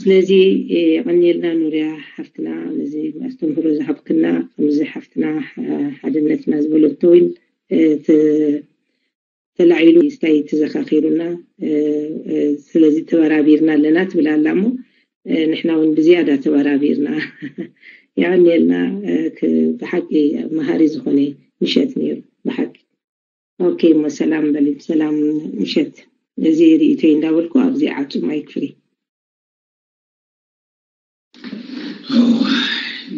ስለዚ የቐንየልና ኑርያ ሓፍትና፣ ነዚ ኣስተምህሮ ዝሃብክና። ከምዚ ሓፍትና ሓድነትና ዝበለቶ እውን ተላዒሉ ስታይ ተዘኻኺሩና። ስለዚ ተበራቢርና ኣለና ትብል ኣላ እሞ፣ ንሕና እውን ብዝያዳ ተበራቢርና። የቐንየልና። ብሓቂ መሃሪ ዝኾነ ምሸት ነይሩ ብሓቂ። ኦኬ እሞ ሰላም በሊ፣ ሰላም ምሸት። እዚ ርእይቶይ እንዳበልኩ ኣብዚ ዓጹ ማይክ ፍሪ።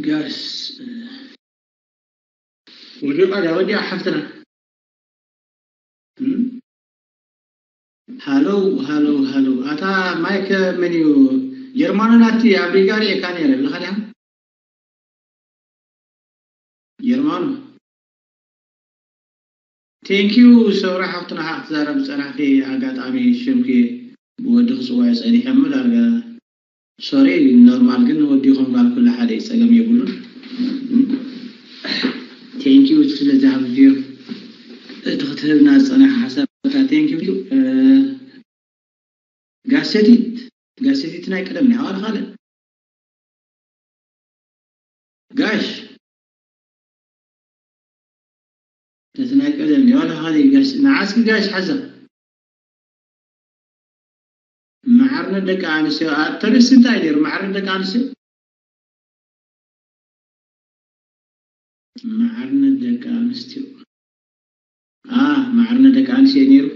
ጋስ ወዲቃ ዳ ወዲያ ሓፍትና። ሃሎ ሃሎ ሃሎ፣ ኣታ ማይክ መን እዩ? ጀርማኖ ናቲ ኣብ ሪጋ ሪኤካ ነይረ ኣለኻ ዲኻ? ጀርማኖ። ቴንኪዩ ሰውራ ሓፍትና፣ ሓ ክትዛረብ ዝጸናሕኪ ኣጋጣሚ ሽምኪ ብወዲ ክጽዋዕ ጸኒሐ እሞ ዳርጋ ሶሪ፣ ኖርማል ግን ወዲ ይኹን ጓል ኩሉ ሓደ እዩ፣ ጸገም የብሉን። ቴንኪዩ ስለዚ ሃብዚዮ እቲ ክትህብና ዝጸናሕ ሓሳብካ ቴንኪዩ። ጋሰቲት ጋሰቲት ናይ ቀደም ናይ ዋላ ካልእ ጋሽ ነቲ ናይ ቀደም ናይ ዋላ ካልእ ጋሽ ንዓስኪ ጋሽ ሓዛ መዓርነት ደቂ ኣንስትዮ ተርእሲ እንታይ ነይሩ? መዓርነት ደቂ ኣንስትዮ መዓርነት ደቂ ኣንስትዮ ኣ መዓርነት ደቂ ኣንስትዮ ነይሩ።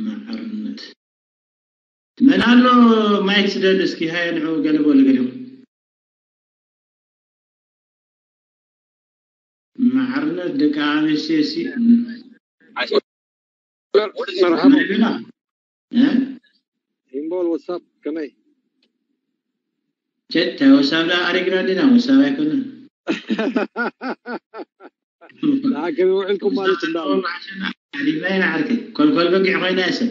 መዓርነት መን ኣሎ? ማይክ ስደድ እስኪ ሃየ ንዑ ገለ በሉ ገሊኹም። መዓርነት ደቂ ኣንስትዮ ሲ መርሓባ። ናይ ብላ እ ኢምቦል ወሳብ ከመይ? ቸት ወሳብ ዳ ኣሪግና ዲና ወሳብ ኣይኮነን። ንዓከመ ውዕልኩም ማለት እንዳ ሪባይ ንዓርከይ ኮልኮል በጊዕ ኮይና እየ ሰብ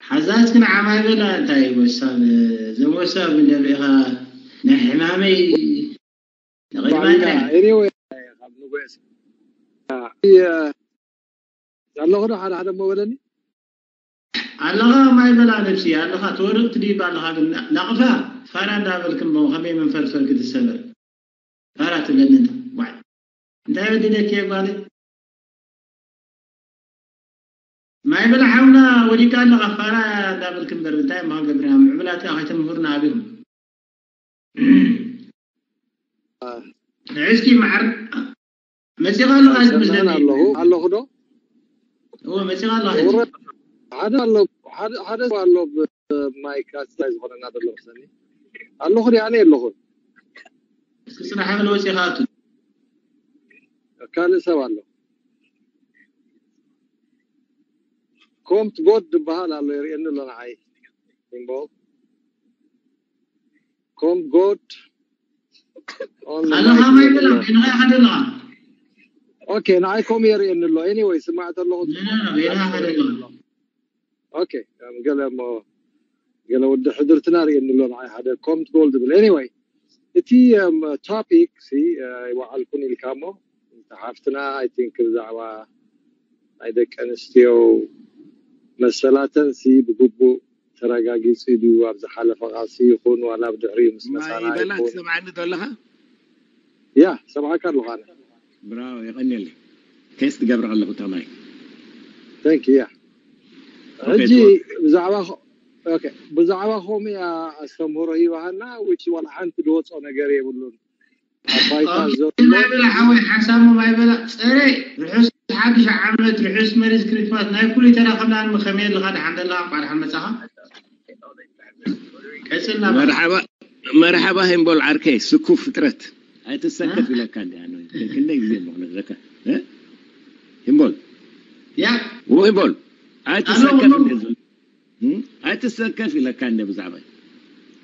ሓዛዝ ግን ዓማይ በላ እንታይ ወሳብ ዘም ወሳብ እንደሪኢኻ ናይ ሕማመይ ነቒድማ ባዕልና እንድና anyway ካብ ንጉስ ኣለኹ ዶ ሓደ ሓደ እሞ በለኒ ኣለኻ ማይ በላ ነብሲ ኣለኻ ትወርቕ ትድይብ ኣለኻ ግን ናቕፋ ፋራ እንዳበልክ እሞ ከመይ መንፈርፈር ክትሰበር ፋራ ትብለኒ እንታ ዋይ እንታይ በዲለኪ እየ ጓለይ ማይ በላ ሓውና ወዲቃ ኣለኻ ፋራ እንዳበልክ እምበር እንታይ እሞ ክንገብር ኢና ምዕቡላት ከኣ ከይተምህሩና ኣቢኹም ንዕስኪ መዓር መጺኻ ኣለኻ ዝመስለኒ ኣለኹ ኣለኹ ዶ እዎ መጺኻ ኣለኻ ሕጂ ውረ- ሓደ ኣሎ ሓደ ሓደ ሰብ ኣሎ ብማይክ ኣስታይ ዝኾነና ዘሎ መስለኒ ኣለኹ ዲ ኣነ የለኹን እስኪ ጽናሕ በል ወጺኻ ኣቱ ካልእ ሰብ ኣሎ ኮምት ጎድ ዝበሃል ኣሎ የርእየኒ ኣሎ ንዓይ ኢምቦ ኮምት ጎድ ኣለኻ ማይ በላ በይንኻ ኢኻ ዘለኻ ኦኬ ንዓይ ኮም የርእየኒ ኣሎ ኤኒወይ ስማዕ ተለኹ በይንኻ ኢኻ ዘለኻ ኦኬ ከም ገለ እሞ ገለ ወዲ ሕድርትና ርእየኒ ኣሎ ንዓይ ሓደ ኮምት ጎል ዝብል ኤኒወይ እቲ ቶፒክ ሲ ይወዓልኩን ኢልካ እሞ ሓፍትና ኣይ ቲንክ ብዛዕባ ናይ ደቂ ኣንስትዮ መሰላተን ሲ ብግቡእ ተረጋጊጹ ድዩ ኣብ ዝሓለፈ ቃልሲ ይኹን ዋላ ኣብ ድሕሪኡ ምስ ማይ መሳና በላ ይኹን ትሰምዓኒ ዶ ኣለኻ? ያ ሰምዓካ ኣለኹ ኣነ ብራቮ የቐንየለይ። ቴስት ገብረ ኣለኹ እታ ማይ። ታንክ ያ ኦኬ፣ ሕጂ ትወ- ብዛዕባ ኸ- ኦኬ ብዛዕባ ከምኡ እያ ኣስተምህሮ ሂባሃና which ዋላ ሓንቲ ዝወጾ ነገር የብሉን ኣብ ባይታ ዘሎ ማይ በላ ሓወይ ሓሳሙ ማይ በላ ጸረ ርሑስ ሓድሽ ዓመት ርሑስ መሪስ ክሪስማስ ናይ ኩሉ ይተራኸብና ንመኸመየ ኣለኻ ደሓን ዘለኻ እንኳዕ ደሓን መጻኻ ቀጽልና በላ መርሓባ መርሓባ ሂምቦል ዓርከይ ስኩፍ ፍጥረት ኣይትሰከፍ ኢለካ እንዲ ኣነ ክንደይ ግዜ እሞ ክነግረካ እ? ሂምቦል ያ ሂምቦል ኣይትሰከፍ ኣለኹ። እንዲ ዝብል እ? ኣይትሰከፍ ኢለካ እንዲ ብዛዕባ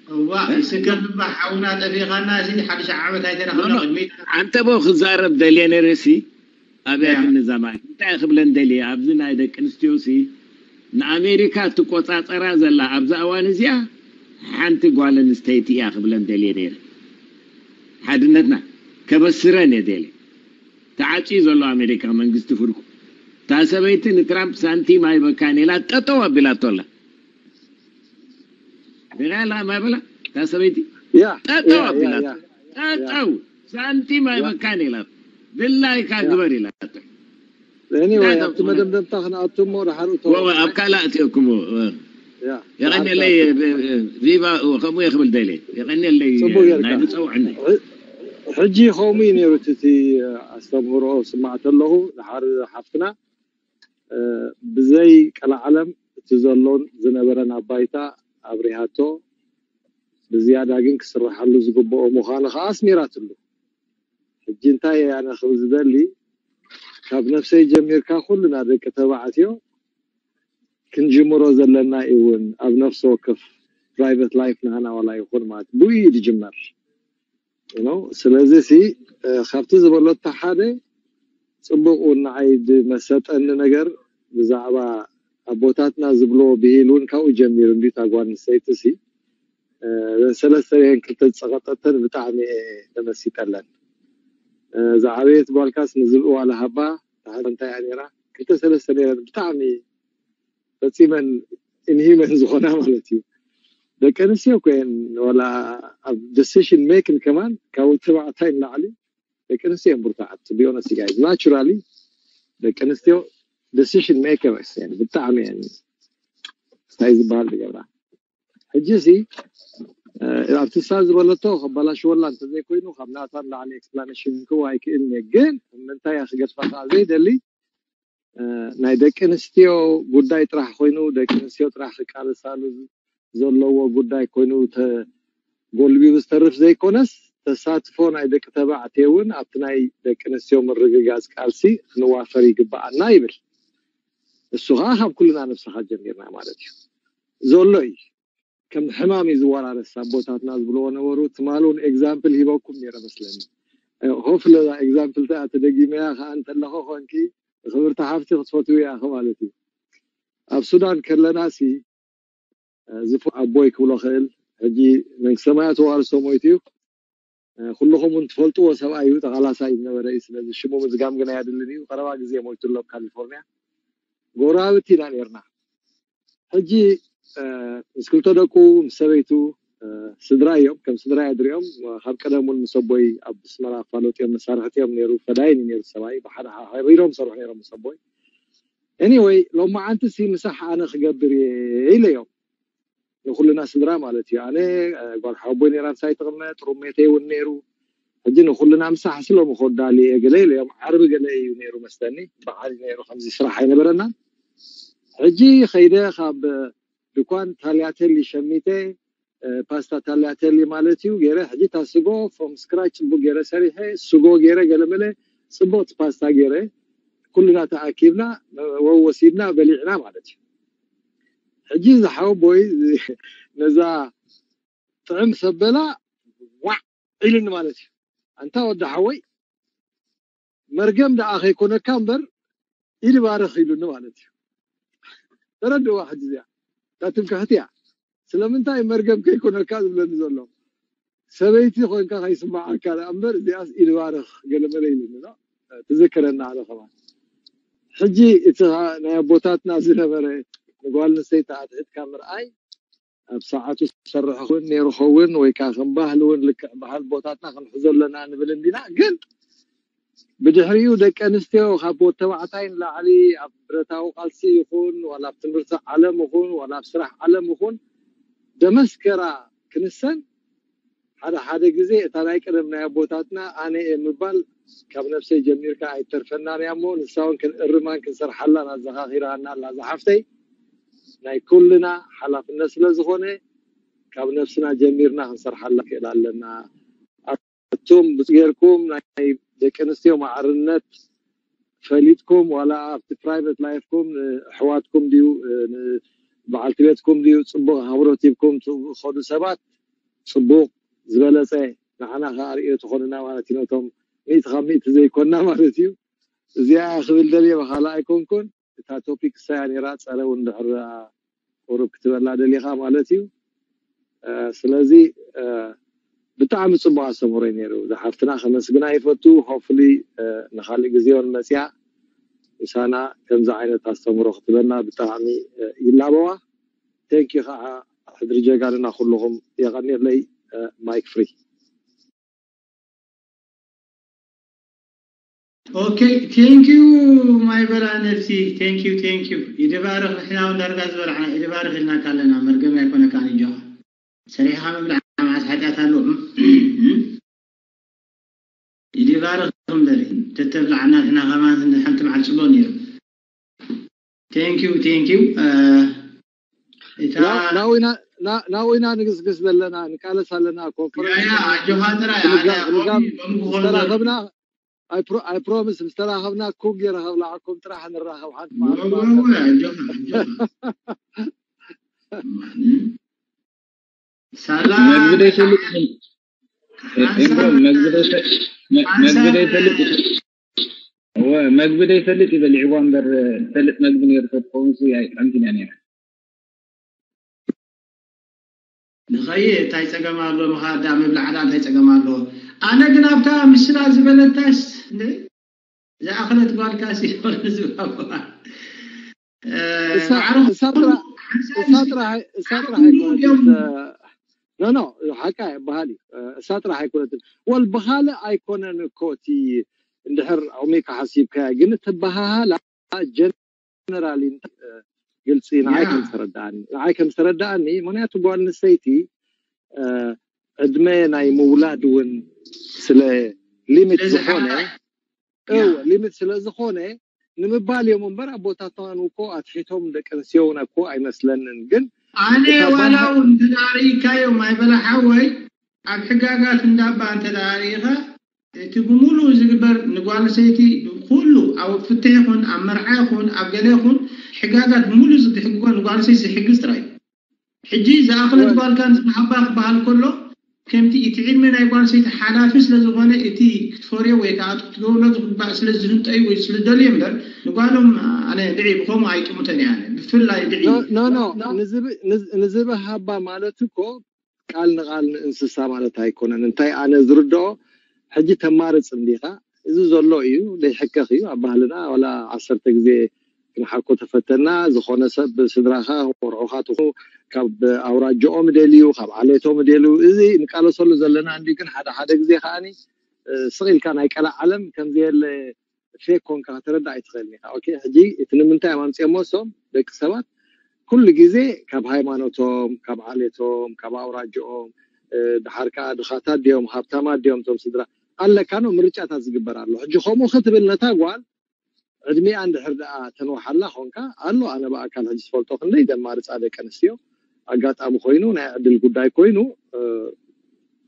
እዋ ይስከፍ እባ ሓውና ጠፊኻና ሲ ሓድሽ ዓመት ኣይተራኸብና ኖ፣ ኖ። ቅድሚት ኣንተ ቦ ክዛረብ ደልየ ነይረ ሲ ኣብያትኒ ያ። እዛ ማለት እንታይ ክብለን ደልየ ኣብዚ ናይ ደቂ ኣንስትዮ ሲ ንኣሜሪካ ትቆፃፀራ ዘላ ኣብዛ እዋን እዚኣ ሓንቲ ጓል ኣንስተይቲ እያ ክብለን ደልየ ነይረ ሓድነትና ከበስረን እየ ደልየ። ተዓፅዩ ዘሎ ኣሜሪካ መንግስቲ ፍርቁ። እታ ሰበይቲ ንትራምፕ ሳንቲም ኣይበካን ኢላ ጠጠው ኣቢላቶ ኣላ። ሪኣ ኣላ ማይ በላ እታ ሰበይቲ ያ ጠጠው ያ ያ ኣቢላቶ ያ ጠጠው ሳንቲም ኣይበካን ኢላ ድላይካ ግበር ኢላቶ። anyway እንታይ ኣብቲ ተኾነ? መደምደምታ ክንኣቱ እሞ ድሓር እቶ ወ- ኣብ ካልእ ኣእትየኩሞ ያ የቐንየለይ። ቪቫ ከምኡ እየ ክብል ደልየ። የቐንየለይ ጽቡቅ ጌርካ ናይ ዝፀውዕኒ። ሕጂ ከምኡ እዩ ነይሩ እቲ ኣስተምህሮ ስማዕ ተለኹ ድሓር ሓፍትና እ፣ ብዘይ ቀላዓለም እቲ ዘሎን ዝነበረን ኣብ ባይታ ኣብሪሃቶ ብዝያዳ ግን ክስራሓሉ ዝግብኦ ምዃኑ ከዓ ኣስሚራትሉ። ሕጂ እንታይ እየ ኣነ ክብል ዝደሊ ካብ ነፍሰይ ጀሚርካ ኩልና ደቂ ተባዕትዮ ክንጅምሮ ዘለና እዩ እውን ኣብ ነፍሲ ወከፍ private life ናህና ዋላ ይኹን ማለት ብኡ እዩ ዝጅመር። you know ስለዚ ሲ እ፣ ካብቲ ዝበሎታ ሓደ ፅቡቅ እውን ንዓይ ዝመሰጠኒ ነገር ብዛዕባ ኣቦታትና ዝብልዎ ብሂል እውን ካብኡ ጀሚሩ እንዲ እታ ጓል ኣንስተይቲ ሲ እ፣ ሰለስተ ሪሄን ክልተ ዝፀቀጠተን ብጣዕሚ እየ ተመሲጠለን። እ፣ ዝዓበየት ጓልካስ ንዝብእዋ ለሃባ ተሓዛ እንታይ እያ ነይራ ክልተ ሰለስተ ነይረን ብጣዕሚ ፈፂመን ኢንሂመን ዝኾና ማለት እዩ። ደቂ ኣንስትዮ እኮ እየን ዋላ ኣብ decision making ከማን ካብ ተባዕታይ ንላዕሊ ደቂ ኣንስትዮ እየን ብርቱዓት። To be honest guys naturally ደቂ ኣንስትዮ decision makers እየን ብጣዕሚ እየን እንታይ ዝበሃል ዝገብራ። ሕጂ ሲ ኣብቲ ሳ ዝበለቶ ከበላሽወላ እንተዘይኮይኑ ካብ ናታ ንላዕሊ explanation ክህቦ ኣይክእልን እየ። ግን ምንታይ እያ ክገድፋ ከዓ ዘይደሊ እ፣ ናይ ደቂ ኣንስትዮ ጉዳይ ጥራሕ ኮይኑ ደቂ ኣንስትዮ ጥራሕ ክቃለሳሉ ዘለዎ ጉዳይ ኮይኑ ተጎልቢቡ ዝተርፍ ዘይኮነስ ተሳትፎ ናይ ደቂ ተባዕትዮ እውን ኣብቲ ናይ ደቂ ኣንስትዮ ምርግጋፅ ቃልሲ ክንዋፈር ይግበኣና ይብል። እሱ ከዓ ካብ ኩልና ነብስኻ ጀሚርና ማለት እዩ ዘሎ እዩ። ከም ሕማም እዩ ዝወራረስ ኣቦታትና ዝብልዎ ነበሩ። ትማል እውን example ሂበኩም ነይረ መስለኒ። ሆፍለ example ተኣ ተደጊመያ ከዓ እንተለኸ ኮንኪ ክብርቲ ሓፍቲ ክትፈትዊ እያ ማለት እዩ። ኣብ ሱዳን ከለና ሲ ዝፉ ኣቦይ ክብሎ ክእል ሕጂ መንግስተ ሰማያት ተዋርሶ ሞይቱ እዩ። ኩልኹም እውን ትፈልጥዎ ሰብኣይ እዩ፣ ተቓላሳይ ዝነበረ እዩ። ስለዚ ሽሙ ምዝጋም ግን ኣየድልን እዩ። ቀረባ ግዜ ሞይቱ ኣሎ ኣብ ካሊፎርኒያ። ጎረባብቲ ኢና ነርና። ሕጂ ምስ ክልተ ደቁ ምስ ሰበይቱ ስድራ እዮም፣ ከም ስድራ እየ ድሪኦም። ካብ ቀደም እውን ምስ ኣቦይ ኣብ ኣስመራ ኣፋለጡ እዮም፣ መሳርሕቲ እዮም ነይሩ። ፈዳይን እዩ ነይሩ ሰብኣይ፣ ብሓደ ሓሪሮም ሰርሑ ነይሮም ምስ ኣቦይ። Anyway ሎማዓንቲ ሲ ምሳሕ ኣነ ክገብር እየ ኢለዮም ንኩልና ስድራ ማለት እዩ። ኣነ ጓል ሓወቦይ ነይራ ምሳይ ትቕመጥ፣ ሩሜተይ እውን ነይሩ። ሕጂ ንኩልና ምሳሕ ስሎም ከዳሊ እየ ገለ ኢለዮም። ዓርቢ ገለ እዩ ነይሩ መስተኒ፣ በዓል ነይሩ፣ ከምዚ ስራሕ ኣይነበረናን። ሕጂ ከይደ ካብ ድኳን ታልያተሊ ሸሚተ ፓስታ ታልያተሊ ማለት እዩ ገይረ። ሕጂ እታ ስጎ from scratch ፅቡቅ ገይረ ሰሪሐ፣ ስጎ ገይረ፣ ገለመለ ፅቡቅቲ ፓስታ ገይረ፣ ኩልና ተኣኪብና ወሲድና በሊዕና ማለት እዩ። ሕጂ ዝሓወቦይ ነዛ ጥዕም ሰበላ ዋዕ ኢሉኒ ማለት እዩ። ኣንታ ወዲ ሓወይ መርገም ደኣ ከይኮነካ እምበር ኢድ ባርኽ ኢሉኒ ማለት እዩ። ተረድእዋ ሕጂ እዚኣ እታ ትምክሕቲ እያ። ስለምንታይ መርገም ከይኮነካ ዝብለኒ ዘሎ ሰበይቲ ኮንካ ከይስማዓካ ደኣ እምበር እዚኣስ ኢድ ባርኽ ገለመለ ኢሉኒ ዶ ትዝክረና ኣነ ከማን። ሕጂ እቲ ናይ ኣቦታትና ዝነበረ ንጓል ኣንስተይቲ ኣትሒትካ ምርኣይ ኣብ ሰዓቱ ዝሰርሕ ክውን ነይሩ ኸውን ወይ ከዓ ከም ባህሊ እውን ልክዕ ባህል ቦታትና ክንሕዞ ኣለና ንብል እንዲና። ግን ብድሕሪኡ ደቂ ኣንስትዮ ካብ ወተባዕታይ ንላዕሊ ኣብ ብረታዊ ቃልሲ ይኹን ዋላ ኣብ ትምህርቲ ዓለም ይኹን ዋላ ኣብ ስራሕ ዓለም ይኹን ደመስከራ ክንሰን ሓደ ሓደ ግዜ እታ ናይ ቀደም ናይ ኣቦታትና ኣነ እየ ምባል ካብ ነብሰይ ጀሚርካ ኣይተርፈናን እያ እሞ ንሳ እውን ክንእርማን ክንሰርሓላን ኣዘኻኺራና ኣላ ዝሓፍተይ። ናይ ኩልና ሓላፍነት ስለ ዝኾነ ካብ ነብስና ጀሚርና ክንሰርሓላ ክእል ኣለና። ኣቱም ብፁዕ ጌርኩም ናይ ደቂ ኣንስትዮ ማዕርነት ፈሊጥኩም ዋላ ኣብቲ private life ኩም ንኣሕዋትኩም ድዩ ንበዓልቲ ቤትኩም ድዩ ፅቡቅ ኣኽብሮት ሂብኩም ትኸዱ ሰባት ፅቡቅ ዝበለፀ ንዓና ከዓ ርእዮ ትኾኑና ማለት እዩ። ነቶም ሚእቲ ካብ ሚእቲ ዘይኮንና ማለት እዩ። እዚኣ ክብል ደልየ ብካልእ ኣይኮንኩን። እታ ቶፒክ እሳያ ነይራ ፀረ እውን ድሕር ቁሩብ ክትበላ ደሊኻ ማለት እዩ። ስለዚ ብጣዕሚ ጽቡቕ ኣስተምህሮ እዩ ነይሩ። ዝሓፍትና ከመስግና ይፈቱ። ሆፍሊ ንካልእ ግዜ እውን መጽያ ምሳና ከምዚ ዓይነት ኣስተምህሮ ክትበና ብጣዕሚ ይላበዋ። ቴንኪ ከዓ ሕድሪ ጀጋንና ኩልኹም የቐኒለይ። ማይክ ፍሪ። Okay, thank you my በላ ነብሲ። Thank you, thank you። ኢድባርኽ። ንሕና እውን ዳርጋ ዝበላዕና ኢድባርኽ ኢልናካ ኣለና። መርገም ኣይኮነካን እጆኻ። ሰሪሕኻ ምብላዕ መዓስ ሓጢኣት ኣለዎ? ኢድባርኽ እምበር ተተብላዕና ንሕና ከማን ሓንቲ መዓልቲ ጽቡቕ ነይሩ። Thank you, thank you። እታ ናዊና ንግስግስ ዘለና ንቃለስ ኣለና። ኮንፈረንስ ኣጆኻ ጥራይ። ዝተራኸብና I promise ምስ ተራኸብና ኩክ ገይረ ከብላዓኩም ጥራሕ ንራኸብ። ሓንቲ ሳላ መግቢ ዘይፈልጥ መግቢ ዘይፈልጥ ይበሊዕዋ እምበር ፈልጥ መግቢ ነይሩ ተትኸውን ኣይጥዕምትን እያ ነይራ። ንኸይ እንታይ ጸገም ኣሎ? ምኻድ ዳ ምብላዕ ዳ እንታይ ጸገም ኣሎ? ኣነ ግን ኣብታ ምስላ ዝበለታስ ዝኣኽለት ጓልካ ሲ ዝኾነ ዝባባ እሳ ጥራሕ ኣይኮነትን። ኖ ኖ ሓቃ ይበሃል እዩ። እሳ ጥራሕ ኣይኮነትን። ወል ብኻልእ ኣይኮነን እኮ እቲ እንድሕር ኣቕሚካ ሓሲብካያ ግን እቲ በሃሃላ ጀነራሊ ግልፂ ንዓይ ከም ዝተረዳኣኒ ንዓይ ከም ዝተረዳኣኒ ምክንያቱ ጓል ኣንስተይቲ ዕድመ ናይ ምውላድ እውን ስለ ሊሚት ዝኾነ ሊሚት ስለ ዝኾነ ንምባል እዮም እምበር ኣቦታትናን እኮ ኣትሒቶም ደቂ ኣንስትዮ እውን እኮ ኣይመስለንን። ግን ኣነ ዋላ እውን እንተዳርኢካዮም ኣይበላ ሓወይ ኣብ ሕጋጋት እንዳባ እንተዳርኢኻ እቲ ብምሉእ ዝግበር ንጓል ሰይቲ ብኩሉ ኣብ ፍትሕ ይኹን ኣብ መርዓ ይኹን ኣብ ገለ ይኹን ሕጋጋት ብምሉእ ዝሕግጎ ንጓል ሰይቲ ዝሕግዝ ጥራይ። ሕጂ ዝኣኽለት ጓልካ ንስሓባ ክበሃል ከሎ ከምቲ እቲ ዕድመ ናይ ጓል ሰይቲ ሓላፊ ስለ ዝኾነ እቲ ክትፈርዮ ወይ ከዓ ክትገብሮ ዝግባእ ስለ ዝህንጠዩ ወይ ስለ ዝደልዩ እምበር ንጓሎም ኣነ ድዒ ብኸምኡ ኣይጥምቶን እየ። ኣነ ብፍላይ ድዒ ኖ ኖ ንዝብሃባ ማለት እኮ ቃል ንቃል ንእንስሳ ማለት ኣይኮነን። እንታይ ኣነ ዝርድኦ ሕጂ ተማርጽ እንዲኻ እዚ ዘሎ እዩ ዘይሕከኽ እዩ ኣብ ባህልና። ዋላ ዓሰርተ ግዜ ክንሓኮ ተፈተና ዝኾነ ሰብ ስድራኻ ወርዑኻ ትኹ ካብ ኣውራጃኦም ደልዩ ካብ ዓሌቶም ደልዩ እዚ ንቃለሰሉ ዘለና እንዲ ግን ሓደ ሓደ ግዜ ከዓኒ ስቕ ኢልካ ናይ ቀላዕ ዓለም ከምዘየለ ፌክ ኮንካ ከተረዳ ኣይትኽእልን ኢኻ። ኦኬ ሕጂ እቲ ንምንታይ እዮም ኣምፅኦሞ እሶም ደቂ ሰባት ኩሉ ግዜ ካብ ሃይማኖቶም ካብ ዓሌቶም ካብ ኣውራጅኦም ድሓር ከዓ ድኻታት ድዮም ሃብታማት ድዮም እቶም ስድራ ኣለካ ነው ምርጫታት ዝግበር ኣሎ። ሕጂ ከምኡ ክትብል ነታ ጓል ዕድሚኣ እንድሕር ደኣ ተንውሓላ ኮንካ ኣሎ ኣነ ብኣካል ሕጂ ዝፈልጦ ክንደይ ዘማርፃ ደቂ ኣንስትዮ ኣጋጣሚ ኮይኑ ናይ ዕድል ጉዳይ ኮይኑ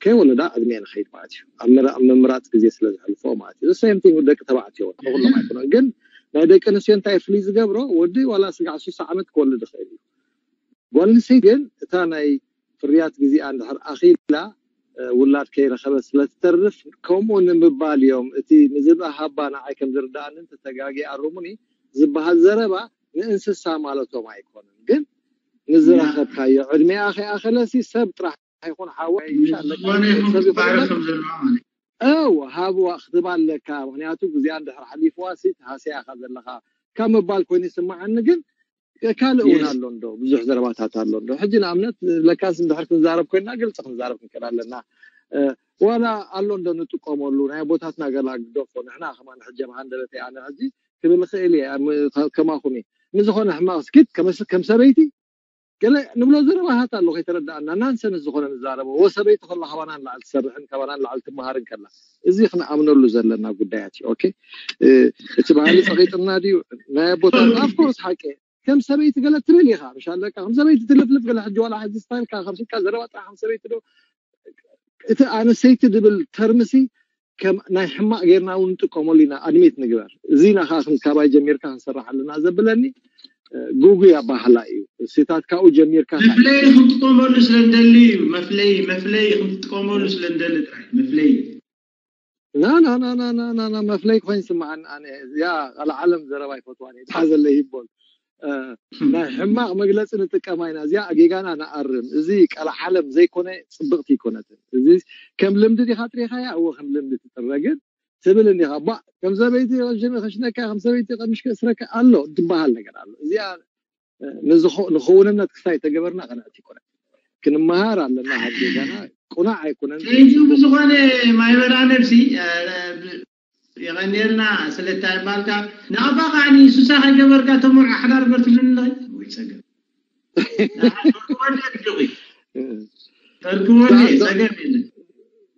ከይወለዳ ዕድሜ ንኸይድ ማለት እዩ። ኣብ ምምራፅ ግዜ ስለ ዘሕልፎ ማለት እዩ። ሰምቲንግ ደቂ ተባዕትዮ ንኩሎም ኣይኮነን ግን ናይ ደቂ ኣንስትዮ እንታይ ፍልይ ዝገብሮ ወዲ ዋላ ስጋዕ ሱሳ ዓመት ክወልድ ይኽእል እዩ። ጓል ኣንስተይቲ ግን እታ ናይ ፍርያት ግዜኣ እንድሕር ኣኺላ ውላድ ከይረኸበት ስለትተርፍ ከምኡ ንምባል እዮም። እቲ ንዝብሃባ ንዓይ ከም ዝርድኣንን ተተጋጊ ኣርሙኒ ዝበሃል ዘረባ ንእንስሳ ማለቶም ኣይኮነን ግን ንዝረኸብካዮ ዕድሜኣ ከይኣኸለሲ ሰብ ጥራሕ ኣይኮን ሓወይ ምሻ ኣለካ ዝኾነ ይኹን ሰብ ይኹን ክባረር እምበር ከም ዘለዋ ማለት እዩ። እው ሃብዋ ክትባ ኣለካ። ምክንያቱ ግዜኣ እንድሕር ሓሊፍዋ ሲ ትሃስያ ኢኻ ዘለኻ ካብ ምባል ኮይኑ ይስምዓኒ። ግን ካልእ እውን Yes. ኣሎ እንዶ ብዙሕ ዘረባታት ኣሎ እንዶ ሕጂ ንኣብነት ለካስ እንድሕር ክንዛረብ ኮይና ግልፂ ክንዛረብ ክንክእል ኣለና። እ፣ ዋላ ኣሎ እንዶ ንጥቀመሉ ናይ ኣቦታትና ገላ ግደፎ ንሕና ከማን ሕጂ ኣብ ሃንደበተይ ኣነ ሕጂ ክብል ይኽእል እየ ኣብ- ከማኹም እየ ንዝኾነ ሕማቕ ስኪት ከመስ- ከም ሰበይቲ ገለ ንብሎ ዘረባታት ኣሎ ከይተረዳእና ናንሰንስ ዝኾነ ንዛረቦ ወ ሰበይቲ ከላ ካባና ንላዕሊ ትሰርሕን ካባና ንላዕሊ ትመሃርን ከላ እዚ ክንኣምነሉ ዘለና ጉዳያት እዩ። ኦኬ እ፣ እቲ ባህሊ ፀቂጥና ድዩ ናይ ኣቦታት ኣፍኮርስ ሓቂ ከም ሰበይቲ ገለ ትብል ኢኻ ምሽ ኣለካ ከም ሰበይቲ ትልፍልፍ ገለ ሕጂ ዋላ ሕዚ ስታይልካ ከርሽካ ዘረባ ጥራሕ ከም ሰበይቲ ዶ እቲ ኣነሰይቲ ድብል ተርምሲ ከም ናይ ሕማቕ ጌርና እውን ንጥቀመሉ ኢና ኣድሚት ንግበር እዚ ኢና ከዓ ካባይ ጀሚርካ ክንሰርሕ ኣለና ዘብለኒ ጉጉይ ኣባህላ እዩ። እሴታት ካብኡ ጀሚርካ መፍለይ ክንጥቀመሉ ስለ እንደሊ እዩ። መፍለይ መፍለይ ክንጥቀመሉ ስለ እንደሊ ጥራይ መፍለይ ና ና ና ና ና ና ና መፍለይ ኮይኑ ስምዓኒ ኣነ እዚኣ ቃል ዓለም ዘረባ ይፈትዋን እየ ዝሓዘለ ይቦል እ፣ ናይ ሕማቕ መግለፂ ንጥቀማ ኢና። እዚኣ ጌጋና ንኣርም። እዚ ቀልዓለም ዘይኮነ ፅብቕቲ ኣይኮነትን። እዚ ከም ልምዲ ዲኻ ጥሪኻያ? እወ ከም ልምዲ ትጥረ። ግን ትብል እንዲኻ፣ ባ ከም ሰበይቲ ከሽነ- ከሽነካ፣ ከም ሰበይቲ ቀምሽ ከስረካ ኣሎ ትበሃል ነገር ኣሎ። እዚኣ እ፣ ንዝኾ- ንኽውንነት ክሳይ ተገበርና ቀናዕቲ ኣይኮነን። ክንመሃር ኣለና። ካብ ጌጋና ቁናዕ ኣይኮነን። ከይዱ ብዝኾነ ማይበራ ነብሲ የቐኔርና ስለታ ይባልካ ንኣባ ከዓኒ ሱሳ ከይገበርካ ተመርዖ ሓዳር በር ትብልኒ ኣለኺ ወይ ጸገም ተርክቦኒ ጸገም የለን።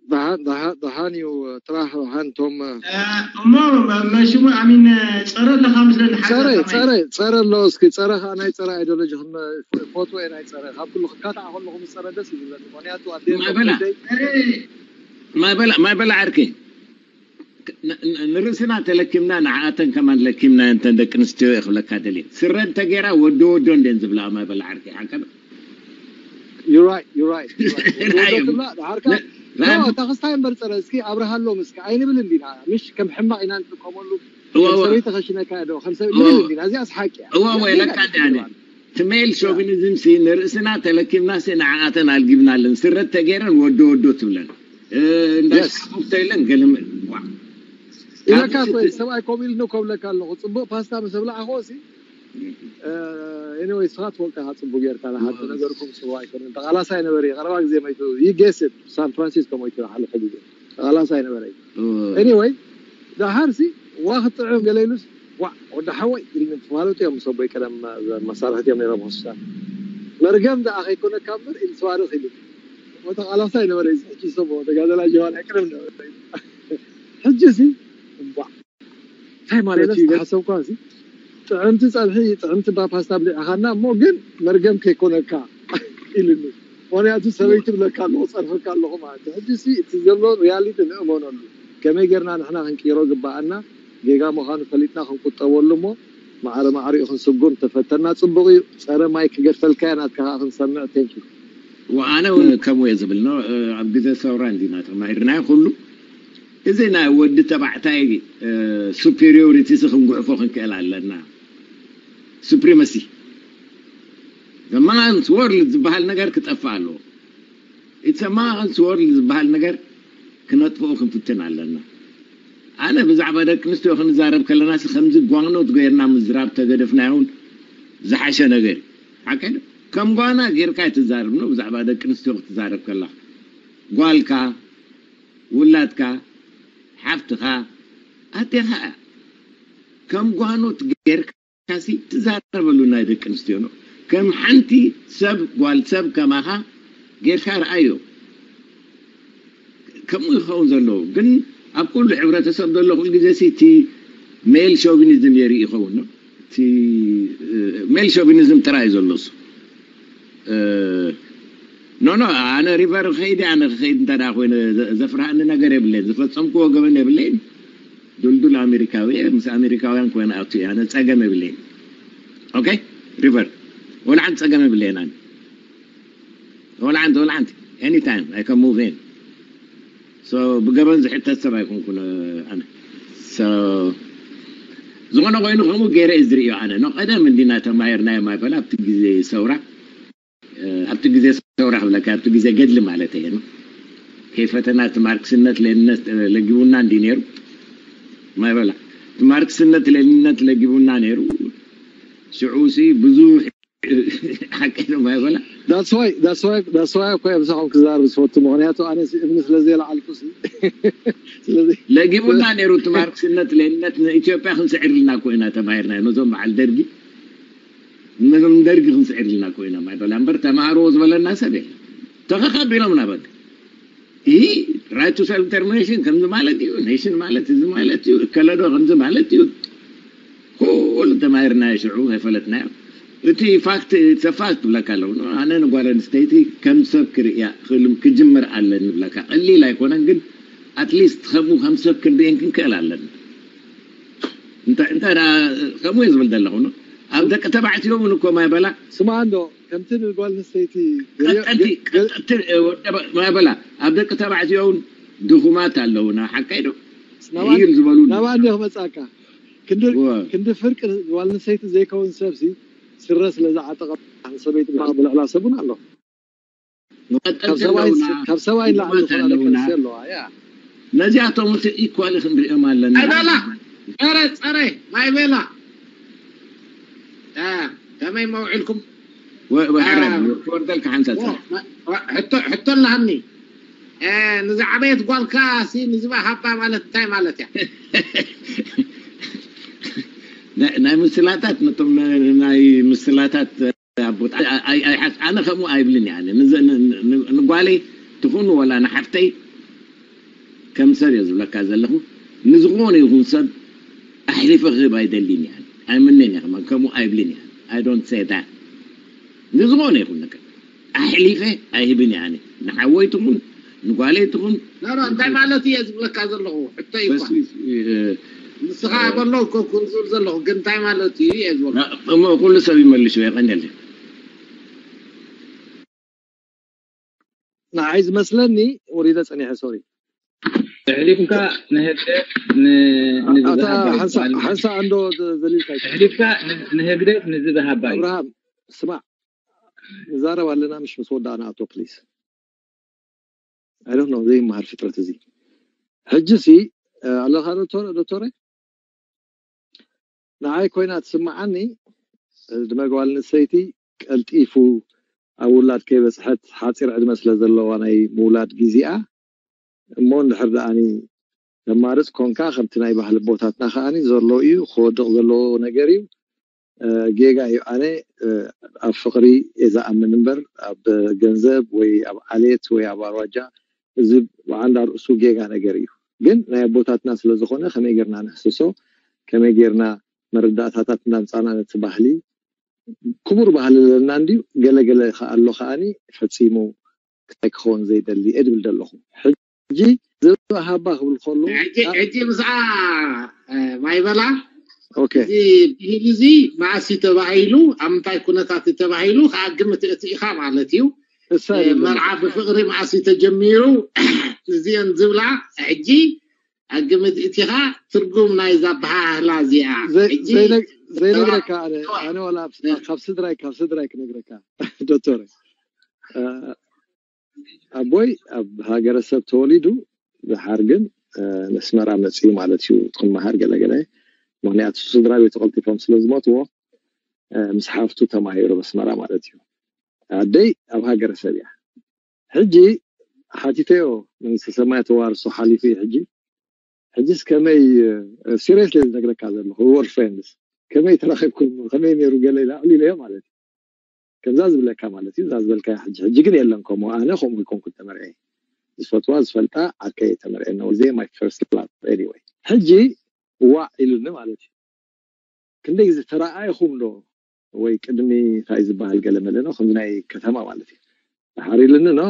ደሓን ደሓን ደሓን እዩ። ጥራሕ ደሓን ቶም እ፣ እሞ መሽሙ ኣሚን ጸረ ኣለካ ምስለኒ ሓዛ ጸረ ከማይ ጸረ ጸረ ኣሎ። እስኪ ጸረ ከዓ ናይ ጸረ ኣይዲዮሎጂ ክም- ፎቶ እየ ናይ ጸረ ካብ ኩሉ ክካታዕ ከለኹ ምስ ጸረ ደስ ይብለኒ። ምክንያቱ ኣዴ ማይበላ ከብደይ እ፣ ማይበላ ማይበላ ዓርከይ ን- ን- ንርእስና ተለኪምና ንዓኣተን ከማን ለኪምና እንተን ደቂ ኣንስትዮ እየ ክብለካ ደልየ። ስረ እንተገይራ ወዶ ወዶ እንደን ዝብላ ማይበላ ዓርከይ ሓቀ You're right, you're right, you're right። ወዶ ራእዮም ትብላ ድሓር ከዓ ራእዮም እታ ክስታይ እምበር ጸረ እስኪ ኣብርሃሎም እስኪ ኣይንብል እንዲና። ምሽ ከም ሕማቕ ኢና ንጥቀመሉ። እወ ከም እወ ሰበይቲ ከሽነካ ዶ ከም ሰብ እወ ንብል እንዲና። እዚኣ ስሓቂ እያ። እወ እወ ጌጋ ለካ እዩ ዳኒ ትብላ። እቲ ሜል ሾቪኒዝም ሲ ንርእስና ተለኪምና ሲ ንዓኣተን ኣልጊብናለን። ስረ እንተገይረን ወዶ ወዶ ትብለን። እ፣ እንዳ Yes። ሻቡክቶ ኢለን ገልም ዋ ኢለካ ካብዚ እኮ እቲ ሰብኣይ ኮሚልኒ ኮብለካ ኣለኹ። ጽቡቕ ፓስታ ምስ ኣብላዕኹ ሲ ኤኒወይ ስኻ ትፈልጠ ኢኻ ጽቡቅ ጌርካ ንሓንቲ ነገርኩም ጽቡቅ ኣይኮነን። ተቓላሳይ ነበረ ቀረባ ግዜ መይቱ ይጌስድ ሳን ፍራንሲስኮ መይቱ ዝሓለፈ ግዜ ተቓላሳይ ነበረ። ኤኒወይ ደሓር ሲ ዋ ክጥዕም ገለ ኢሉስ ዋዕ ወዲ ሓወይ ኢልኒ። ትፋለጡ እዮም ምስ ኣቦይ ቀደም መሳርሕቲ እዮም ነይሮም ሆስፒታል። መርገም ደኣ ከይኮነካ እምበር ኢሉ ተባረኽ ኢሉ ተቓላሳይ ነበረ። ሕጂ ሰቦ ተጋደላይ ጀዋን ኣይቀደም ነበረ። ሕጂ ሲ ዋዕ እንታይ ማለት እዩ? ሓሰብኳ እዚ ጥዕምቲ ፀብሒ ጥዕምቲ ባፓስታ ብሊዕኻና እሞ ግን መርገም ከይኮነካ ኢልኒ። ምክንያቱ ሰበይቲ ብለካ ኣለኹ ፀርፈካ ኣለኹ ማለት እዩ። ሕጂ ሲ እቲ ዘሎ ሪያሊቲ ንእመነሉ። ከመይ ጌርና ንሕና ክንቅይሮ ግባኣና? ጌጋ ምዃኑ ፈሊጥና ክንቁጠበሉ እሞ ማዕረ ማዕሪኡ ክንስጉም ተፈተና ፅቡቕ እዩ። ፀረ ማይ ክገድፈልካ እየ ናትካ ከዓ ክንሰምዕ። ቴንኪ ኣነ እውን ከምኡ እየ ዝብል ኖ ኣብ ግዜ ሰውራ እንዲና ተማሂርናዮ ኩሉ እዚ ናይ ወዲ ተባዕታይ ሱፔሪዮሪቲ ሲ ክንጉሕፎ ክንክእል ኣለና። ሱፕሪመሲ ዘማንስ ወርልድ ዝበሃል ነገር ክጠፍእ ኣለዎ። ኢትስ ማንስ ወርልድ ዝበሃል ነገር ክነጥፍኦ ክንፍትን ኣለና። ኣነ ብዛዕባ ደቂ ኣንስትዮ ክንዛረብ ከለና ሲ ከምዚ ጓኖት ገይርና ምዝራብ ተገደፍናዮ እውን ዝሓሸ ነገር እዩ። ሓቀ ከም ጓና ጌርካ ኣይትዛረብ ነው። ብዛዕባ ደቂ ኣንስትዮ ክትዛረብ ከላ ጓልካ፣ ውላድካ፣ ሓፍትኻ፣ ኣዴኻ እያ። ከም ጓኖት ጌርካ ሲ ትዛረበሉ ናይ ደቂ ኣንስትዮ ነው። ከም ሓንቲ ሰብ ጓል ሰብ ከማኻ ጌርካ ረኣዮ። ከምኡ ይኸውን ዘለዎ ግን ኣብ ኩሉ ሕብረተሰብ ዘሎ ኩሉ ግዜ ሲ እቲ ሜል ሾቪኒዝም የርኢ ይኸውን ነው። እቲ ሜል ሾቪኒዝም ጥራይ እዩ ዘሎ እሱ። ኖ ኖ ኣነ ሪቨር ከይዲ ኣነ ከይድ እንተ ኮይነ ዘፍርሃኒ ነገር የብለይን። ዝፈጸምክዎ ገበን የብለይን። ዱልዱል ኣሜሪካዊ እየ። ምስ ኣሜሪካውያን ኮይነ ኣብቲ ኣነ ጸገም የብለይን። ኦኬ ሪቨር ወላ ሓንቲ ጸገም የብለይን። ኣነ ወላ ሓንቲ ወላ ሓንቲ ኤኒታይም ኣይ ከም ሙቭ ኢን ሶ ብገበን ዝሕተት ሰብ ኣይኮንኩን ኣነ። ሶ ዝኾነ ኮይኑ ከምኡ ገይረ እየ ዝርእዮ ኣነ። ኖ ቀደም እንዲና ተማሂርናዮ ማይበል ኣብቲ ግዜ ሰውራ ኣብቲ ግዜ ሰውራ ክብለካ ኣብቲ ግዜ ገድሊ ማለት እየ ነው። ከይፈተና እቲ ማርክስነት ሌንነት ለጊቡና እንዲ ነይሩ ማይበላ እቲ ማርክስነት ሌንነት ለጊቡና ነይሩ። ሽዑ ሲ ብዙሕ ሓቂ ነው ማይበላ that's why that's why that's why እኮ ምሳኹም ክዛረብ ዝፈቱ ምክንያቱ ኣነ እምኒ ስለ ዘይለዓልኩ ስለዚ ለጊቡና ነይሩ እቲ ማርክስነት ሌንነት ንኢትዮጵያ ክንስዕር ኢልና እኮ ኢና ተማሂርና ነዞም በዓል ደርጊ ነዞም ደርጊ ክንስዕር ኢልና እኮ ኢና ማይበላ እምበር ተማሃርዎ ዝበለና ሰብ የለ ተኸካቢሎምና በቃ ይህ right to self determination ከምዚ ማለት እዩ ኔሽን ማለት እዚ ማለት እዩ እከለዶ ከምዚ ማለት እዩ ኩሉ ተማሂርናዮ ሽዑ ከይፈለጥናዮ እቲ ፋክት ሰፋክት ትብለካ ኣለዉ ኣነ ንጓል ኣንስተይቲ ከም ሰብ ክርእያ ክልም ክጅምር ኣለኒ ብለካ ቀሊል ኣይኮነን ግን ኣትሊስት ከምኡ ከም ሰብ ክንርእየን ክንክእል ኣለና እንታይ እንታይ ከምኡ እየ ዝብል ዘለኹ ኣብ ደቂ ተባዕትዮ እውን እኮ ማይ በላ ስማ እንዶ ከምቲ ንጓል ኣንስተይቲ ቀጠንቲ ቀጠንቲ ማይ በላ ኣብ ደቂ ተባዕትዮ እውን ድኹማት ኣለውና ሓቀይ ዶ ይል ዝበሉ ናባ እንዲ ክመፃካ ክንዲ ፍርቂ ጓል ኣንስተይቲ ዘይከውን ሰብሲ ስረ ስለ ዝዓጠቐ ሰበይቲ ብልዕላ ሰቡን ኣሎ። ካብ መቐጠልቲ ሰብኣይ ኣለውና፣ ካብ ሰብኣይ ላዕሊ ዲፕሎማት ዝኾና ደቂ ኣለውና። ኣንስትዮ ኣለዋ። ያ ነዚኣቶም እቲ ኢኳሊ ክንሪኦም ኣለና። ማይ በላ፣ ጸረ ጸረ ማይ በላ። አ፣ ከመይ መውዕልኩም? ወ- ወ- ሕራይ አ፣ ክወርደልካ ሓንሳብ ኦ፣ ጸረ። ማ- ሕቶ ሕቶ ኣለሃኒ። አ፣ ንዝዓበየት ጓልካ ሲ ንዝባ ሃባ ማለት እንታይ ማለት እያ? ናይ ናይ ምስላታት ነቶም ነ- ናይ ምስላታት ኣቦት ኣይ- ኣይ- ኣይ- ኣነ ከምኡ ኣይብልን እየ። ኣነ ንዘ- ን- ን- ንጓለይ ትኹን ወላ ንሓፍተይ ከም ሰብ እየ ዝብለካ ዘለኹ። ንዝኾነ ይኹን ሰብ ኣሕሊፈ ክህብ ኣይደልን እየ። ኣይምነን እየ ከማን ከምኡ ኣይብልን እየ። I don't say that። ንዝኾነ ይኹን ነገር ኣሕሊፈ ኣይህብን እየ። ኣነ ንሓወይ ትኹን ንጓለይ ትኹን ኖ ኖ፣ እንታይ ማለት እየ ዝብለካ ዘለኹ? ሕቶ እዩ እኳ። በስ- እ- ንስኻ በሎ እኮ ክዝብ ዘለኹ፣ ግን እንታይ ማለት እዩ እየ ዝበልኩ? እሞ ኩሉ ሰብ ይመልሱ የቐንየልኝ። ንዓይ ዝመስለኒ ወሪደ ጸኒሐ። ሶሪ። ኣሕሊፍካ ንህግደፍ ን- ንዝበሃባ እዩ። ሓንሳ እንዶ ዘሊልካ እዩ። ኣሕሊፍካ ን- ንህግደፍ ንዝበሃባ እዩ። ኣብርሃም ስማዕ፣ ንዛረብ ኣለና፣ ምሽ ምስ ወዳእና ኣቶ ፕሊስ። I don't know፣ ዘይመሃር ፍጥረት እዚ። ሕጂ ሲ ኣለኻ ዶክተር ዶክተረ? ንዓይ ኮይና ትስምዓኒ፣ ዕድመ ጓል ኣንስተይቲ ቀልጢፉ ኣብ ውላድ ከይበጽሐት ሓጺር ዕድመ ስለ ዘለዋ ናይ ምውላድ ግዜኣ እሞ፣ እንድሕር ደኣኒ ተማርጽ ኮንካ፣ ከምቲ ናይ ባህሊ ቦታትና ከኣኒ ዘሎ እዩ፣ ክወድቕ ዘለዎ ነገር እዩ። ጌጋ እዩ። ኣነ ኣብ ፍቕሪ እየ ዝኣምን እምበር ኣብ ገንዘብ ወይ ኣብ ዓሌት ወይ ኣብ ኣውራጃ፣ እዚ ብዓንዳ ርእሱ ጌጋ ነገር እዩ። ግን ናይ ኣቦታትና ስለ ዝኾነ ከመይ ጌርና ንሕስሶ፣ ከመይ ጌርና መረዳእታታት እናምጻና ነቲ ባህሊ ክቡር ባህሊ ዘለና እንድዩ። ገለ ገለ ከኣ ኣሎ ከኣኒ ፈጺሙ ክታይ ክኸውን ዘይደሊ እየ ድብል ዘለኹ። ሕጂ ዝብሃባ ክብል ከሎ ሕጂ ሕጂ ምስኣ ማይበላ ኦኬ እዚ ብሂል እዚ መኣሲ ተባሂሉ ኣብ ምንታይ ኩነታት ተባሂሉ ከዓ ግምት እቲ ኢኻ ማለት እዩ። እሳ መርዓ ብፍቕሪ መኣሲ ተጀሚሩ እዚአን ዝብላ ሕጂ ኣብ ግምት እቲኻ ትርጉም ናይዛ ኣበሃህላ እዚኣ ሕጂ ዘይነግረካ ኣነ ኣነ ዋላ ካብ ስድራይ ካብ ስድራይ ክነግረካ ዶክተር ኣቦይ ኣብ ሃገረሰብ ተወሊዱ ድሓር ግን ነስመራ መፅኡ ማለት እዩ ክመሃር ገለገለ ምክንያቱ ስድራ ቤቱ ቀልጢፎም ስለ ዝሞትዎ ምስ ሓፍቱ ተማሂሩ በስመራ ማለት እዩ ኣደይ ኣብ ሃገረሰብ እያ ሕጂ ሓቲተዮ መንግስተ ሰማይ ተዋርሶ ሓሊፉ እዩ ሕጂ ሕጂስ ከመይ serious ለ ዝነግረካ ዘለኹ we were friends ከመይ ተራኺብኩም ከመይ ነይሩ ገለ ኢለ ኣዕሊለዮ ማለት እዩ ከምዛ ዝብለካ ማለት እዩ እዛ ዝበልካያ ሕጂ ሕጂ ግን የለን ከምኡ ኣነ ከምኡ ይኮንኩ ተመርዐ ዝፈትዋ ዝፈልጣ ዓርከይ ተመርዐ ነው ዜ my first love anyway ሕጂ ዋዕ ኢሉኒ ማለት እዩ ክንደይ ግዜ ተረኣይኹም ዶ ወይ ቅድሚ እንታይ ዝበሃል ገለ መለ ነው ከምዚ ናይ ከተማ ማለት እዩ ድሓር ኢሉኒ no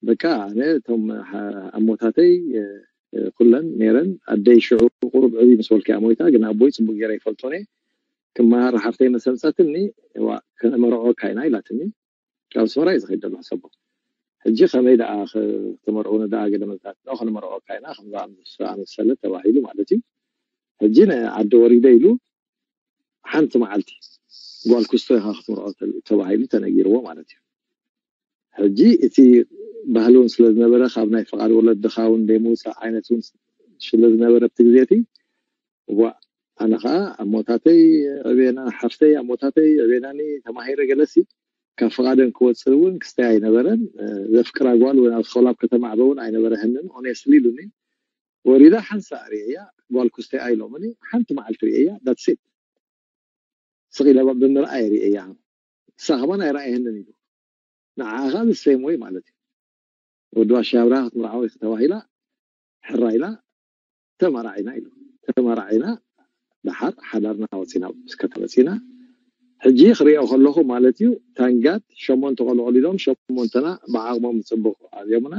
በቃ ኣነ እቶም ኣሞታተይ ኩለን ነይረን ኣደይ ሽዑ ቁሩብ ዕብይ ምስ በልኩ እያ ሞይታ ግን ኣቦይ ፅቡቅ ገይረ ይፈልጦ እየ ክመሃር ሓፍተይ መሰምፀትኒ ከነመርዖካ ኢና ኢላትኒ ካብ ኣስመራ እዩ ዝኸይድ ዘሎ ሕሰቦ ሕጂ ከመይ ደኣ ክተመርዑኒ ደኣ ገለ መዝታት ዶ ከነመርዖካ ኢና ከምዛ ኣመሰለ ተባሂሉ ማለት እዩ ሕጂ ንዓዲ ወሪደ ኢሉ ሓንቲ መዓልቲ ጓል ኩስቶ ኢኻ ክትምርዖ ተባሂሉ ተነጊርዎ ማለት እዩ ሕጂ እቲ ባህሊ እውን ስለ ዝነበረ ካብ ናይ ፍቓድ ወለድኻ እውን ደይምውፃእ ዓይነት እውን ስለ ዝነበረ ኣብቲ ግዜ እቲ ዋ ኣነ ከዓ ኣሞታተይ ዕቤና ሓፍተይ ኣሞታተይ ዕቤናኒ ተማሂረ ገለሲ ካብ ፍቓደን ክወፅእ እውን ክስተይ ኣይነበረን ዘፍቅራ ጓል እውን ኣብ ኸላብ ከተማዕበ እውን ኣይነበረህንን honestly ኢሉኒ ወሪዳ ሓንሳእ ርእየያ ጓል ኩስተይ ኣይሎምኒ ሓንቲ መዓልቲ ርእየያ that's it ስቕ ኢለ ብምርኣይ ርእየያ ንሳ ከማን ኣይረኣየንን ኢሉ ንዓኻ the same way ማለት እዩ ወዲ ዋሻ ኣብርሃ ክትምርዓወ ኢኺ ተባሂላ ሕራ ኢላ ተመራዒና ኢሉ ተመራዒና ደሓር ሓዳርና ወፂና ምስ ከተመፂና ሕጂ ክሪኦ ከለኹ ማለት እዩ ታንጋት ሸሞንተ ቆልዑ ወሊዶም ሸሞንተና ብዓቕሞም ፅቡቅ ኣብዮምና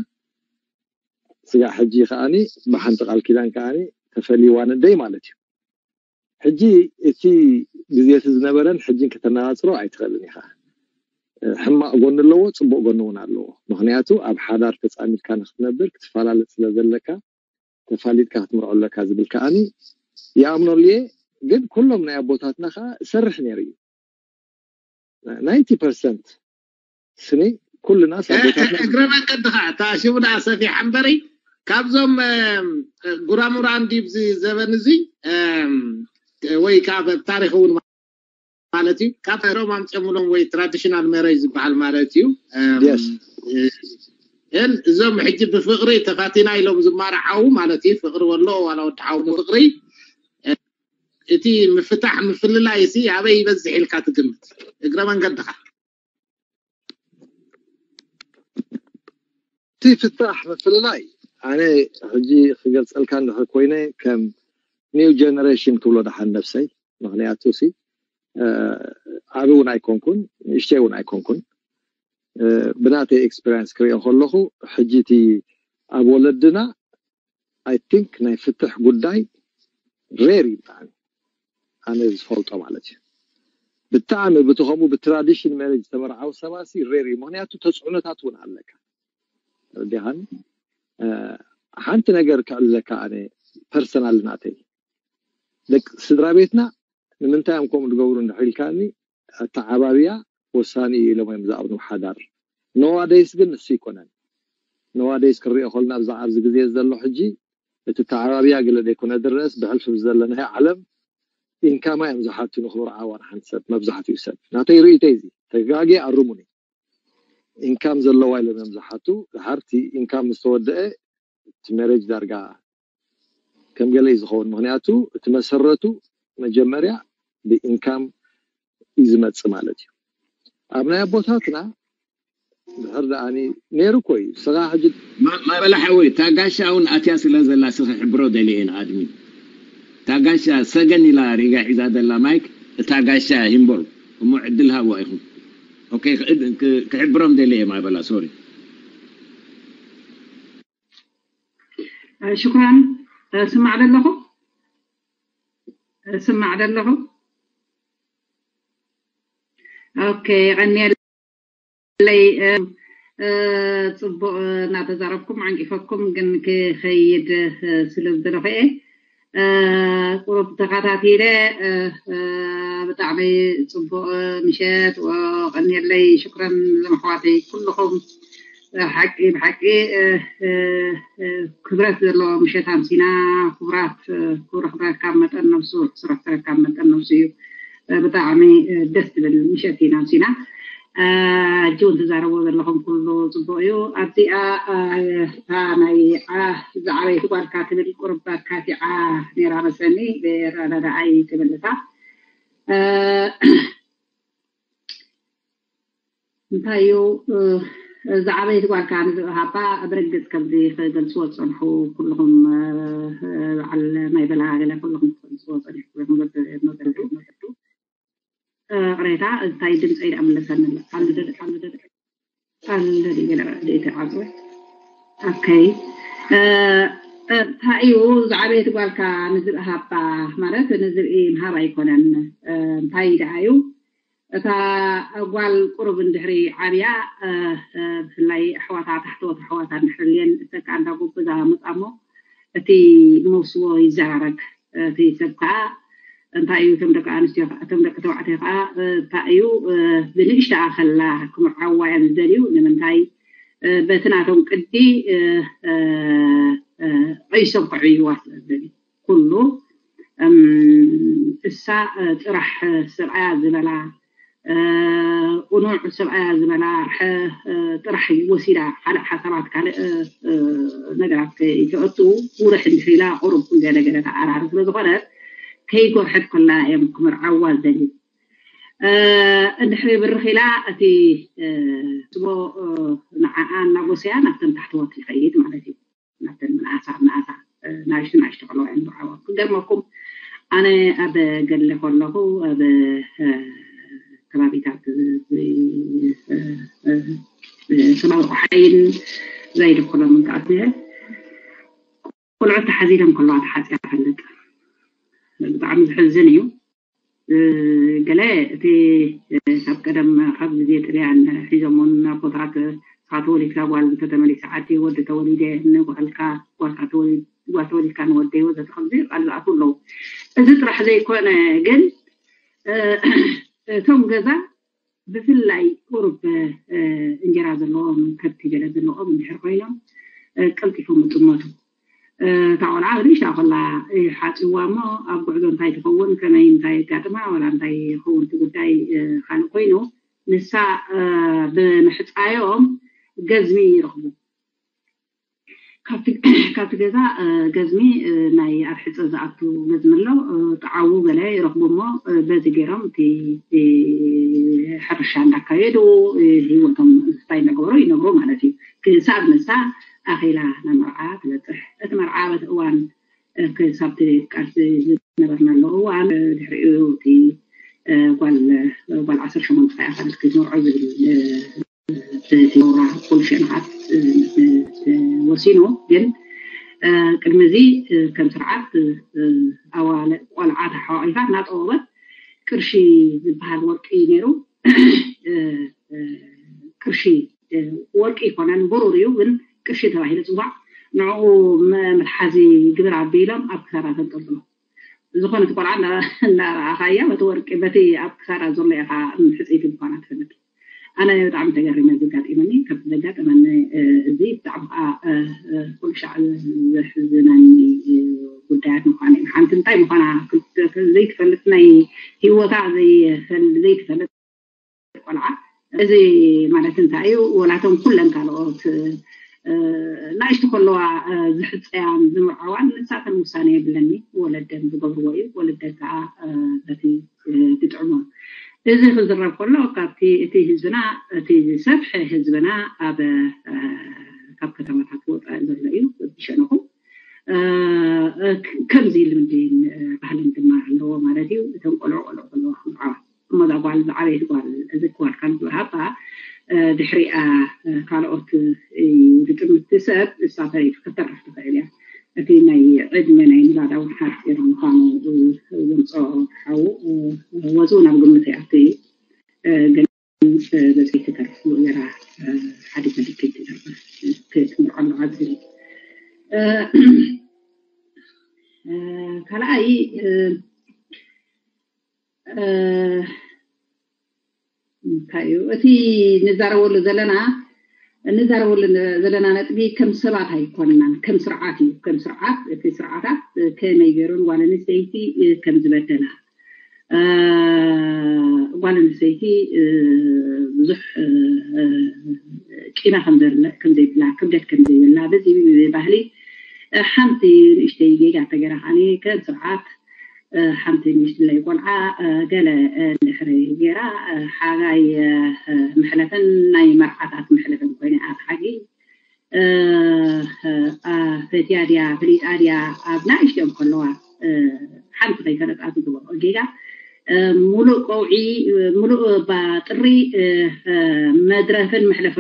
ስጋዕ ሕጂ ከዓኒ ብሓንቲ ቃል ኪዳን ከዓኒ ተፈልይዋ ነደይ ማለት እዩ ሕጂ እቲ ግዜ እቲ ዝነበረን ሕጂን ከተነፃፅሮ ኣይትኽእልን ኢኻ ሕማቕ ጎኒ ኣለዎ ፅቡቅ ጎኒ እውን ኣለዎ ምክንያቱ ኣብ ሓዳር ተፃሚድካ ንክትነብር ክትፈላለጥ ስለ ዘለካ ተፋሊጥካ ክትምርዖ ኣለካ ዝብል ከዓኒ ይኣምነሉ እየ ግን ኩሎም ናይ ኣቦታትና ከዓ እሰርሕ ነይሩ እዩ ናይንቲ ፐርሰንት ስኒ ኩልና ሳቦታት እግረ መንገድኻ እታ ሽሙ ደኣ ሰፊሓ እምበሪ ካብዞም ጉራሙራን ዲብዚ ዘበን እዚ ወይ ከዓ ኣብ ታሪክ እውን ማለት እዩ ካብ ሮም ኣምፀሙሎም ወይ ትራዲሽናል መረጅ ዝበሃል ማለት እዩ እን እዞም ሕጂ ብፍቅሪ ተፋቲና ኢሎም ዝማርዓው ማለት እዩ ፍቅሪ ወሎ ዋላ ወዲ ሓው ብፍቅሪ እቲ ምፍታሕ ምፍልላይ ሲ ኣበይ ይበዝሕ ኢልካ ትግምት እግረ መንገድኻ እቲ ፍታሕ ምፍልላይ ኣነ ሕጂ ክገልፀልካ እንድሕር ኮይነ ከም ኒው ጀነሬሽን ክብሎ ደሓን ነብሰይ ምክንያቱ ሲ ዓቢ እውን ኣይኮንኩን ንእሽተይ እውን ኣይኮንኩን ብናተይ ኤክስፐሪንስ ክሪኦ ከለኹ ሕጂ እቲ ኣብ ወለድና ኣይ ቲንክ ናይ ፍትሕ ጉዳይ ሬር ይብጣዕሚ ኣነ ዝፈልጦ ማለት እዩ ብጣዕሚ ብቲ ከምኡ ብትራዲሽን ሜሬጅ ዝተመርዓው ሰባሲ ሬር እዩ ምክንያቱ ተፅዕኖታት እውን ኣለካ ዲሃን ሓንቲ ነገር ክዕልለካ ኣነ ፐርሰናል ናተይ ደቂ ስድራ ቤትና ንምንታይ እዮም ከምኡ ዝገብሩ እንድሕር ኢልካኒ ኣተዓባብያ ወሳኒ እዩ ኢሎም እዮም ዝኣምኑ ሓዳር ነዋደይስ ግን ንሱ ይኮነን ነዋደይስ ክንሪኦ ከልና ብዛዕባ ኣብዚ ግዜ ዘሎ ሕጂ እቲ ተዓባብያ ገለ ዘይኮነ ድረስ ብሕልፊ ብዘለናዮ ዓለም ኢንካማ እዮም ዝሓቱ ንክምርዓዋ ንሓንቲ ሰብ መብዛሕትኡ ሰብ ናተይ ርእይተይ እዚ ተጋጌ ኣርሙኒ ኢንካም ዘለዋ ኢሎም እዮም ዝሓቱ ድሓርቲ ኢንካም ምስ ተወደአ እቲ ሜሬጅ ዳርጋ ከም ገለ እዩ ዝኸውን ምክንያቱ እቲ መሰረቱ መጀመርያ ብኢንካም እዩ ዝመፅእ ማለት እዩ ኣብ ናይ ኣቦታትና ድሕር ደኣኒ ነይሩ እኮ እዩ ስኻ ሕጂ ማበላ ሓወይ እታ ጋሻ እውን ኣትያ ስለ ዘላ ስኺ ሕብሮ ደልየ እየ ንኣድሚን እታ ጋሻ ሰገን ኢላ ሪጋ ሒዛ ዘላ ማይክ እታ ጋሻ ሂምቦል እሞ ዕድል ሃዋ ኢኹም ኦኬ ክሕብሮም ደልየ እየ ማበላ ሶሪ ሽኩራን ስማዕ ደለኹ ስማዕ ደለኹ ኦኬ ቀኒየለይ ጽቡቕ እናተዛረብኩም ዓንቂፈኩም ግን ክኸይድ ስለ ዝደለኹ እየ ቁሩብ ተኸታቲለ ብጣዕሚ ጽቡቕ ምሸት ቀኒየለይ ሽኩረን ዘመሕዋተይ ኩልኹም ሓቂ ብሓቂ ክብረት ዘለዎ ምሸት ኣምሲና ክቡራት ክቡር ክብረካ መጠን ነብሱ ሕስረት ክብረካ መጠን ነብሱ እዩ ብጣዕሚ ደስ ትብል ምሸት ኢና ኣምሲና ሕጂ እውን ትዛረብዎ ዘለኹም ኩሉ ፅቡቅ እዩ ኣብዚኣ እታ ናይ ዝዓበይቲ ጓልካ ትብል ቁርብ ኣካቲዓ ነይራ መሰኒ ረዳዳኣይ ትብል እታ እንታይ እዩ ዝዓበይቲ ጓልካ ንዝእሃባ ብርግፅ ከምዚ ክገልፅዎ ዝፀንሑ ኩልኹም በዓል ናይ በላ ገለ ኩልኹም ትፈልፅዎ ፀኒሕኩም ኢኹም በብመገዱ ቅሬታ እንታይ ድምፀይ ደኣ ምለሰኒ ኣሎ ኣሎ ድዩ ገለ ደይተዓፅወ ኦከይ እንታይ እዩ ዝዓበየት ጓልካ ንዝብኢ ሃባ ማለት ንዝብኢ ምሃብ ኣይኮነን እንታይ ደኣ እዩ እታ ጓል ቁሩብ እንድሕሪ ዓብያ ብፍላይ ኣሕዋታ ታሕተወት ኣሕዋታ እንድሕሪ ልየን እተካ እንዳ ጎበዛ መፃሞ እቲ መውስቦ ይዘራረግ እቲ ሰብ ከዓ እንታይ እዩ እቶም ደቂ ኣንስትዮ እቶም ደቂ ተባዕትዮ ከዓ እንታይ እዩ ብንእሽተኣ ከላ ክምርዓዋ እዮም ዝደልዩ ንምንታይ በቲ ናቶም ቅዲ ቀይሶም ከዕብይዋ ስለ ዝደልዩ ኩሉ እሳ ጥራሕ ሰብኣያ ዝበላ ቁኑዕ ሰብኣያ ዝበላ ጥራሕ ወሲዳ ካልእ ሓሳባት ካልእ ነገራት ከይተእቱ ውርሕ እንድሕር ኢላ ቁሩብ ገለገለ ተኣራሪ ስለ ዝኾነ ከይጎርሐት ኮላ እዮም ክምርዓዋ ዝደልዩ እንድሕር ብርኽ ኢላ እቲ ስቦ ንዓኣ እናጎሰያ ናብተን ታሕተወት ይኸይድ ማለት እዩ ናብተን ምንኣሳ ምንኣሳ ናእሽቱ ናእሽቱ ከለዋ እዮም ዝዓወት ክገርመኩም ኣነ ኣብ ገድሊ ከለኹ ኣብ ከባቢታት ከባቢ ቆሓይን ዘይድኩሎም ምንቃት ነረ ቆልዑት ተሓዚሎም ከለዋ ተሓፅያ ፈልጥ ብጣዕሚ ዝሕዝን እዩ ገለ እቲ ካብ ቀደም ካብ ግዜ ጥልያን ሒዞሞን ኣቦታት ንስኻ ተወሊድካ ጓል እንተተመሊሳ ዓዲ ወዲ ተወሊደ ንጓልካ ጓልካ ጓል ተወሊድካ ንወደይ ወዘተ ከምዚ ቃል ዝኣትዉ ኣለዉ እዚ ጥራሕ ዘይኮነ ግን እቶም ገዛ ብፍላይ ቁሩብ እንጀራ ዘለዎም ከብቲ ገለ ዘለዎም እንድሕር ኮይኖም ቀልጢፎም ይጥመቱ። እታ ቆልዓ ንእሽታ ከላ ሓፂዋ እሞ ኣብ ጉዕዞ እንታይ ትኸውን ከመይ እንታይ የጋጥማ ዋላ እንታይ ይኸውን እቲ ጉዳይ ካልእ ኮይኑ ንሳ ብምሕፃዮም ገዝሚ ይረኽቡ። ካብቲ ገዛ ገዝሚ ናይ ኣርሕፀ ዝኣቱ ገዝሚ ኣሎ። ጣዓዉ ገለ ይረኽቡ እሞ በዚ ገይሮም እቲ ሕርሻ እንዳካየዱ ህይወቶም እንታይ እንዳገበሩ ይነብሩ ማለት እዩ። ክሳብ ንሳ ኣኺላ ናብ መርዓ ትበፅሕ። እቲ መርዓ በቲ እዋን ክሳብቲ ቃልሲ ዝነበርናሉ እዋን ድሕሪኡ እቲ ጓል ጓል ዓሰርተ ሸሞንተ ኣኻልት ክትመርዖ ዝብል እቲ ፖሊሲ ንዓት ወሲኑ ግን ቅድሚ እዚ ከም ስርዓት ኣዋለ ቆልዓ ተሓዋቒፋ እናጠወበት ቅርሺ ዝበሃል ወርቂ ነይሩ። ቅርሺ ወርቂ ይኮነን ብሩር እዩ ግን ቅርሺ ተባሂሉ ፅዋዕ ንዕኡ መትሓዚ ግብር ኣቢሎም ኣብ ክሳዳ ተንጠልጥሎ። ዝኾነት ቆልዓ እናረኣኻያ በቲ ወርቂ በቲ ኣብ ክሳዳ ዘሎ ኢኻ ሕፅይቲ ምኳና ትፈልጥ። ኣነ ብጣዕሚ ተገሪመ ዘጋጢመኒ ካብቲ ዘጋጠመኒ እዚ ብጣዕሚ ከዓ ኩሉ ሻዕ ዘሕዝነኒ ጉዳያት ምኳኑ እዩ። ሓንቲ እንታይ ምኳና ዘይትፈልጥ ናይ ህይወታ ዘይትፈልጥ ቆልዓ እዚ ማለት እንታይ እዩ? ወላቶም ኩለን ካልኦት ናእሽቱ ከለዋ ዝሕፀያን ዝምርዓዋን ንሳተን ውሳነ የብለኒ ወለደን ዝገብርዎ እዩ። ወለደን ከዓ በቲ ትጥዕሞ። እዚ ክዝረብ ከሎ ካብቲ እቲ ህዝብና እቲ ዝሰፍሐ ህዝብና ኣብ ካብ ከተማታት ወፃኢ ዘሎ እዩ። ብሸነኹ ከምዚ ልምድን ባህልን ድማ ኣለዎ ማለት እዩ። እቶም ቆልዑ ቆልዑ ከለዋ ክምርዓዋ እሞ እዛ ጓል ዝዓበየት ጓል እዚ ክዋልካ ንዝወሃባ ድሕሪኣ ካልኦት ግጥምቲ ሰብ ንሳ ተሪፍ ክተርፍ ትኽእል እያ። እቲ ናይ ዕድመ ናይ ሚላዳ እውን ሓፂር ምዃኑ ዘምፅኦ ሓዉ ወዚ እውን ኣብ ግምት ይኣቱ እዩ። ግን በፀይቲ ተርፍ ገራ ሓደ መልክት ክትምርዖ ኣለዋ ዝብል ካልኣይ እንታይ እዩ እቲ ንዛረበሉ ዘለና እንዛረበሉ ዘለና ነጥቢ ከም ሰባት ኣይኮንናን ከም ስርዓት እዩ። ከም ስርዓት እቲ ስርዓታት ከመይ ገይሩን ጓል ኣንስተይቲ ከም ዝበደላ ጓል ኣንስተይቲ ብዙሕ ቂና ከም ዘይብላ ክብደት ከም ዘይብላ በዚ ባህሊ ሓንቲ ንእሽተይ ጌጋ ተገራ ከዓኒ ከም ስርዓት ሓንቲ ንእሽትለይ ቆልዓ ገለ እንድሕሪ ገይራ ሓጋይ መሕለፍን ናይ መርዓታት መሕለፍን ኮይነ ኣብ ሓጊ ፈትያ ድያ ፍሊጣ ድያ ኣብ ናእሽትኦም ከለዋ ሓንቲ ከይፈለጣ ዝገበሮ ጌጋ ሙሉእ ቀውዒ ሙሉእ ባጥሪ መድረፍን መሕለፈ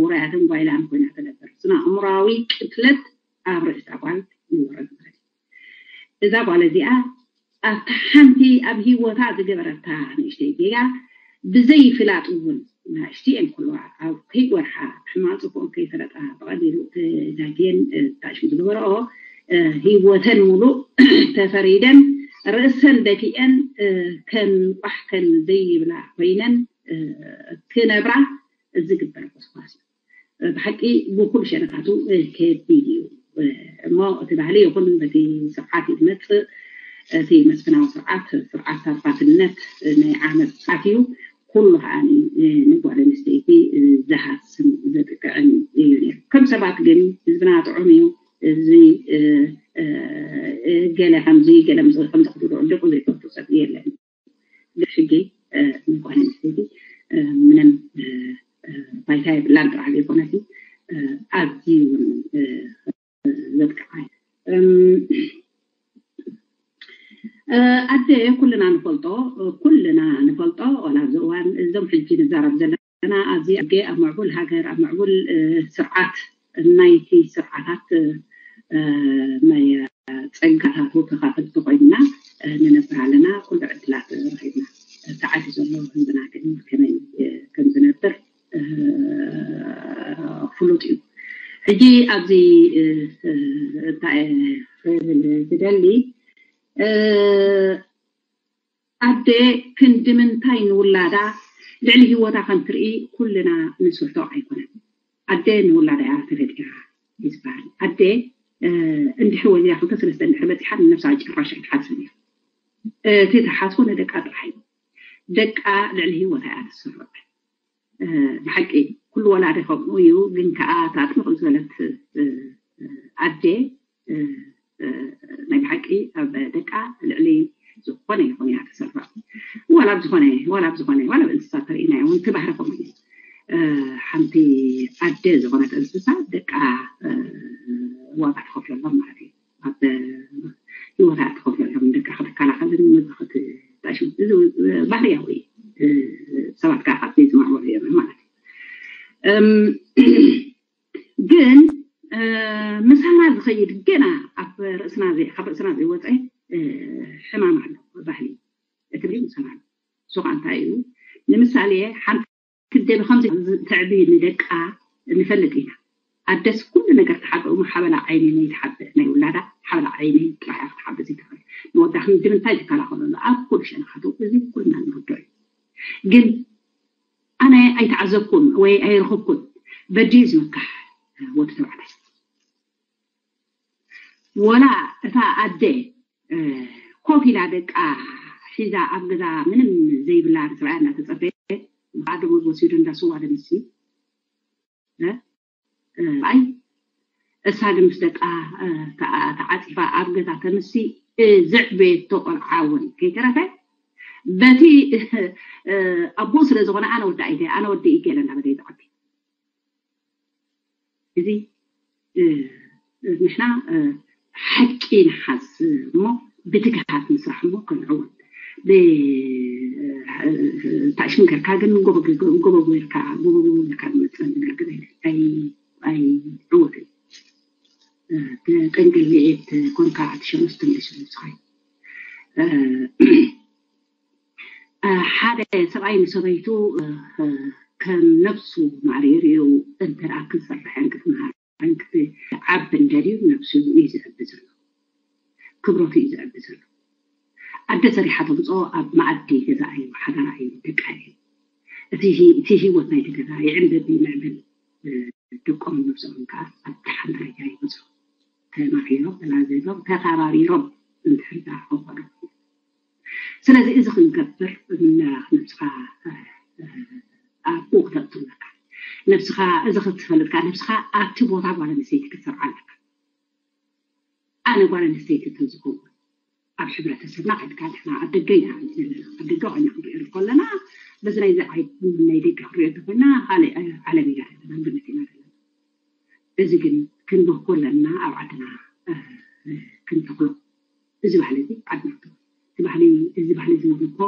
ውራያትን ጓይላን ኮይና ተነበር ስነ ኣእምራዊ ቅትለት ኣብ ርእሳ ጓል ይወረድ ማለት እዩ። እዛ ጓል እዚኣ ኣብታ ሓንቲ ኣብ ህይወታ ዝገበረታ ንእሽተይ ጌጋ ብዘይፍላጥ እውን ናእሽቲ እየን ከለዋ ኣብ ከይወርሓ ሕማቕ ፅቡቕ ከይፈለጣ ብቐሊሉ ተጋግየን ታሽም ዝገበረኦ ህይወተን ሙሉእ ተፈሪደን ርእሰን ደፊአን ከም ቋሕከን ዘይብላ ኮይነን ክነብራ ዝግበር ጎስጓስ እዩ። ብሓቂ ብኩሉ ሸነኻቱ ከቢድ እዩ እሞ እቲ ባህሊ ይኹን በቲ ስርዓት እዩ ዝመፅእ። እቲ መስፍናዊ ስርዓት ስርዓት ኣባትነት ናይ ዓመፅ ስርዓት እዩ። ኩሉ ከዓ ንጓል ኣንስተይቲ ዝሃስን ዘጥቅዕን እዩ ነይሩ። ከም ሰባት ግን ህዝብና ጥዑም እዩ። እዚ ገለ ከምዚ ገለ ከምዚ ክትብሉ ዕድቁ ዘይፈልጡ ሰብ የለን። ሕጊ ንጓል ኣንስተይቲ ምንም ባይታ የብላን ጥራሕ ዘይኮነሲ ኣዝዩ እውን ዘጥቅዓ ኣደ ኩልና ንፈልጦ ኩልና ንፈልጦ ዋላ ኣብዚ እዋን እዞም ሕጂ ንዛረብ ዘለና ኣዚ ኣደ ኣብ ምዕቡል ሃገር ኣብ ምዕቡል ስርዓት ናይቲ ስርዓታት ናይ ጸጋታቱ ተኻፈልቲ ኮይንና ንነብር ኣለና። ኩሉ ዕድላት ረኺብና። እቲ ዓዲ ዘሎ ህዝብና ግን ከመይ ከም ዝነብር ፍሉጥ እዩ። ሕጂ ኣብዚ እንታይ ክብል ዝደሊ ኣደ ክንዲ ምንታይ ንውላዳ ልዕሊ ህይወታ ከም ትርኢ ኩልና ንስሕቶ ኣይኮነን። ኣደ ንውላዳ እያ ተፈጢራ እዩ ዝበሃል። ኣደ እንድሕር ወሊዳ ክልተ ሰለስተ እንድሕር በፂሓ ንነብሳ ጭራሽ ኣይትሓስብን እያ። እቲ ትሓስቦ ንደቃ ጥራሕ እዩ። ደቃ ልዕሊ ህይወታ እያ ትስርዕ። ብሓቂ ኩሉ ወላዲ ከምኡ እዩ። ግን ከዓ እታ ጥንቕቕ ዝበለት ኣደ ናይ ብሓቂ ኣብ ደቃ ልዕሊ ዝኾነ ይኹን እያ ተሰርፋ። ዋላ ኣብ ዝኾነ ዋላ ኣብ ዝኾነ ዋላ ኣብ እንስሳ ተርእናዮ እውን እቲ ባህሪ ከምኡ እዩ። ሓንቲ ኣደ ዝኾነት እንስሳ ደቃ ዋጋ ትኸፍለሎም ማለት እዩ። ኣብ ህይወታ ትኸፍለሎም ደቃ ክትከላኸልን እዚ ክትጣሽም እዚ ባህርያዊ እዩ። ሰባት ከዓ ካብዚ ዝማዕበሉ እዮም ማለት እዩ። ግን ምሳና ዝኸይድ ገና ኣብ ርእስና ካብ ርእስና ዘይወፀ ሕማም ኣሎ። ባህሊ እቲ ምሳና ንሱ ከዓ እንታይ እዩ? ንምሳሌ ሓንቲ ኣደ ብከምዚ ተዕቢ ንደቃ ንፈልጥ ኢና። ኣደስ ኩሉ ነገር ትሓብእ እሞ ሓበላ ዓይኒ ነይትሓብእ ናይ ውላዳ ሓበላ ዓይኒ ጥራሕ እያ ክትሓብእ ዘይትኽእል። ንወዳ ክንዲ ምንታይ ትከላኸለሉ ኣብ ኩሉ ሸነኻቱ እዚ ኩልና ንርድኦ እዩ። ግን ኣነ ኣይተዓዘብኩን ወይ ኣይረኸብኩን በድዩ ዝምካሕ ወዲ ተባዕታይ ወላ እታ ኣደ ኮፍ ኢላ ደቃ ሒዛ ኣብ ገዛ ምንም ዘይብላ ንሰብኣያ እናተፀበየ ብኣዶ መግቦ ስዊዶ እንዳስዋ ደምሲ ኣይ እሳ ግን ምስ ደቃ ተዓፂፋ ኣብ ገዛ ተምሲ ዘዕበየቶ ቆልዓ እውን ከይተረፈ በቲ ኣቦ ስለ ዝኾነ ኣነ ወዲ ኣይደ ኣነ ወዲ ኢገለ እናበለ ይዝዓቢ። እዚ ንሕና ሓቂ ንሓዝ እሞ ብትግሃት ንስራሕ እሞ ክንዕወት። ታሽም ገርካ ግን ጎበጎ ገርካ ጎበጎ ገርካ ዝመፅእ ነገር ግን ኣይዕወትን። ተጠንቀል ንኤት ኮንካ ትሸምስ ትንሽ ንስኻይ ሓደ ሰብኣይ ንሰበይቱ ከም ነብሱ ማዕረ ይርእዩ እንተ ደኣ ክንሰርሕን ክትመሃርን ክትዓብን ደልዩ ነብሱ እዩ ዝዕቢ ዘሎ፣ ክብረቱ እዩ ዝዕቢ ዘሎ። ኣደ ሰሪሓ ተምፅኦ ኣብ መኣዲ ገዛ እዩ፣ ሓዳራ እዩ፣ ደቃ እዩ። እቲ ህይወት ናይቲ ገዛ ይዕንበብ ይምዕብል፣ ደቆም ነብሶም ከዓ ኣብ ደሓን ደረጃ ይበፅሑ። ተማሂሮም ተላዚቦም ተኸባቢሮም እንድሕር ዝኣኸበሉ ስለዚ እዚ ክንገብር ነብስኻ ኣብኡ ክተእቱ ኣለካ። ነብስኻ እዚ ክትፈልጥካ ነብስኻ ኣብቲ ቦታ ጓል ኣንስተይቲ ክትሰርዓ ኣለካ። ኣነ ጓል ኣንስተይቲ እንተዝኸውን ኣብ ሕብረተሰብና ከድካ ንሕና ኣብ ደገ ኢና ዘለና ኣብ ደገ ኮይና ክንሪኦ ከለና በዚ ናይዚ ናይ ደገ ክንሪኦ እንተኮይና ካልእ ዓለም ኢና ዘለና ግምት ኢና ዘለና። እዚ ግን ክንበኮ ኣለና ኣብ ዓድና ክንተክሎ እዚ ባህሊ እዚ ዓድና እቲ ባህሊ እዚ ባህሊ እዚ እኮ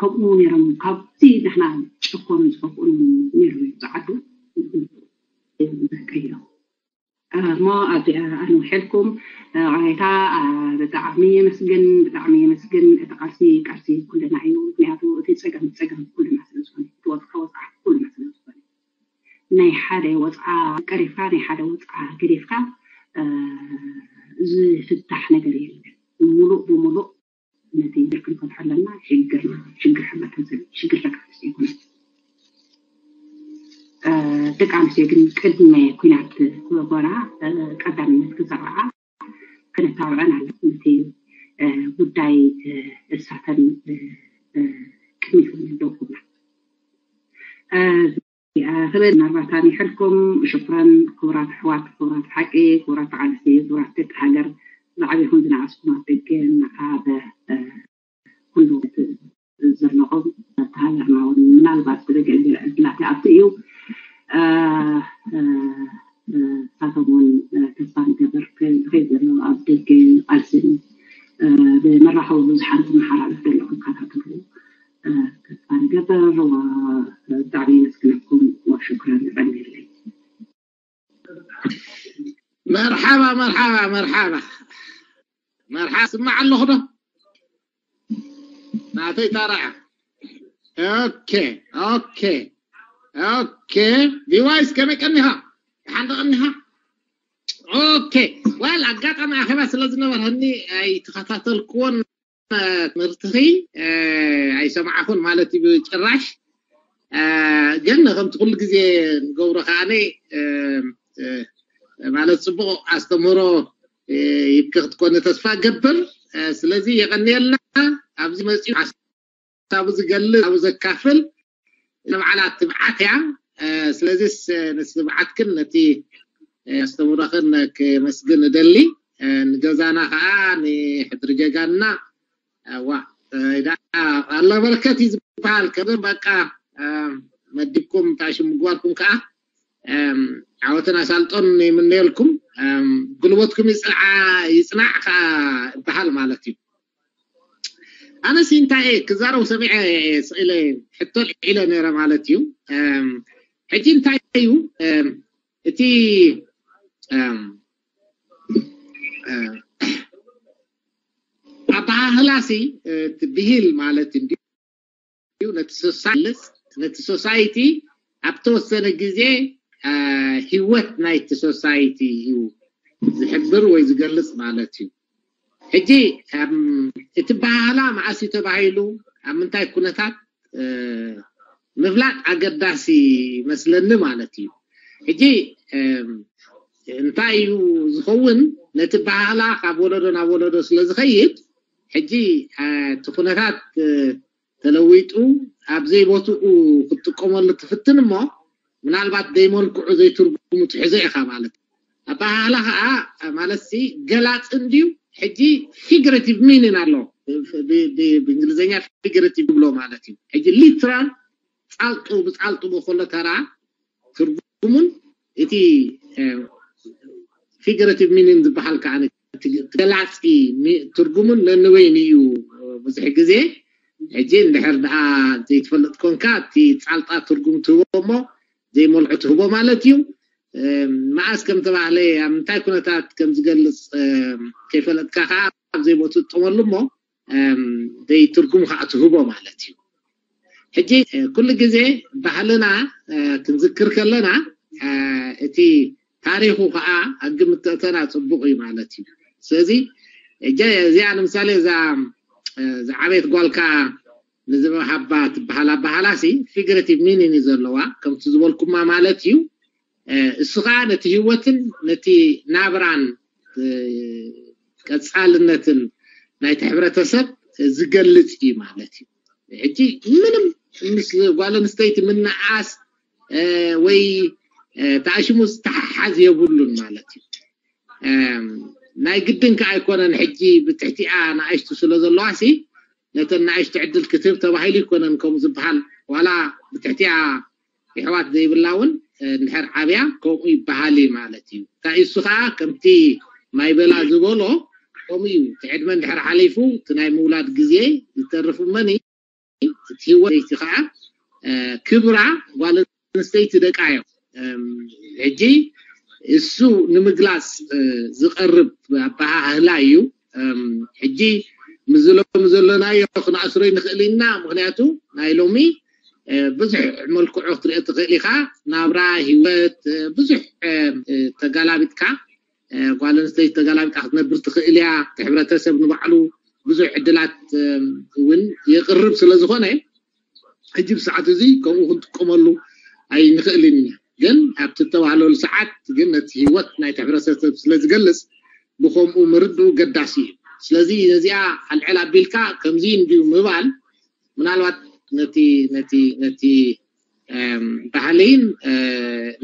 ከምኡ ነይሮም ካብዚ ንሕና ጨኮኑ ዝኸፍኡን ነይሮም እዮም ዝዓዱ ቀይሮም እሞ ኣብዚኣ ኣንውሐልኩም። ኣሬታ ብጣዕሚ የመስግን ብጣዕሚ የመስግን። እቲ ቃልሲ ቃልሲ ኩልና እዩ። ምክንያቱ እቲ ፀገም ፀገም ኩልና ስለዝኾነ እቲ ወፅዓ ወፅዓ ኩልና ስለዝኾነ ናይ ሓደ ወፅዓ ቀሪፍካ ናይ ሓደ ወፅዓ ገዲፍካ ዝፍታሕ ነገር የለን። ሙሉእ ብሙሉእ ነቲ ሽግር ክንፈትሖ ኣለና። ሽግርና ሽግር ሕብረተሰብ ሽግር ደቂ ኣንስትዮ ይኮነ። ደቂ ኣንስትዮ ግን ቅድሚ ኩናት ኮሮና ቀዳምነት ክሰርዓ ክነታብዐን ኣሎ። ነቲ ጉዳይ እሳተን ቅድሚት ደውኩብና ክብል ናርባታን ይሕልኩም። ሽኩረን ክቡራት ኣሕዋት ክቡራት ሓቂ ክቡራት ዓለሲ ክቡራት ደቂ ሃገር ዝዓቢኹም ዝነኣስኩም ኣብ ደገ ኣብ ኩሉ ዘለኹም ኣብቲ ሃገርና እውን ምናልባት ብደገ ገለ ዕድላት ይኣቱ እዩ። ንሳቶም እውን ተስፋ ንገብር ከይድ ዘሎ ኣብ ደገ ቃልስን ብመራኸቢ ብዙሓን ዝመሓላለፍ ዘሎ ክከታተሉ ተስፋ ንገብር። ብጣዕሚ የመስግነኩም ወሽኩረን። ዕድመ ይሃበለይ። መርሓባ መርሓባ መርሓባ መርሓ ስማዕ ኣለኹ ዶ ናተይ ታራዓ ኦኬ ኦኬ ኦኬ ቪዋይስ ከመይ ቀኒኻ ሓንደ ቀኒኻ ኦኬ ዋል ኣጋጣሚ ኣኼባ ስለ ዝነበርኒ ኣይተኸታተልክዎን ትምህርትኺ ኣይሰማዕኹን ማለት እዩ ብጭራሽ። ግን ከምቲ ኩሉ ግዜ ንገብሮ ከዓኒ ማለት ጽቡቕ ኣስተምህሮ ይብኪ ክትኮኒ ተስፋ ገብር። ስለዚ የቐንየልና። ኣብዚ መጺኡ ሓሳቡ ዝገልጽ፣ ሓሳቡ ዘካፍል ንባዕላ ትብዓት እያ። ስለዚስ ንትብዓትክን ነቲ ኣስተምህሮኽን ክመስግን እደሊ። ንገዛና ከዓ ንሕድሪ ጀጋንና ዋ ኣላ በረከት እዩ ዝበሃል። ከምዞም በቃ መዲብኩም ታሽም ምግባርኩም ከዓ ዓወትን ኣሳልጦን ይምነየልኩም። ጉልበትኩም ይፅንዓ ይፅናዕ ከዓ ይበሃል ማለት እዩ። ኣነሲ እንታይ እየ ክዛረብ ሰሚዐ ስኢለ ሕቶ ልዒለ ነይረ ማለት እዩ። ሕጂ እንታይ እዩ እቲ ኣበሃህላሲ እቲ ብሂል ማለት እንዲ ነቲ ሶሳይልስ ነቲ ሶሳይቲ ኣብ ተወሰነ ግዜ ህይወት ናይቲ ሶሳይቲ እዩ ዝሕብር ወይ ዝገልጽ ማለት እዩ። ሕጂ እቲ ባህላ መዓስ እዩ ተባሂሉ ኣብ ምንታይ ኩነታት ምፍላጥ ኣገዳሲ ይመስለኒ ማለት እዩ። ሕጂ እንታይ እዩ ዝኸውን? ነቲ ባህላ ካብ ወለዶ ናብ ወለዶ ስለ ዝኸይድ ሕጂ እቲ ኩነታት ተለዊጡ ኣብ ዘይቦትኡ ክትጥቀመሉ ትፍትን እሞ ምናልባት ዘይመልክዑ ዘይትርጉሙ ትሕዞ ኢኻ ማለት እዩ። ኣበሃህላ ከዓ ማለት ሲ ገላፂ እንድዩ። ሕጂ ፊግሬቲቭ ሚኒን ኣሎ ብእንግሊዝኛ ፊግሬቲቭ ብሎ ማለት እዩ። ሕጂ ሊትራል ፃልጡ ብፃልጡ ብከሎ ተራ ትርጉሙን እቲ ፊግሬቲቭ ሚኒን ዝበሃል ከዓ ገላፂ ትርጉሙን ነንወይን እዩ። ብዙሕ ግዜ ሕጂ እንድሕር ደኣ ዘይትፈልጥ ኮንካ እቲ ፃልጣ ትርጉም ትህቦ እሞ ዘይመልዑ ትህቦ ማለት እዩ። መዓስ ከም ተባህለ ኣብ ምንታይ ኩነታት ከም ዝገልፅ ከይፈለጥካ ከዓ ኣብ ዘይቦትኡ ትጥቀመሉ እሞ ደይ ትርጉም ከዓ ትህቦ ማለት እዩ። ሕጂ ኩሉ ግዜ ባህልና ክንዝክር ከለና እቲ ታሪኹ ከዓ ኣብ ግምት ተእተና ፅቡቕ እዩ ማለት እዩ። ስለዚ እዚኣ ንምሳሌ እዛ ዝዓበየት ጓልካ ንዝበሃባ ትበሃል ኣበሃላሲ ፊግሬቲቭ ሚኒን እዩ ዘለዋ ከምቲ ዝበልኩማ ማለት እዩ። እሱ ከዓ ነቲ ህይወትን ነቲ ናብራን ቀፃልነትን ናይቲ ሕብረተሰብ ዝገልፅ እዩ ማለት እዩ። ሕጂ ምንም ምስ ጓል ኣንስተይቲ ምንዓስ ወይ ተኣሽሙ ዝተሓሓዝ የብሉን ማለት እዩ። ናይ ግድን ከዓ ኣይኮነን። ሕጂ ብትሕቲኣ ንኣሽቱ ስለ ዘለዋ ሲ ነተን ንኣሽቱ ዕድል ክትህብ ተባሂሉ ይኮነን ከምኡ ዝበሃል። ዋላ ብትሕቲኣ የሕዋት ዘይብላ እውን እንድሕር ዓብያ ከምኡ ይበሃል እዩ ማለት እዩ። እንታይ እሱ ከዓ ከምቲ ማይበላ ዝበሎ ከምኡ እዩ። እቲ ዕድመ እንድሕር ሓሊፉ እቲ ናይ ምውላድ ግዜ ይተርፍ እመኒ እቲ ህይወት ለይቲ ከዓ ክብራ ጓል ኣንስተይቲ ደቃ እዮም። ሕጂ እሱ ንምግላፅ ዝቀርብ ኣበሃህላ እዩ። ሕጂ ምዝሎም ዘለናዮ ክነኣስሮ ንኽእል ኢና። ምክንያቱ ናይ ሎሚ ብዙሕ መልክዑ ክትሪኦ ትኽእል ኢኻ። ናብራ ህይወት ብዙሕ ተጋላቢጥካ ጓል ኣንስተይቲ ተጋላቢጣ ክትነብር ትኽእል እያ። እቲ ሕብረተሰብ ንባዕሉ ብዙሕ ዕድላት እውን የቅርብ ስለ ዝኾነ ሕጂ ብሰዓት እዚ ከምኡ ክንጥቀመሉ ኣይንኽእልን ኢና። ግን ኣብቲ እተባህለሉ ሰዓት ግን ነቲ ህይወት ናይቲ ሕብረተሰብ ስለ ዝገልፅ ብከምኡ ምርድኡ ገዳሲ እዩ። ስለዚ ነዚኣ ኣልዕል ኣቢልካ ከምዚ እንድዩ ምባል ምናልባት ነቲ ነቲ ነቲ ባህልን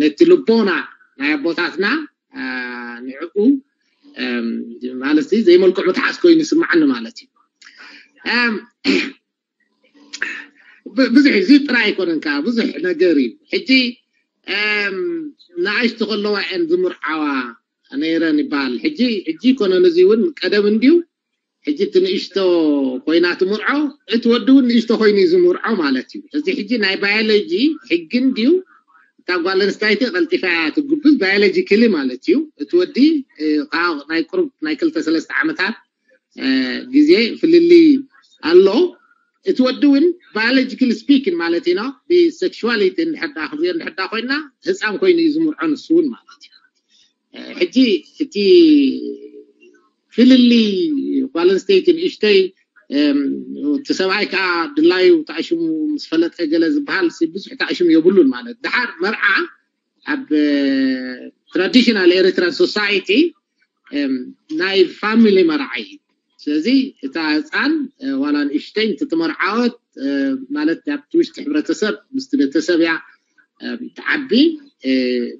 ነቲ ልቦና ናይ ኣቦታትና ንዕኡ ማለት ዘይመልክዑ ምትሓዝ ኮይኑ ይስማዓኒ ማለት እዩ። ብዙሕ እዚ ጥራይ ኣይኮነን ከዓ ብዙሕ ነገር እዩ። ሕጂ ንኣሽቱ ከለዋ እየን ዝምርዓዋ ነይረን ይበሃል። ሕጂ ሕጂ ይኮነን እዚ እውን ቀደም እንድዩ። ሕጂ እቲ ንእሽቶ ኮይና ትምርዖ እቲ ወዲ እውን ንእሽቶ ኮይኑ እዩ ዝምርዖ ማለት እዩ። እዚ ሕጂ ናይ ባዮሎጂ ሕጊ እንድዩ። እታ ጓል ኣንስተይቲ ቀልጢፋ እያ ትጉብዝ ባዮሎጂካሊ ማለት እዩ። እቲ ወዲ ካብ ናይ ቁሩብ ናይ ክልተ ሰለስተ ዓመታት ግዜ ፍልልይ ኣሎ። እቲ ወዲ እውን ባዮሎጂካሊ ስፒኪን ማለት ኢና ብሴክሽዋሊቲ እንድሕር ዳ ክንሪኦ እንድሕር ዳ ኮይና ህፃን ኮይኑ እዩ ዝምርዖ ንሱ እውን ማለት እዩ። ሕጂ እቲ ፍልልይ ጓል ኣንስተይቲ ንእሽተይ እቲ ሰብኣይ ከዓ ድላዩ ተኣሽሙ ምስ ፈለጠ ገለ ዝበሃል ብዙሕ ተኣሽሙ የብሉን። ማለት ድሓር መርዓ ኣብ traditional Eritrean society ናይ ፋሚሊ መርዓ እዩ። ስለዚ እታ ህፃን ዋላ ንእሽተይ እንትትመርዓወት ማለት ኣብቲ ውሽጢ ሕብረተሰብ ምስቲ ቤተሰብ እያ ትዓቢ።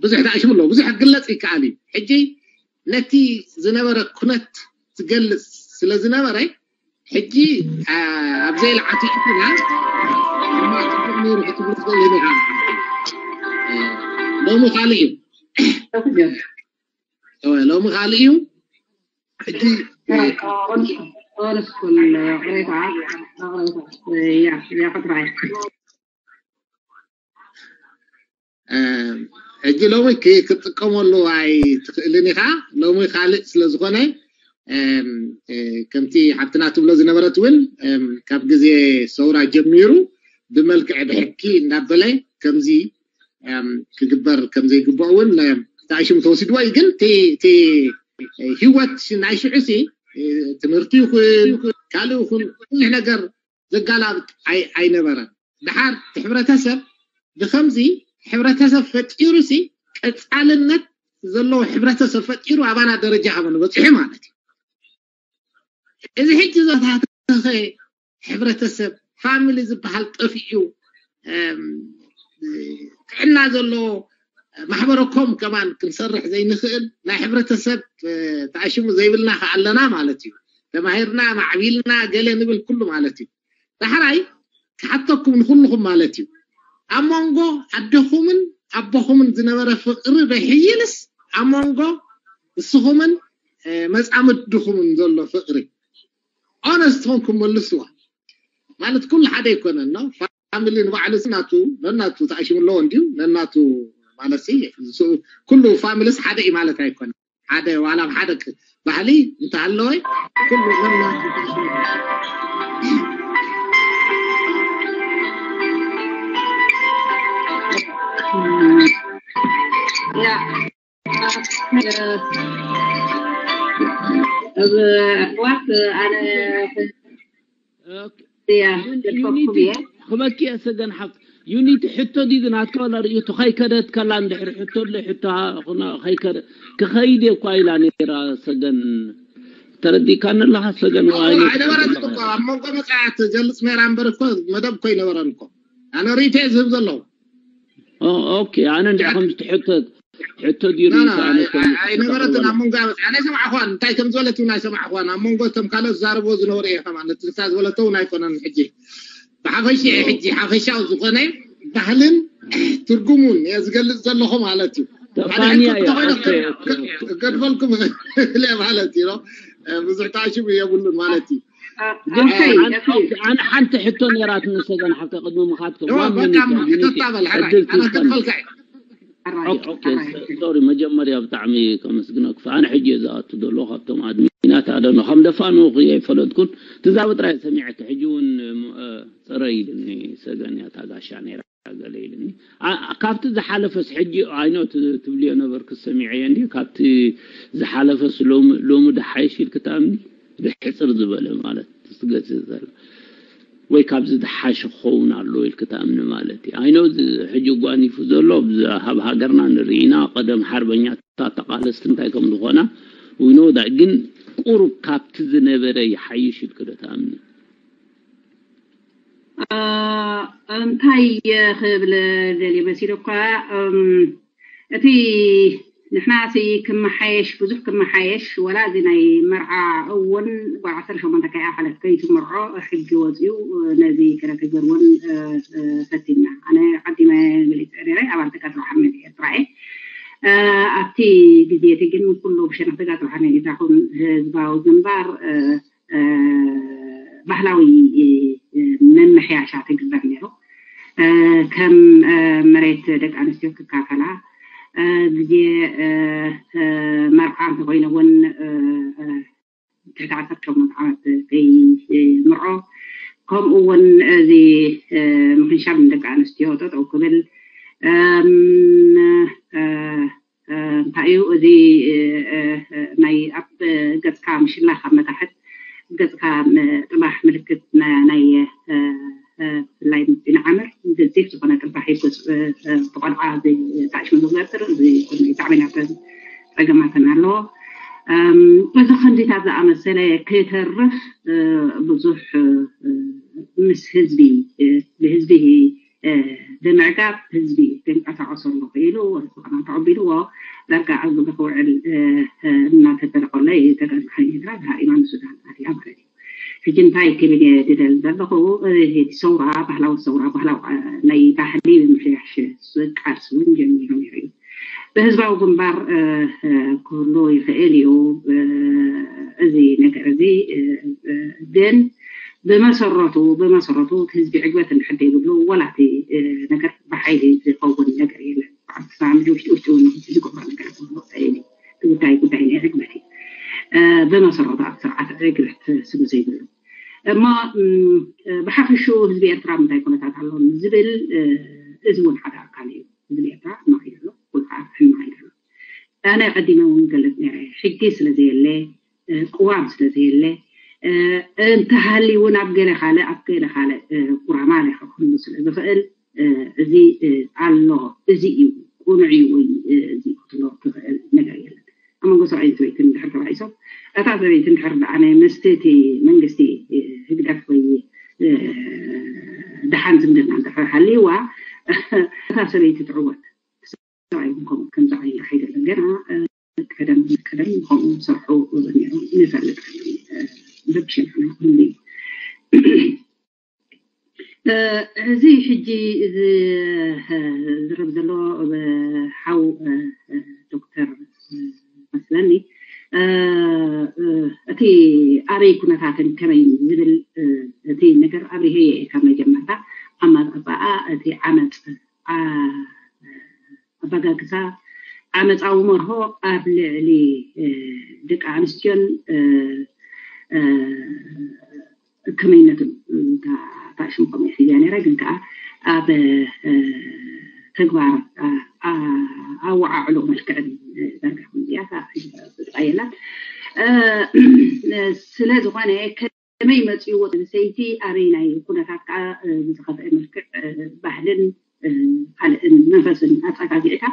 ብዙሕ ተኣሽሙ ኣለዎ፣ ብዙሕ ክግለፅ ይከኣል እዩ። ሕጂ ነቲ ዝነበረ ኩነት ትገልፅ ስለ ዝነበረ ሕጂ ኣብ ዘይልዓቲ ኢትና እማ ፅቡቅ ነይሩ ክትብሉ ትኽእል ኢኻ። ሎሚ ካልእ እዩ፣ ሎሚ ካልእ እዩ። ሕጂ ሕጂ ሎሚ ክትጥቀመሉ ኣይትኽእልን ኢኻ። ሎሚ ካልእ ስለ ዝኾነ ከምቲ ሓብትና ትብሎ ዝነበረት እውን ካብ ግዜ ሰውራ ጀሚሩ ብመልክዕ ብሕጊ እንዳበለ ከምዚ ክግበር ከምዘይግባእ እውን ተኣሽሙ ተወሲድዎ እዩ። ግን እቲ ህይወት ናይ ሽዑ ሲ ትምህርቲ ይኹን ካልእ ይኹን ብዙሕ ነገር ዘጋላብጥ ኣይነበረን። ድሓር እቲ ሕብረተሰብ ብከምዚ ሕብረተሰብ ፈጢሩ ሲ ቀፃልነት ዘለዎ ሕብረተሰብ ፈጢሩ ኣባና ደረጃ ሃበ ንበፅሑ ማለት እዩ። እዚ ሕጂ ዘታተኸ ሕብረተሰብ ፋሚሊ ዝበሃል ጠፊኡ ጥዕና ዘለዎ ማሕበረኮም ከማን ክንሰርሕ ዘይንኽእል ናይ ሕብረተሰብ ተኣሽሙ ዘይብልና ከ ኣለና ማለት እዩ። ተማሂርና ማዕቢልና ገለ ንብል ኩሉ ማለት እዩ። ዳሕራይ ክሓተኩም ንኩልኹም ማለት እዩ፣ ኣብ መንጎ ኣደኹምን ኣቦኹምን ዝነበረ ፍቅሪ ዶ ይሕይልስ ኣብ መንጎ ንስኹምን መፃምድኹምን ዘሎ ፍቅሪ? ኦነስት ኾንኩም መልስዋ። ማለት ኩሉ ሓደ ኣይኮነን ነው። ፋሚሊ ንባዕሉ ናቱ ነናቱ ተኣሽሙ ኣለዎ እንዲዩ ነናቱ ማለት ኩሉ ፋሚሊስ ሓደ እዩ ማለት ኣይኮነን። ሓደ ዋላ ኣብ ሓደ ባህሊ እንተሃለወ ኩሉ ነናቱ ተኣሽሙ እብ ኣሕዋት ኣነ ክበኪ እየ ሰገን ሓፍት። ዩኒቲ ሕቶ ድዩ ናትካ ወላ ርእይቶ ከይከደት ከላ እንድሕር ሕቶ ኣሎ ሕቶ ከይከደ ክኸይድ እየ እኳ ኢላ ነይራ ሰገን። ተረዲእካኒ ኣለኻ ሰገን? ኣይነበረት እኮ ኣብ መንጎ መፅኣ ትገልፅ ነይራ እምበር እኮ መደብ እኮ ኣይነበረን እኮ። ኣነ ርእይቶ እየ ዝህብ ዘለኹ። ኦኬ ኣነ እንድሕር ከምዚ ትሕተት ሕቶ ድዩ ርእይቶ ኣነ ከም ኣይነበረትን ኣብ መንጎ መፅኣ ናይ ሰማዕኳን እንታይ ከም ዝበለት እውን ኣይሰማዕኳን ኣብ መንጎ እቶም ካልኦት ዝዛረብዎ ዝነበሩ እየ ከማን እቲ ንሳ ዝበለቶ እውን ኣይኮነን ሕጂ ብሓፈሽኡ ሕጂ ሓፈሻዊ ዝኾነ ባህልን ትርጉሙን እየ ዝገልፅ ዘለኹ ማለት እዩ። ተፋንያ እያ ገድፈልኩም እለ ማለት እዩ። ብዙሕ ተኣሽሙ የብሉን ማለት እዩ። ኣነ ሓንቲ ሕቶ ነይራትኒ ሰገን ሓፍተ ቅድሚ ምኻድኩም ሕቶታ በል ሓራይ ኣነ ገድፈልካ እዩ። ኦኬ ሶሪ መጀመርያ ብጣዕሚ ከመስግነኩ ኣነ ሕጂ እየ ዝኣቱ ዘሎ ካብቶም ኣድሚናት ኣደኖ ከም ደፋኑ ክየ ይፈለጥኩን ትዛብ ጥራይ ሰሚዐኪ ሕጂ እውን ፅረ ኢልኒ ሰገን እያ ታጋሻ ነይራ ገለ ኢልኒ ካብቲ ዝሓለፈስ ሕጂ ኣይኖ ትብልዮ ነበርክ ሰሚዐዮ እንዲ ካብቲ ዝሓለፈስ ሎሚ ድሓይሽ ኢልክ ትኣምኒ ብሕፅር ዝበለ ማለት ትገፅእ ዘላ ወይ ካብዚ ዝሓሸ ክኸውን ኣሎ ኢልክ ትኣምኒ ማለት እዩ። ኣይኖ ሕጂ ጓኒፉ ዘሎ ኣብ ሃገርና ንርኢ ኢና። ቀደም ሓርበኛታት ተቓለስቲ እንታይ ከም ዝኾና we know that ግን ቁሩብ ካብቲ ዝነበረ ይሓይሽ ኢልክ ዶ ትኣምኒ? እንታይ ክብል ደልየ መሲሉ እኳ እቲ ንሕና ሲ ክመሓየሽ ብዙሕ ክመሓየሽ ወላ እዚ ናይ መርዓ እውን ጓል ዓሰርተ ሸሞንተ ከይኣኸለት ከይትምርዖ ሕጊ ወፅዩ ነዚ ከነተግብር እውን ፈቲና ኣነ ቀዲመ መሊፀ ነረ ኣባል ተጋድሎ ሓርነት ኤርትራ እየ ኣብቲ ግዜ እቲ ግን ኩሉ ብሸነክ ተጋድሎ ሓርነት ኤርትራ ኹን ህዝባዊ ግንባር ባህላዊ መመሕያሻ ትግበር ነይሩ ከም መሬት ደቂ ኣንስትዮ ክካፈላ ግዜ መርዓ እንተኮይነ እውን ትሕቲ ዓሰርተ ሸሞንተ ዓመት ከይምርዖ ከምኡ እውን እዚ ምክንሻብ ንደቂ ኣንስትዮ ጠጠው ክብል እንታይ እዩ እዚ ናይ ኣብ ገፅካ ምሽላ ካብ መታሕት ገፅካ ጥባሕ ምልክት ናይ ብፍላይ ምፂና ዓምር ገዚፍ ዝኾነ ጥባሕ ይጎፅ። ብቆልዓ ታሽሙ ዝገብር ብጣዕሚ ናብ ፀገማትን ኣለዎ። እዚ ከምዚታት ዝኣመሰለ ክተርፍ ብዙሕ ምስ ህዝቢ ብህዝቢ ብምዕጋብ ህዝቢ ክንቀሳቀሰሉ ክኢሉ ወይ ከዓ ተቐቢልዎ ዳርጋ ኣብ ግብሪ ክውዕል እናተገለ ከሎ እዩ ተጋድሎ ሓይሊ ኤርትራ ብሃሪማ ንሱዳን ኣትያ ማለት እዩ። ሕጂ እንታይ ክብል እየ ድደል ዘለኹ፣ እቲ ሰውራ ባህላዊ ሰውራ ባህላዊ ናይ ባህሊ ምምሕያሽ ቃልሲ እውን ጀሚሩ ነይሩ እዩ። ብህዝባዊ ግንባር ክህሉ ይኽእል እዩ። እዚ ነገር እዚ ግን ብመሰረቱ ብመሰረቱ ህዝቢ ዕግበት እንድሕር ዘይብሉ ወላ እቲ ነገር ብሓይሊ ዝኸውን ነገር የለን። ብዓርሰ ውሽጢ ውሽጢ እውን ዝገብሮ ነገር ክህሉ ይኽእል እዩ። ጉዳይ ጉዳይ ናይ ዕግበት እዩ። ብመሰረቱ ኣብ ስርዓት ዕግበት ስለ ዘይብሉ እሞ ብሓፈሽኡ ህዝቢ ኤርትራ ምንታይ ኩነታት ኣሎ ዝብል እዚ እውን ሓደ ኣካል እዩ። ህዝቢ ኤርትራ ሕማቕ እዩ ዘሎ፣ ኩሉ ከዓ ሕማቕ እዩ ዘሎ። ኣነ ቀዲመ እውን ገልጽ ነይረ፣ ሕጊ ስለ ዘየለ፣ ቅዋም ስለ ዘየለ፣ እንተሃልዩ እውን ኣብ ገለ ካልእ ኣብ ገለ ካልእ ጉራማለ ክህሉ ስለ ዝኽእል እዚ ኣሎ፣ እዚ እዩ ቁኑዕ እዩ ወይ እዚ ክትብሎ ትኽእል ነገር የለን። ኣብ መንጎ ሰብኣይን ሰበይትን እንድሕር ተባኢሶም፣ እታ ሰበይቲ እንድሕር ደኣ ናይ ምስቲ እቲ መንግስቲ ህግደፍ ወይ ደሓን ዝምድና እንድሕር ሃልይዋ እታ ሰበይቲ ትዕወት። ሰብኣይ እውን ከምኡ ከምዚ ዓይነት ኣይደለም። ገና ቀደም ቀደም ከምኡ ዝሰርሑ ነይሮም ንፈልጥ። ረብሽን ኩሉ እዩ። እዚ ሕጂ ዝረብ ዘሎ ሓው ዶክተር መስለኒ እቲ ኣበይ ኩነታትን ከመይ ዝብል እቲ ነገር ኣብሪሄ እየ ካብ መጀመርታ ኣማጣጣኣ እቲ ዓመፅ ኣበጋግሳ ዓመፃዊ መርሆ ኣብ ልዕሊ ደቂ ኣንስትዮን ከመይነቱ ታሽም ከምኡ ሒዛ ነራ ግን ከዓ ኣብ ተግባር ኣወዓዕሎ መልክዕን ዳርጋ ከምዚኣ የላን። ስለ ዝኾነ ከመይ መፅእዎ ሰይቲ ኣበይ ናይ ኩነታት ከዓ ብዝኸፍአ መልክዕ ባህልን ካልእን መንፈስን ኣፀጋጊዕካ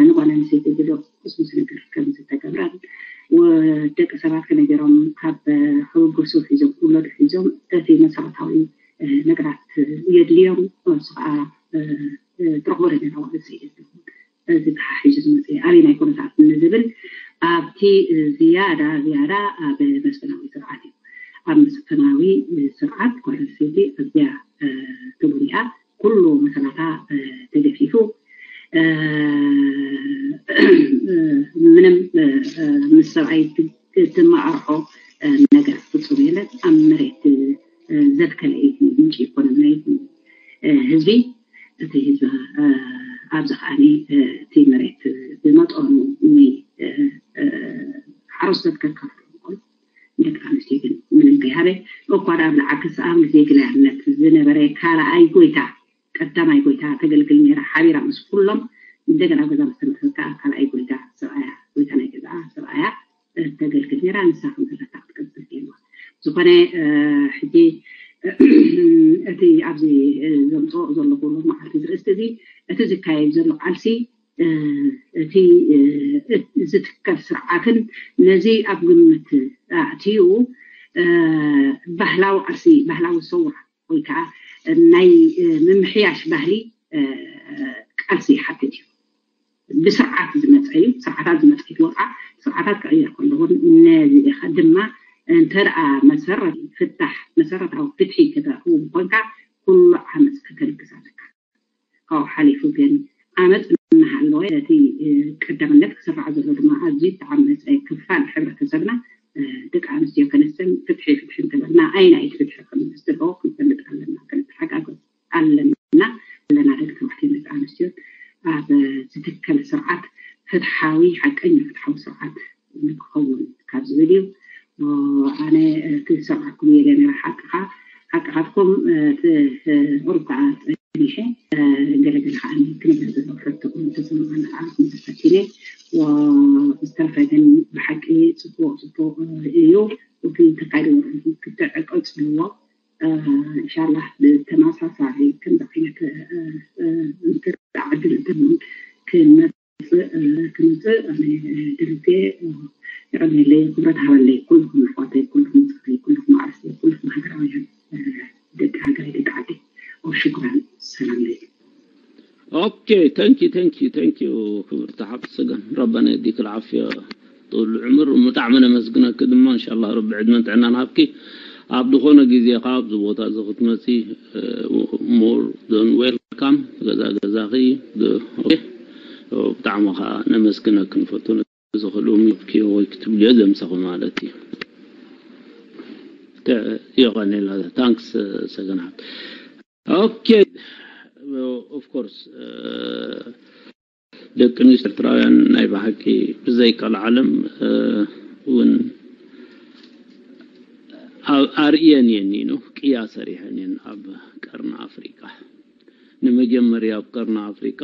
ንጓል ኣንስተይቲ ብሎ ቁስምስ ነገር ከም ዝተገብረን ደቂ ሰባት ከመይ ገይሮም ካብ ክብገሱ ሒዞም ክውለዱ ሒዞም እቲ መሰረታዊ ነገራት የድልዮም። እሱ ከዓ ትረኽቦ ነገር ኣዋዕል ዘየድልዮም እዚ ተሓሒዙ ዝመፅእ ኣበይ ናይ ኩነታት ንዝብል ኣብቲ ዝያዳ ዝያዳ ኣብ መስፍናዊ ስርዓት እዩ። ኣብ መስፍናዊ ስርዓት ጓል ኣንስተይቲ ኣዝያ ተጎዲኣ ኩሉ መሰላታ ተገፊፉ ምንም ምስ ሰብኣይ ትመኣርሖ ነገር ፍፁም የለን። ኣብ መሬት ዘትከለ እዩ ምንጪ ኢኮኖሚ ናይ ህዝቢ። እቲ ህዝቢ ኣብዚ ከዓኒ እቲ መሬት ብመጠኑ ንሓረስቶት ከካፍሉ ይኽእሉ። ደቂ ኣንስትዮ ግን ምንም ከይሃበ እኳ ዳ ኣብ ለዓክስ ኣብ ግዜ ግላያነት ዝነበረ ካልኣይ ጎይታ ቀዳማይ ጎይታ ተገልግል ነይራ ሓቢራ ምስ ኩሎም እንደገና ገዛ መስተምርት ከዓ ካልኣይ ጎይታ ሰብኣያ ጎይታ ናይ ገዛኣ ሰብኣያ ተገልግል ነይራ። ንሳ ከም ዘለታ ክትቀፅል ገይርዋ። ዝኾነ ሕጂ እቲ ኣብዚ ዘምፅኦ ዘለኹ ሎማዓንቲ ዝርእስቲ እዚ እቲ ዝካየድ ዘሎ ቃልሲ እቲ ዝትከል ስርዓትን ነዚ ኣብ ግምት ኣእትዩ ባህላዊ ቃልሲ ባህላዊ ሰውራ ወይ ከዓ ናይ ምምሕያሽ ባህሊ ቃልሲ ይሓትት እዩ። ብስርዓት ዝመፀ እዩ። ስርዓታት ዝመፀ ይትወፅዓ ስርዓታት ክቕየር ከለውን ነዚ ድማ እንተ ደኣ መሰረት ፍታሕ መሰረታዊ ፍትሒ ከተእትው ምኮንካ ኩሉ ዓመፅ ከተልግስ ኣለካ። ካብኡ ሓሊፉ ግን ዓመፅ እናሃለወ እቲ ቀዳምነት ክስራዕ ዘሎ ድማ ኣዝዩ ዝተዓመፀ ክፋል ሕብረተሰብና ደቂ ኣንስትዮ ከነስተን ፍትሒ ፍትሒ እንተበልና ኣየናይቲ ፍትሒ ከም ዘለዎ ክንፈልጥ ኣለና፣ ክንተሓጋገዝ ኣለና። ኣለና ደቂ ተባዕትዮ ደቂ ኣንስትዮ ኣብ ዝትከል ስርዓት ፍትሓዊ ሓቀኛ ፍትሓዊ ስርዓት ንክኸውን ካብ ዝብል እዩ። ኣነ ክሰምዓኩም እየ ነይረ ሓቅኻ ሓቅኻትኩም ቁሩብ ከዓ ጸኒሐ ገለገለ ከዓ ክንብል ዘሎ ሕቶኹም ተሰምዓኒ ከዓ ክንተፈቲነ ዝተረፈ ግን ብሓቂ ፅቡቅ ፅቡቅ እዩ። ክልተ ሓደ ወርሒ ክትዕ ቀጽልዎ። ኢንሻላህ ብተመሳሳሊ ከምዚ ዓይነት እንተ ዕድል ክመፅእ ክመፅእ ኣነ ድልቴ የቐንየለይ። ክብረት ሃበለይ ኩልኹም ኣሕዋተይ፣ ኩልኹም ምፅእተይ፣ ኩልኹም ኣርሲ፣ ኩልኹም ሃገራውያን ደቂ ሃገረይ፣ ደቂ ዓደይ። ሽኩራን ሰላም ለይኩም። Okay, thank you, thank you, thank you ክብርቲ ሓብቲ ሰገን፣ ረበና የዲክ ልዓፍያ ጥሉ ዕምር። ብጣዕሚ ነመስግነኪ ድማ። እንሻላ ረቢ ዕድመን ጥዕናን ሃብኪ። ኣብ ዝኾነ ግዜ ካብ ኣብዚ ቦታ እዚ ክትመፂ more than welcome። ገዛ ገዛኺ። ብጣዕሚ ከዓ ነመስግነኪ ንፈቱ። ዝኽእሉ ምክዮ ወይ ክትብልዮ ዘምሰኹ ማለት እዩ። የቐኔላ ታንክስ ሰገናት። Okay, of course ደቂ ኣንስትዮ ኤርትራውያን ናይ ብሓቂ ብዘይ ቀልዓለም እውን ኣርእየን እየን ነው ቅያ ሰሪሐን እየን ኣብ ቀርኒ ኣፍሪቃ። ንመጀመርያ ኣብ ቀርኒ ኣፍሪቃ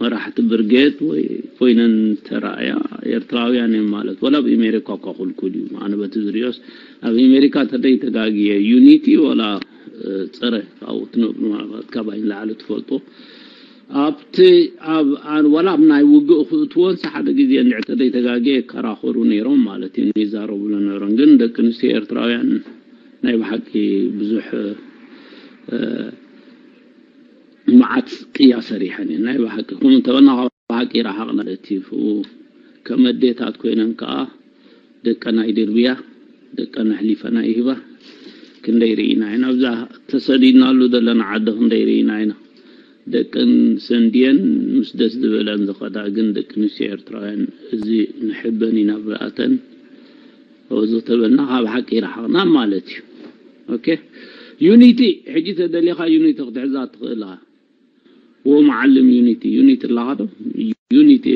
መራሕቲ ብርጌድ ወይ ኮይነን ተራእያ ኤርትራውያን እዮም ማለት። ወላ ኣብ ኣሜሪካ እኳ ክልኩል እዩ። ኣነ በቲ ዝሪኦስ ኣብ ኣሜሪካ ተደይ ተጋግየ ዩኒቲ ወላ ፀረ ካብኡ ትነብሩ ምናልባት ካባይ ንላዕሊ ትፈልጦ ኣብቲ ኣብ ወላ ኣብ ናይ ውግእ ክእትወንስ ሓደ ግዜ እንድዕ ተደይ ተጋግየ ይከራኸሩ ነይሮም ማለት እዩ። ይዛረቡሉ ነይሮም። ግን ደቂ ኣንስትዮ ኤርትራውያን ናይ ብሓቂ ብዙሕ መዓት ቅያ ሰሪሐን እየን። ናይ ብሓቂ ከም እንተበልና ካብ ብሓቂ ይረሓቕ ማለት እዩ። ከም ኣዴታት ኮይነን ከዓ ደቀን ኣይድርብያ፣ ደቀን ኣሕሊፈን ኣይህባ። ክንደይ ርኢና ኢና። ኣብዛ ተሰዲድናሉ ዘለና ዓዲ ክንደይ ርኢና ኢና። ደቀን ሰንድየን ምስ ደስ ዝበለን ዝኸዳ ግን ደቂ ኣንስትዮ ኤርትራውያን እዚ ንሕበን ኢና ብኣተን። እዚ ተበልና ካብ ሓቂ ይረሓቕና ማለት እዩ። Okay፣ ዩኒቲ ሕጂ ተደሊኻ ዩኒቲ ክትሕዛ ትኽእል ኢኻ። ወ መዓልም ዩኒቲ ዩኒቲ ኣለኻ ዶ? ዩኒቲ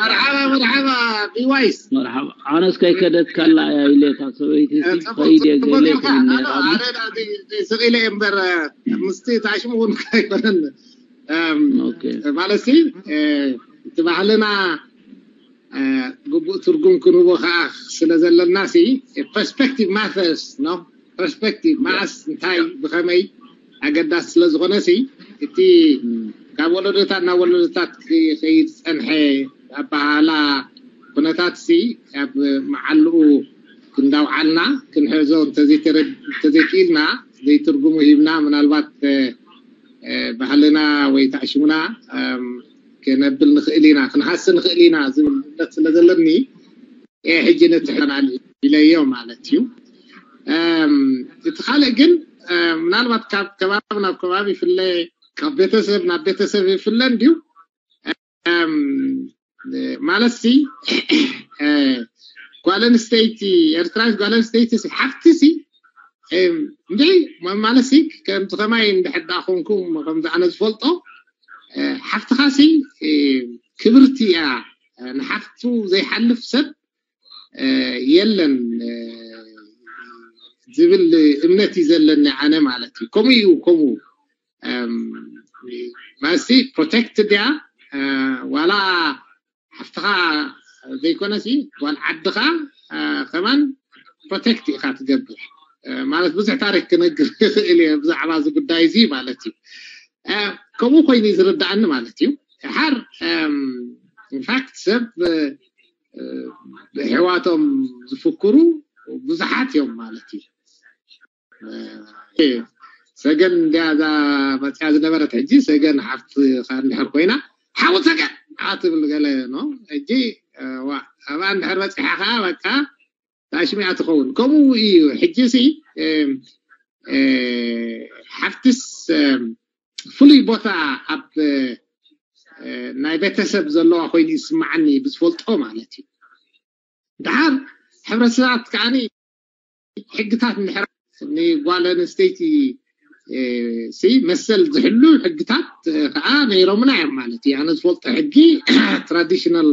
መርሓባ መርሓባ ቢዋይስ መርሓባ። ኣነስ ከይከደትካላ እያ ኢለ እታ ሰበይቲ ሲ ከይደ ገለ ትብል ነራ። ስቕ ኢለ እምበር ምስቲ ታሽሙ እውን ኣይኮነን። ማለት ሲ እቲ ባህልና ግቡእ ትርጉም ክንህቦ ከዓ ስለ ዘለና ሲ perspective matters ነው። Perspective መዓስ እንታይ ብኸመይ ኣገዳሲ ስለ ዝኾነ ሲ እቲ ካብ ወለዶታት ናብ ወለዶታት ክኸይድ ዝፀንሐ ኣበሃህላ ኩነታት ሲ ኣብ መዓልኡ እንዳውዓልና ክንሕዞ እንተዘይክኢልና ዘይትርጉሙ ሂብና ምናልባት ባህልና ወይ ታዕሽሙና ክነብል ንኽእል ኢና፣ ክንሃሲ ንኽእል ኢና ዝብል እምነት ስለ ዘለኒ ሕጂ ነቲ ሕቶና ኢለዮ ማለት እዩ። እቲ ካልእ ግን ምናልባት ካብ ከባቢ ናብ ከባቢ ይፍለ፣ ካብ ቤተሰብ ናብ ቤተሰብ ይፍለ እንድዩ። ማለት ሲ ጓል ኣንስተይቲ ኤርትራዊት ጓል ኣንስተይቲ ሲ ሓፍቲ ሲ እንዲ ማለት ሲ ከምዚ ከማይ እንድሕር ደኣ ኮንኩም ከምዚ ኣነ ዝፈልጦ ሓፍትኻ ሲ ክብርቲ እያ። ንሓፍቱ ዘይሓልፍ ሰብ የለን ዝብል እምነት እዩ ዘለኒ ኣነ ማለት እዩ። ከምኡ እዩ ከምኡ ማሲ protected እያ። ዋላ ሓፍትኻ ዘይኮነሲ ጓል ዓድኻ ከማን protect ኢኻ ትገብር ማለት ብዙሕ ታሪክ ክነግር ይኽእል እየ ብዛዕባ እዚ ጉዳይ እዚ ማለት እዩ። ከምኡ ኮይኑ እዩ ዝርዳእኒ ማለት እዩ። ሓር ኢንፋክት ሰብ ብሕዋቶም ዝፍክሩ ብዙሓት እዮም ማለት እዩ። ሰገን እንዲያ እዛ መፅያ ዝነበረት ሕጂ ሰገን ሓፍትኻ እንድሕር ኮይና ሓው ሰገን ኣትብል ገለ ኖ ሕጂ ኣብኣ እንድሕር በፂሓ ከዓ በቃ ታሽሚያ ትኸውን። ከምኡ እዩ ሕጂ ሲ ሓፍትስ ፍሉይ ቦታ ኣብ ናይ ቤተሰብ ዘለዋ ኮይኑ ይስማዓኒ ብዝፈልጦ ማለት እዩ። ድሓር ሕብረተሰባት ከዓኒ ሕግታት እንድሕር ንጓል ኣንስተይቲ ሲ መሰል ዝሕሉ ሕግታት ከዓ ነይሮምና እዮም ማለት እዩ። ኣነ ዝፈልጦ ሕጊ traditional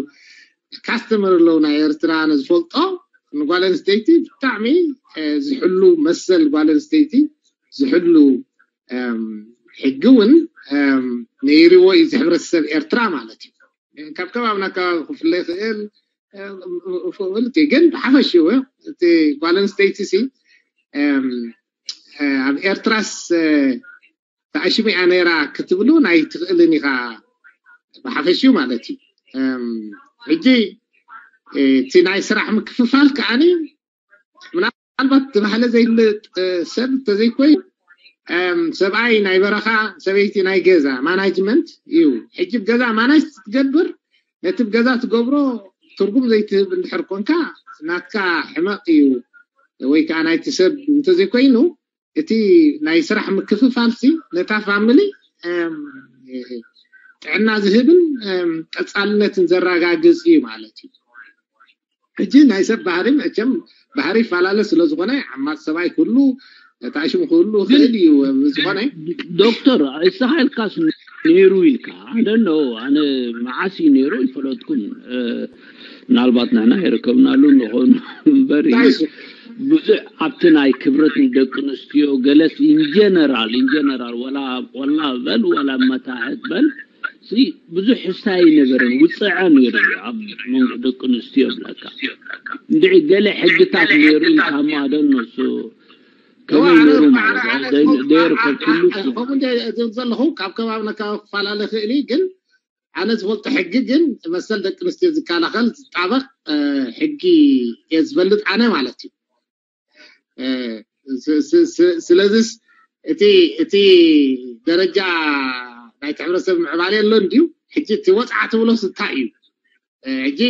customary law ናይ ኤርትራ ኣነ ዝፈልጦ ንጓል ኣንስተይቲ ብጣዕሚ ዝሕሉ መሰል ጓል ኣንስተይቲ ዝሕሉ ሕጊ እውን ነይርዎ እዩ እዚ ሕብረተሰብ ኤርትራ ማለት እዩ። ካብ ከባብና ከባቢ ክፍለ ይኽእል ፍልጥ እዩ። ግን ብሓፈሽኡ እቲ ጓል ኣንስተይቲ ሲ ኣብ ኤርትራስ ተኣሽሙ እያ ነይራ ክትብሉ ናይ ትኽእልን ኢኻ፣ ብሓፈሽኡ ማለት እዩ። ሕጂ እቲ ናይ ስራሕ ምክፍፋል ከዓኒ ምናልባት ተባህለ ዘይፍለጥ ሰብ እንተዘይኮይ፣ ሰብኣይ ናይ በረኻ፣ ሰበይቲ ናይ ገዛ ማናጅመንት እዩ። ሕጂ ገዛ ማናጅ ትገብር፣ ነቲ ገዛ ትገብሮ ትርጉም ዘይትህብ እንድሕር ኮንካ፣ ናትካ ሕመቕ እዩ። ወይ ከዓ ናይቲ ሰብ እንተዘይኮይኑ፣ እቲ ናይ ስራሕ ምክፍፋልሲ ነታ ፋሚሊ ጥዕና ዝህብን ቀፃልነትን ዘረጋግፅ እዩ ማለት እዩ። ሕጂ ናይ ሰብ ባህሪ መቸም ባህሪ ይፈላለ ስለዝኾነ፣ ዓማፅ ሰብኣይ ክህሉ፣ ተኣሽሙ ክህሉ ክእል እዩ። ዝኾነ ዶክተር፣ እስኻ ኢልካስ ነይሩ ኢልካ፣ ኣነ ኖ ኣነ መዓስ እዩ ነይሩ ይፈለጥኩን። ምናልባት ንሕና ይርከብናሉ ንኾኑ እምበር፣ ብዙሕ ኣብቲ ናይ ክብረት ንደቂ ኣንስትዮ ገለስ ኢንጀነራል ኢንጀነራል ወላ ቆላ በል ወላ መታሕት በል ብዙሕ ሕሳይ ነበረን፣ ውፅዐ ነይሩ ኣብ መንጎ ደቂ ኣንስትዮ ብለካ። እንድዒ ገለ ሕግታት ነይሩ ኢልካ ማደን ነሱ ከመይ ነይሩ ማለት ደይር ከብትሉ ከምኡ ዘለኹ ካብ ከባቢ ነካባቢ ክፈላለ ክእል እዩ። ግን ኣነ ዝፈልጦ ሕጊ ግን መሰል ደቂ ኣንስትዮ ዝከላኸል ዝጣበቕ ሕጊ እየ ዝፈልጥ ኣነ ማለት እዩ። ስለዚስ እቲ እቲ ደረጃ ናይቲ ሕብረተሰብ ምዕባለ የሎን ድዩ? ሕጂ እቲ ወፅዓ ትብሎስ እንታይ እዩ? ሕጂ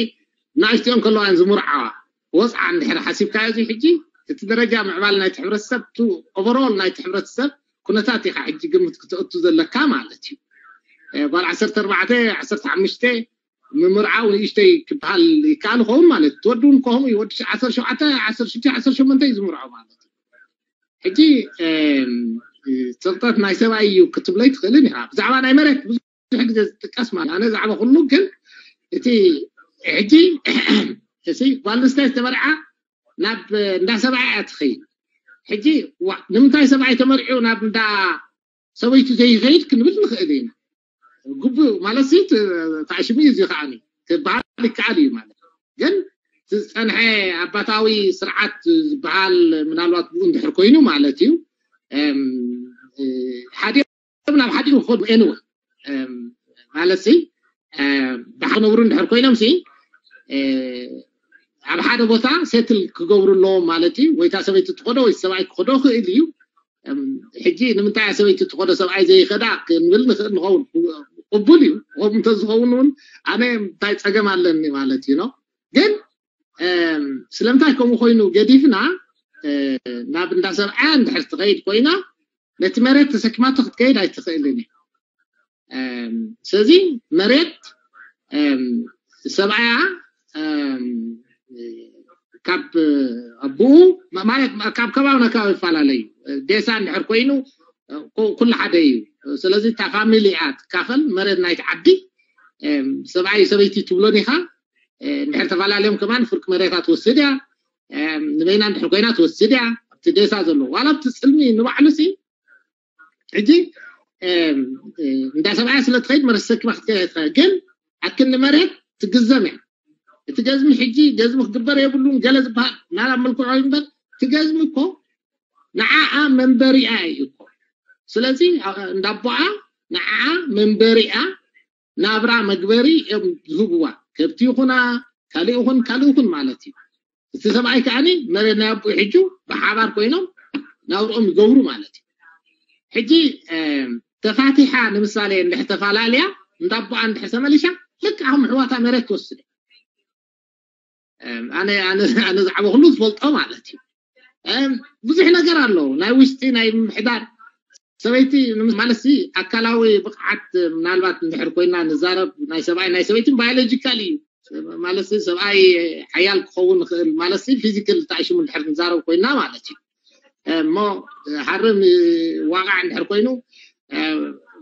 ንኣሽትኦም ከለዋ ዝምርዓዋ ወፅዓ እንድሕር ሓሲብካዮ እዚ ሕጂ እቲ ደረጃ ምዕባል ናይቲ ሕብረተሰብ ቱ ኦቨሮል ናይቲ ሕብረተሰብ ኩነታት ኢኻ ሕጂ ግምት ክተእቱ ዘለካ ማለት እዩ። ጓል ዓሰርተ ኣርባዕተ ዓሰርተ ሓሙሽተ ምምርዓው ንእሽተይ ክበሃል ይከኣል ይኸውን ማለት እዩ። ወዲ እውን ከምኡ እዩ። ወዲ ዓሰርተ ሸውዓተ ዓሰርተ ሽዱሽተ ዓሰርተ ሸሞንተ እዩ ዝምርዖ ማለት እዩ። ሕጂ ፅቕጠት ናይ ሰብኣይ እዩ ክትብለይ ትኽእልን ኢኻ። ብዛዕባ ናይ መሬት ብዙሕ ግዜ ዝጥቀስ ማለት ኣነ ዛዕባ ኩሉ ግን እቲ ሕጂ እዚ ጓል ኣንስተይቲ ተመርዓ ናብ እንዳ ሰብኣይ እያ ትኸይድ። ሕጂ ንምንታይ ሰብኣይ ተመርዒው ናብ እንዳ ሰበይቱ ዘይኸይድ ክንብል ንኽእል ኢና። ግቡእ ማለት ሲ ተኣሽሙ እዩ እዚ ከዓኒ ክበሃል ይከኣል እዩ ማለት ግን ዝፀንሐ ኣባታዊ ስርዓት ዝበሃል ምናልባት ብኡ እንድሕር ኮይኑ ማለት እዩ ሓደ ናብ ሓደ ክኸዱ ኤንወ ማለት ሲ ብሓ ክነብሩ እንድሕር ኮይኖም ሲ ኣብ ሓደ ቦታ ሴትል ክገብሩ ኣለዎም ማለት እዩ። ወይታ ሰበይቲ ትኸዶ ወይ ሰብኣይ ክኸዶ ክእል እዩ። ሕጂ ንምንታይ ሰበይቲ ትኸዶ ሰብኣይ ዘይኸዳ ክንብል ንኽእል ንኸውን ቅቡል እዩ። ከምኡ እንተዝኸውን እውን ኣነ እንታይ ፀገም ኣለኒ ማለት እዩ ነው። ግን ስለምንታይ ከምኡ ኮይኑ ገዲፍና ናብ እንዳ ሰብኣያ እንድሕር ትኸይድ ኮይና ነቲ መሬት ተሰኪማቶ ክትከይድ ኣይትኽእልን እዩ። ስለዚ መሬት ሰብኣያ ካብ ኣቦኡ ማለት ካብ ከባቢ ናብ ከባቢ ይፈላለ እዩ። ዴሳ እንድሕር ኮይኑ ኩሉ ሓደ እዩ። ስለዚ እታ ፋሚሊ እያ ትካፈል መሬት ናይቲ ዓዲ። ሰብኣይ ሰበይቲ ትብሎን ኢኻ እንድሕር ተፈላለዮም ከማን ፍርቂ መሬታ ትወስድ እያ። ንበይና እንድሕር ኮይና ትወስድ እያ። ኣብቲ ዴሳ ዘሎ ዋላ ኣብቲ ፅልሚ ንባዕሉ ሲ ሕጂ እንዳ ሰብኣያ ስለ ትኸይድ መሬት ተሰኪማ ክትከይድ ኣይትኽእል። ግን ኣክንዲ መሬት ትግዘም እያ። እቲ ገዝሚ ሕጂ ገዝሚ ክግበር የብሉን ገለ ዝበሃል ናላ መልክዑ እምበር እቲ ገዝሚ እኮ ንዓኣ መንበሪኣ እዩ እኮ። ስለዚ እንዳቦኣ ንዓኣ መንበሪኣ ናብራ መግበሪ እዮም ዝህብዋ። ከብቲ ይኹና ካልእ ይኹን ካልእ ይኹን ማለት እዩ። እቲ ሰብኣይ ከዓኒ መሬት ናይ ኣቦኡ ሕጁ ብሓባር ኮይኖም ናብርኦም ይገብሩ ማለት እዩ። ሕጂ ተፋቲሓ ንምሳሌ እንድሕር ተፈላለያ እንዳቦኣ እንድሕር ተመሊሻ ልክዕ ከም ኣሕዋታ መሬት ትወስድ። ኣነ ኣነ ኣነ ዛዕባ ኩሉ ዝፈልጦ ማለት እዩ። ብዙሕ ነገር ኣሎ ናይ ውሽጢ ናይ ምምሕዳር ሰበይቲ ማለት ሲ ኣካላዊ ብቕዓት ምናልባት እንድሕር ኮይና ንዛረብ ናይ ሰብኣይ ናይ ሰበይትን ባዮሎጂካል እዩ ማለት ሰብኣይ ሓያል ክኸውን ይኽእል ማለት ፊዚካል ተኣሽሙ እንድሕር ንዛረብ ኮይና ማለት እዩ። እሞ ሃርም ዋቃዕ እንድሕር ኮይኑ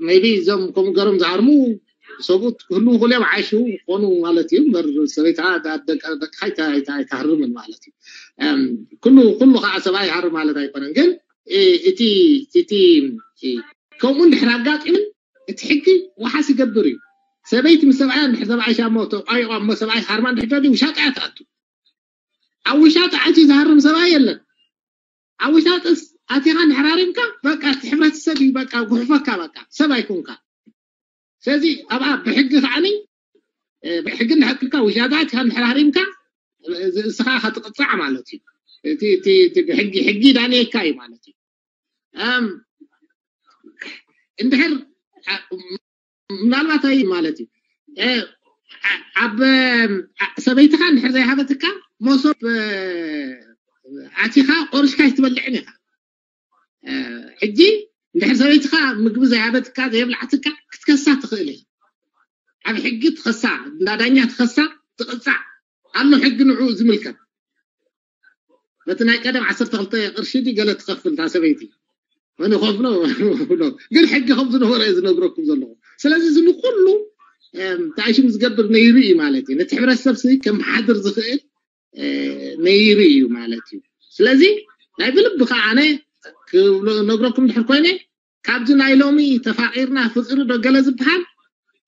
ሜቢ እዞም ከምኡ ገሮም ዝሃርሙ ሰብኡት ክህልዉ ክእሉ እዮም ዓይሹ ክኾኑ ማለት እዩ እምበር ሰበይትኻ ደቅኻ ኣይተሃርምን ማለት እዩ። ኩሉ ኩሉ ከዓ ሰብኣይ ይሃርም ማለት ኣይኮነን ግን እቲ እቲ ከምኡ እንድሕር ኣጋጢምን እቲ ሕጊ ዋሓስ ይገብር እዩ። ሰበይቲ ምስ ሰብኣያ እንድሕር ተባኢሻ እሞ ተቋይቋ እሞ ሰብኣይ ሃርማ እንድሕር ደልዩ ውሻጣ እያ ትኣቱ። ኣብ ውሻጣ ኣትዩ ዝሃርም ሰብኣይ የለን። ኣብ ውሻጥስ ኣቲኻ እንድሕር ሃሪምካ በቃ እቲ ሕብረተሰብ እዩ በቃ ጉሕፈካ በቃ ሰብ ኣይኮንካ። ስለዚ ኣብኣ ብሕጊ ከዓኒ ብሕጊ እንድሕር ክልካ ውሻጣ ኣቲኻ እንድሕር ሃሪምካ እስኻ ኢኻ ትቕፃዕ ማለት እዩ። እቲ ብሕጊ ሕጊ ዳንየካ እዩ ማለት እዩ። እንድሕር ምናልባት ኣይ ማለት እዩ ኣብ ሰበይትኻ እንድሕር ዘይሃበትካ መሶብ ኣቲኻ ቆርሽካ ኣይትበልዕን ኢኻ። ሕጂ እንድሕር ሰበይትኻ ምግቢ ዘይሃበትካ ዘየብላዕትካ ክትከሳ ትኽእል ኢኻ። ኣብ ሕጊ ትኸሳ፣ እንዳ ዳኛ ትኸሳ፣ ትቕፃዕ ኣሎ ሕጊ ንዑ ዝምልከት። በቲ ናይ ቀደም ዓሰርተ ክልተ ቅርሺ ድዩ ገለ ትኸፍል እታ ሰበይቲ? መን ይኸፍሎ? ግን ሕጊ ከም ዝነበረ እየ ዝነግረኩም ዘለኹ። ስለዚ እዚ ንኩሉ ተኣሽም ዝገብር ነይሩ እዩ ማለት እዩ። ነቲ ሕብረተሰብ ሲ ከመሓድር ዝኽእል ነይሩ እዩ ማለት እዩ። ስለዚ ናይ ብልቢ ከዓ ኣነ ክነግረኩም ድሕር ኮይነ ካብዚ ናይ ሎሚ ተፋቂርና ፍቅሪ ዶ ገለ ዝበሃል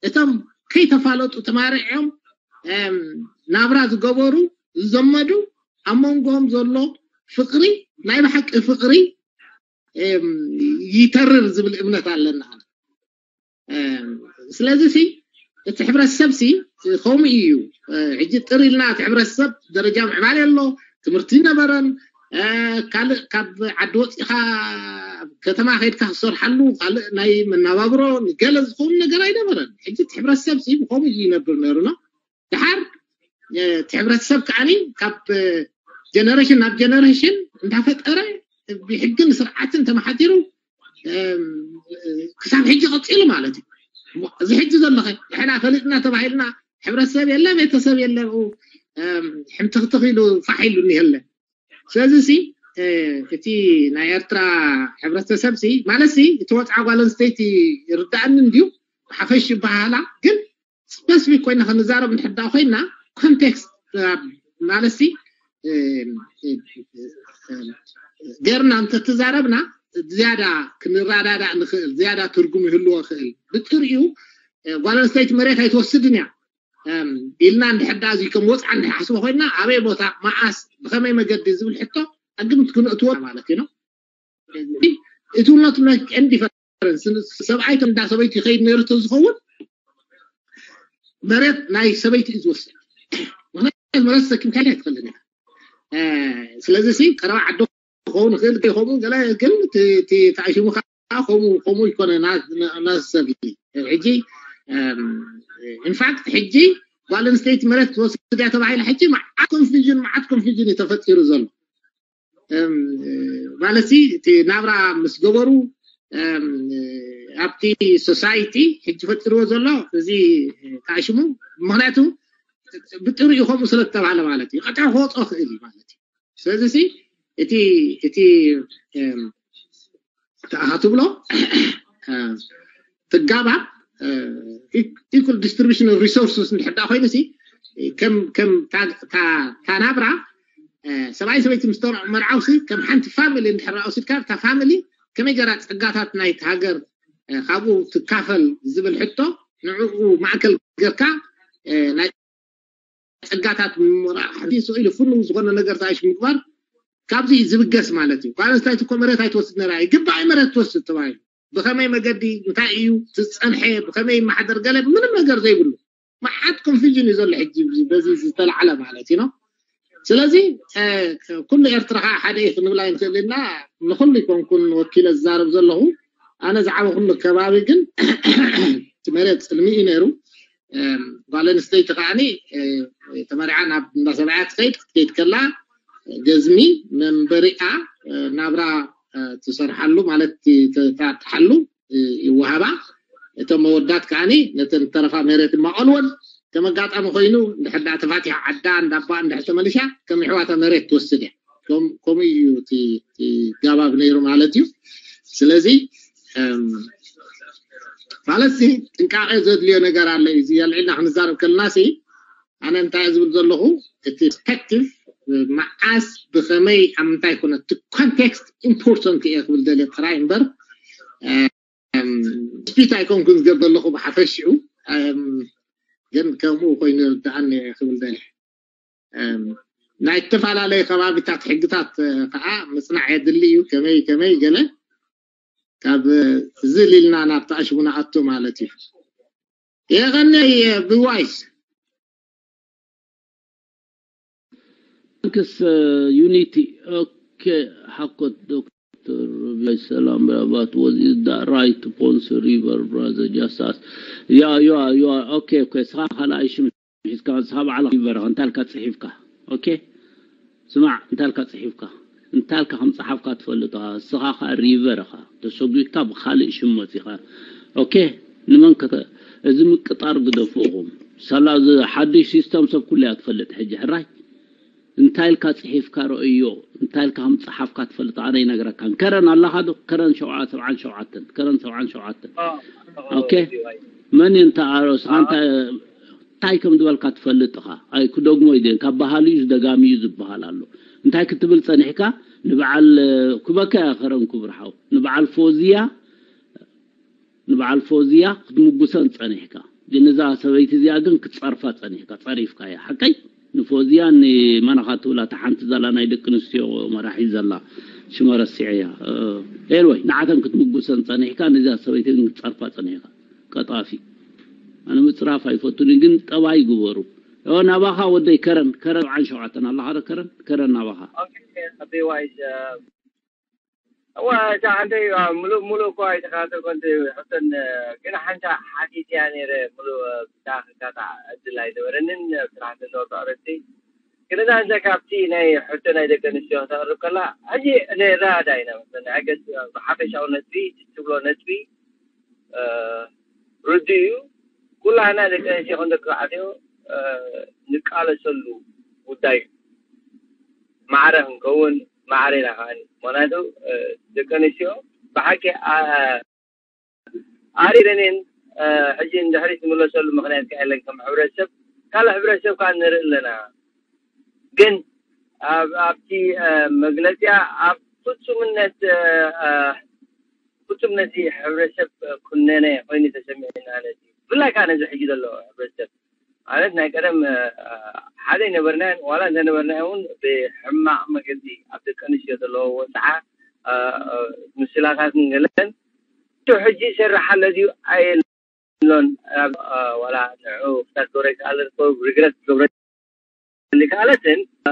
እቶም ከይተፋለጡ ተማሪዖም ናብራ ዝገበሩ ዝዘመዱ ኣብ መንጎኦም ዘሎ ፍቅሪ ናይ ብሓቂ ፍቅሪ ይተርር ዝብል እምነት ኣለና። ስለዚ ሲ እቲ ሕብረተሰብ ሲ ከምኡ እዩ። ሕጂ ጥር ኢልና እቲ ሕብረተሰብ ደረጃ ምዕባለ ኣሎ፣ ትምህርቲ ነበረን፣ ካልእ ካብ ዓዲ ወፂኻ ከተማ ከይድካ ክሰርሓሉ ካልእ ናይ መናባብሮ ገለ ዝኸውን ነገር ኣይነበረን። ሕጂ እቲ ሕብረተሰብ ሲ ብከምኡ እዩ ይነብር ነይሩና። ድሓር እቲ ሕብረተሰብ ከዓኒ ካብ ጀነሬሽን ናብ ጀነሬሽን እንዳፈጠረ ብሕግን ስርዓትን ተመሓዲሩ ክሳብ ሕጂ ቀፂሉ ማለት እዩ። እዚ ሕጂ ዘለኸ ንሕና ፈሊጥና ተባሂልና ሕብረተሰብ የለ ቤተሰብ የለ ሕምትኽትኽ ኢሉ ፋሕ ኢሉ እኒሀለ። ስለዚ ሲ እቲ ናይ ኤርትራ ሕብረተሰብ ሲ ማለት ሲ እቲ ወፅዓ ጓል ኣንስተይቲ ይርዳእኒ እንድዩ ሓፈሽ ይበሃላ ግን ስፐሲፊክ ኮይና ክንዛረብ እንድሕር ኮይና ኮንቴክስት ማለት ሲ ገርና እንተተዛረብና ዝያዳ ክንረዳዳእ ንኽእል ዝያዳ ትርጉም ይህልዎ ክእል ብጥሪኡ ጓል ኣንስተይቲ መሬት ኣይትወስድን እያ ኢልና እንድሕር እዚ ከም ወፅዓ እንድሕሓስቦ ኮይና ኣበይ ቦታ መዓስ ብኸመይ መገዲ ዝብል ሕቶ ኣግምት ክንእትዎ ማለት እዩ። It will not make any difference። ሰብኣይ ከም እንዳ ሰበይቲ ይኸይድ ነይሩ ተዝኸውን መሬት ናይ ሰበይቲ እዩ ዝወስድ። ምክንያቱ መሬት ተሰኪምካ ኣይትኽእልን ኢኻ። ስለዚ ሲ ቀረባ ዓዲ ክኸውን ይኽእል ከይኸውን ገለ ግን ተኣሽሙ ከዓ ከምኡ ከምኡ ይኮነ ናሰብ ሕጂ ኢንፋክት ሕጂ ጓል ኣንስተይቲ መሬት ትወስድ እያ ተባሂላ ሕጂ መዓት ኮንፊዥን መዓት ኮንፊዥን እዩ ተፈጢሩ ዘሎ። ማለት እቲ ናብራ ምስ ገበሩ ኣብቲ ሶሳይቲ ሕጂ ፈጢርዎ ዘሎ እዚ ተኣሽሙ ምክንያቱ ብጥሪኡ ከምኡ ስለ ዝተባሃለ ማለት እዩ ቀጥዑ ክወፅኦ ክእል እዩ ማለት እዩ። ስለዚ እቲ እቲ ትብሎ ትጋባብ equal distribution of resources እንድሕር ኮይኑ ሲ ከም ከም ታናብራ ሰብኣይ ሰበይቲ ምስ መርዓው ሲ ከም ሓንቲ ፋሚሊ እንድሕር ወሲድካ እታ ፋሚሊ ከመይ ገራ ፀጋታት ናይቲ ሃገር ካብኡ ትካፈል ዝብል ሕቶ ንዕኡ ማእከል ገርካ ናይ ፀጋታት ምምራሕ ሓንቲ ስቕ ኢሉ ፍንው ዝኾነ ነገር ተኣሽ ምግባር ካብዚ ዝብገስ ማለት እዩ። ጓል ኣንስተይቲ እኮ መሬት ኣይትወስድ ነራ ይግባእ መሬት ትወስድ ተባሂሉ ብኸመይ መገዲ እንታይ እዩ ዝፀንሐ ብኸመይ ማሕደር ገለ ምንም ነገር ዘይብሉ መዓት ኮንፊዥን እዩ ዘሎ ሕጂ በዚ ዝተላዕለ ማለት እዩ ነው። ስለዚ ኩሉ ኤርትራ ከዓ ሓደ እዩ ክንብል ኣይንክእል ኢና። ንኩሉ ይኮንኩን ወኪለ ዝዛረብ ዘለኹ ኣነ ዝዓበ ኩሉ ከባቢ ግን እቲ መሬት ፅልሚ እዩ ነይሩ። ጓል ኣንስተይቲ ከዓኒ ተመሪዓ ናብ እንዳ ሰብኣያ ትኸይድ ክትከይድ ከላ ገዝሚ መንበሪኣ ናብራ ትሰርሓሉ ማለት ትጣጥሓሉ ይወሃባ። እቶም መወዳት ከዓኒ ነተን ተረፋ መሬት ድማ ቀልወን ከም ኣጋጣሚ ኮይኑ እንድሕር ዳ ተፋቲሓ ዓዳ እንዳባ እንድሕር ተመልሻ ከም ኣሕዋታ መሬት ትወስድ እያ። ከምኡ እዩ እቲ ጋባብ ነይሩ ማለት እዩ። ስለዚ ማለት ጥንቃቄ ዘድልዮ ነገር ኣለ እዩ። እዚ ኣልዒልና ክንዛረብ ከለና ሲ ኣነ እንታይ ዝብል ዘለኹ እቲ ፐስፔክቲቭ መዓስ ብኸመይ ኣብ ምንታይ ኮነ እቲ ኮንቴክስት ኢምፖርታንት እየ ክብል ደልየ ጥራይ እምበር ስፒት ኣይኮንኩን ዝገብ ዘለኹ ብሓፈሽኡ ግን ከምኡ ኮይኑ ይርድኣኒ እየ ክብል ደልየ። ናይ ዝተፈላለዩ ከባቢታት ሕግታት ከዓ ምፅናዕ የድሊ እዩ። ከመይ ከመይ ገለ ካብ ዝል ኢልና ናብቲ ኣሽሙ ንኣቱ ማለት እዩ። የቐነይ ብዋይስ Thanks, Unity. Okay, ሓኮት ዶክተር ሩቢያይ ሰላም። But was it the right Ponce River, brother? Just ask. Yeah, you are, you are. Okay, okay. ስኻ ካልኣይ ሽም ሒዝካ፣ ስኻ ባዕልኻ ሪቨር ኢኻ። እንታይ ኢልካ ጽሒፍካ? ኦኬ፣ ስማዕ፣ እንታይ ኢልካ ጽሒፍካ? እንታይ ኢልካ ከም ጸሓፍካ ትፈልጥ ኢኻ። ንስኻ ኸኣ ሪቨር ኢኻ። ተሰጒግካ ብኻልእ ሽም መጺኻ። ኦኬ፣ ንመን ከተ-፣ እዚ ምቅጣር ግደፉ ኢኹም። ሳላ እዚ ሓድሽ ሲስተም ሰብ ኩሉ እያ ትፈልጥ ሕጂ። ሕራይ፣ እንታይ ኢልካ ጽሒፍካ ረእዮ፣ እንታይ ኢልካ ከም ጸሓፍካ ትፈልጥ ኣነ ይነግረካን። ከረን ኣለኻ ዶ? ከረን ሸውዓ-፣ ሰብዓን ሸውዓተን፣ ከረን ሰብዓን ሸውዓተን። ኦኬ፣ መን እዩ እንተ ኣሮስ? ኣንታ እንታይ ከም ዝበልካ ትፈልጥ ኢኻ። ኣይ ክደግሞ እዩ፣ ካብ ባህሊ እዩ፣ ደጋሚ እዩ ዝበሃል ኣሎ። እንታይ ክትብል ጸኒሕካ? ንበዓል ኩበካ እያ ከረን ክቡር ሓው። ንበዓል ፎዝያ፣ ንበዓል ፎዝያ ክትምጉሰን ጸኒሕካ። ግን እዛ ሰበይቲ እዚኣ ግን ክትጸርፋ ጸኒሕካ፣ ጸሪፍካ እያ። ሓቀይ? ንፎዝያ ንመናኻ ትብላ፣ እታ ሓንቲ ዘላ ናይ ደቂ ኣንስትዮ መራሒ ዘላ፣ ሽመ ረሲዐያ። እ፣ ኤልወይ፣ ንዓተን ክትምጉሰን ጸኒሕካ፣ ነዛ ሰበይቲ ግን ክትጸርፋ ጸኒሕካ። ቀጣፊ። ኣነ ምጽራፍ ኣይፈቱን፣ ግን ጠባይ ግበሩ። ኦ፣ ናባኻ ወደይ ከረን፣ ከረን ሰብዓን ሸውዓተን ኣለኻ ዶ ከረን? ከረን ናባኻ። ኦኬ፣ ኦኬ፣ ኣቤ ዋይዝ፣ እ፣ እዋ፣ እታ ሓንተይ፣ እ፣ ሙሉእ፣ ሙሉእ እኮ ኣይተኸታተልኩን፣ እቲ ሕቶን፣ እ፣ ግን ሓንታ ሓቲተያ ነይረ፣ ሙሉእ፣ እ፣ ብታ ክካታዕ ዕድል ኣይነበረንን፣ እ፣ ስራሕ ዘለዎ ኣርእስቲ። ግን እዛ እንተ ካብቲ ናይ ሕቶ ናይ ደቂ ኣንስትዮ ክተቕርብ ከላ፣ ሕጂ ንረዳዳ ኢና መስለኒ። I guess፣ እ፣ ብሓፈሻዊ ነጥቢ፣ ትብሎ ነጥቢ፣ እ፣ ርዱእ እዩ። ኩላህና ደቂ ኣንስትዮ ኮን ደቂ ተባዕትዮ፣ እ፣ ንቃለሰሉ ጉዳይ እዩ። ማዕረ ክንከውን ማዕረ ኢና ከዓኒ። ምኽንያቱ፣ እ፣ ደቂ ኣንስትዮ ብሓቂ፣ ኣ-፣ ኣሪረንን፣ እ፣ ሕጂ ንድሕሪት ዝምለሰሉ ምኽንያት ከ የለን። ከም ሕብረተሰብ፣ ካልእ ሕብረተሰብ ከኣ ንርኢ ኣለና። ግን ኣብ፣ ኣብቲ፣ እ፣ መግለጺኣ ኣብ ፍጹምነት፣ እ፣ እ፣ ፍጹም ነቲ ሕብረተሰብ ኩነነ ኮይኑ ተሰሚዑና። ነቲ ብፍላይ ከኣ ነዚ ሕጂ ዘሎ ሕብረተሰብ ማለት ናይ ቀደም፣ እ፣ ሓደ ኣይነበርናን፣ ዋላ እንተነበርና እውን ብሕማቕ መገዲ ኣብ ደቂ ኣንስትዮ ዘለዎ ወጽዓ፣ እ፣ እ፣ ምስላታትን ገለን እቲ ሕጂ ይሰርሓለ ድዩ ኣየሎን፣ ኣብ፣ እ፣ ዋላ ንዕኡ ክሳብ ክገብረ ይከኣል፣ ሪግረት ክገብረ ይከኣለትን፣ እ፣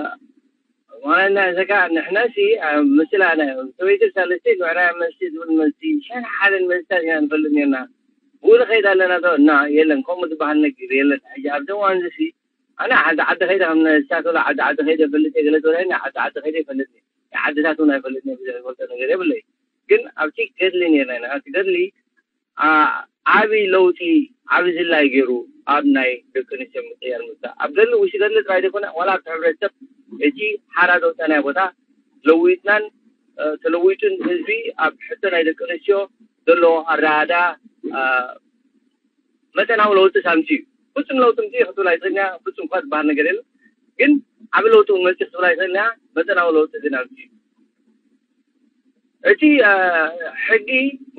ዋላ እና እዘካ ንሕናሲ፣ እ፣ ምስላ ናይ ሰበይቲ ሳልስቲ ግዕራያ መልሲ ዝብል መልሲ ሸን ሓደን መልስታት ኢና ንፈልጥ ነርና። ብኡ ንኸይድ ኣለና ዶ? እና የለን፣ ከምኡ ዝበሃል ነገር የለን። ሕጂ ኣብዚ እዋን እዚ ሲ፣ ኣነ ዓዲ ዓዲ ከይደ ከም ንሳት ወላ ዓዲ ዓዲ ከይደ ፈልጥ እየ ገለ ዝበለኒ፣ ዓዲ ዓዲ ከይደ ይፈልጥ እየ። ናይ ዓድታት እውን ኣይፈልጥ እየ፣ ብዙሕ ዝፈልጦ ነገር የብለይ። ግን ኣብቲ ገድሊ ነርና ኢና። ኣብቲ ገድሊ፣ ዓ-፣ ዓቢ ለውጢ፣ ዓቢ ዝላይ ገይሩ ኣብ ናይ ደቂ ኣንስትዮ ምቅያር ምምጻእ። ኣብ ገድሊ ውሽጢ ገድሊ ጥራይ ዘይኮነ፣ ዋላ ኣብቲ ሕብረተሰብ እቲ ሓራ ዘውጸናዮ ቦታ ለዊጥናን፣ እ፣ ተለዊጡን ህዝቢ ኣብ ሕቶ ናይ ደቂ ኣንስትዮ ዘለዎ ኣረኣእያ፣ እ፣ መጠናዊ ለውጢ ኣምጺኡ እዩ። ፍጹም ለውጢ ኣምጺኡ ክትብል ኣይትኽእልን ኢኻ፣ ፍጹም እኳ ዝበሃል ነገር የለን። ግን ዓቢ ለውጢ እውን መጺኡ ክትብል ኣይትኽእልን ኢኻ፣ መጠናዊ ለውጢ ግን ኣምጺኡ እዩ። እቲ፣ እ፣ ሕጊ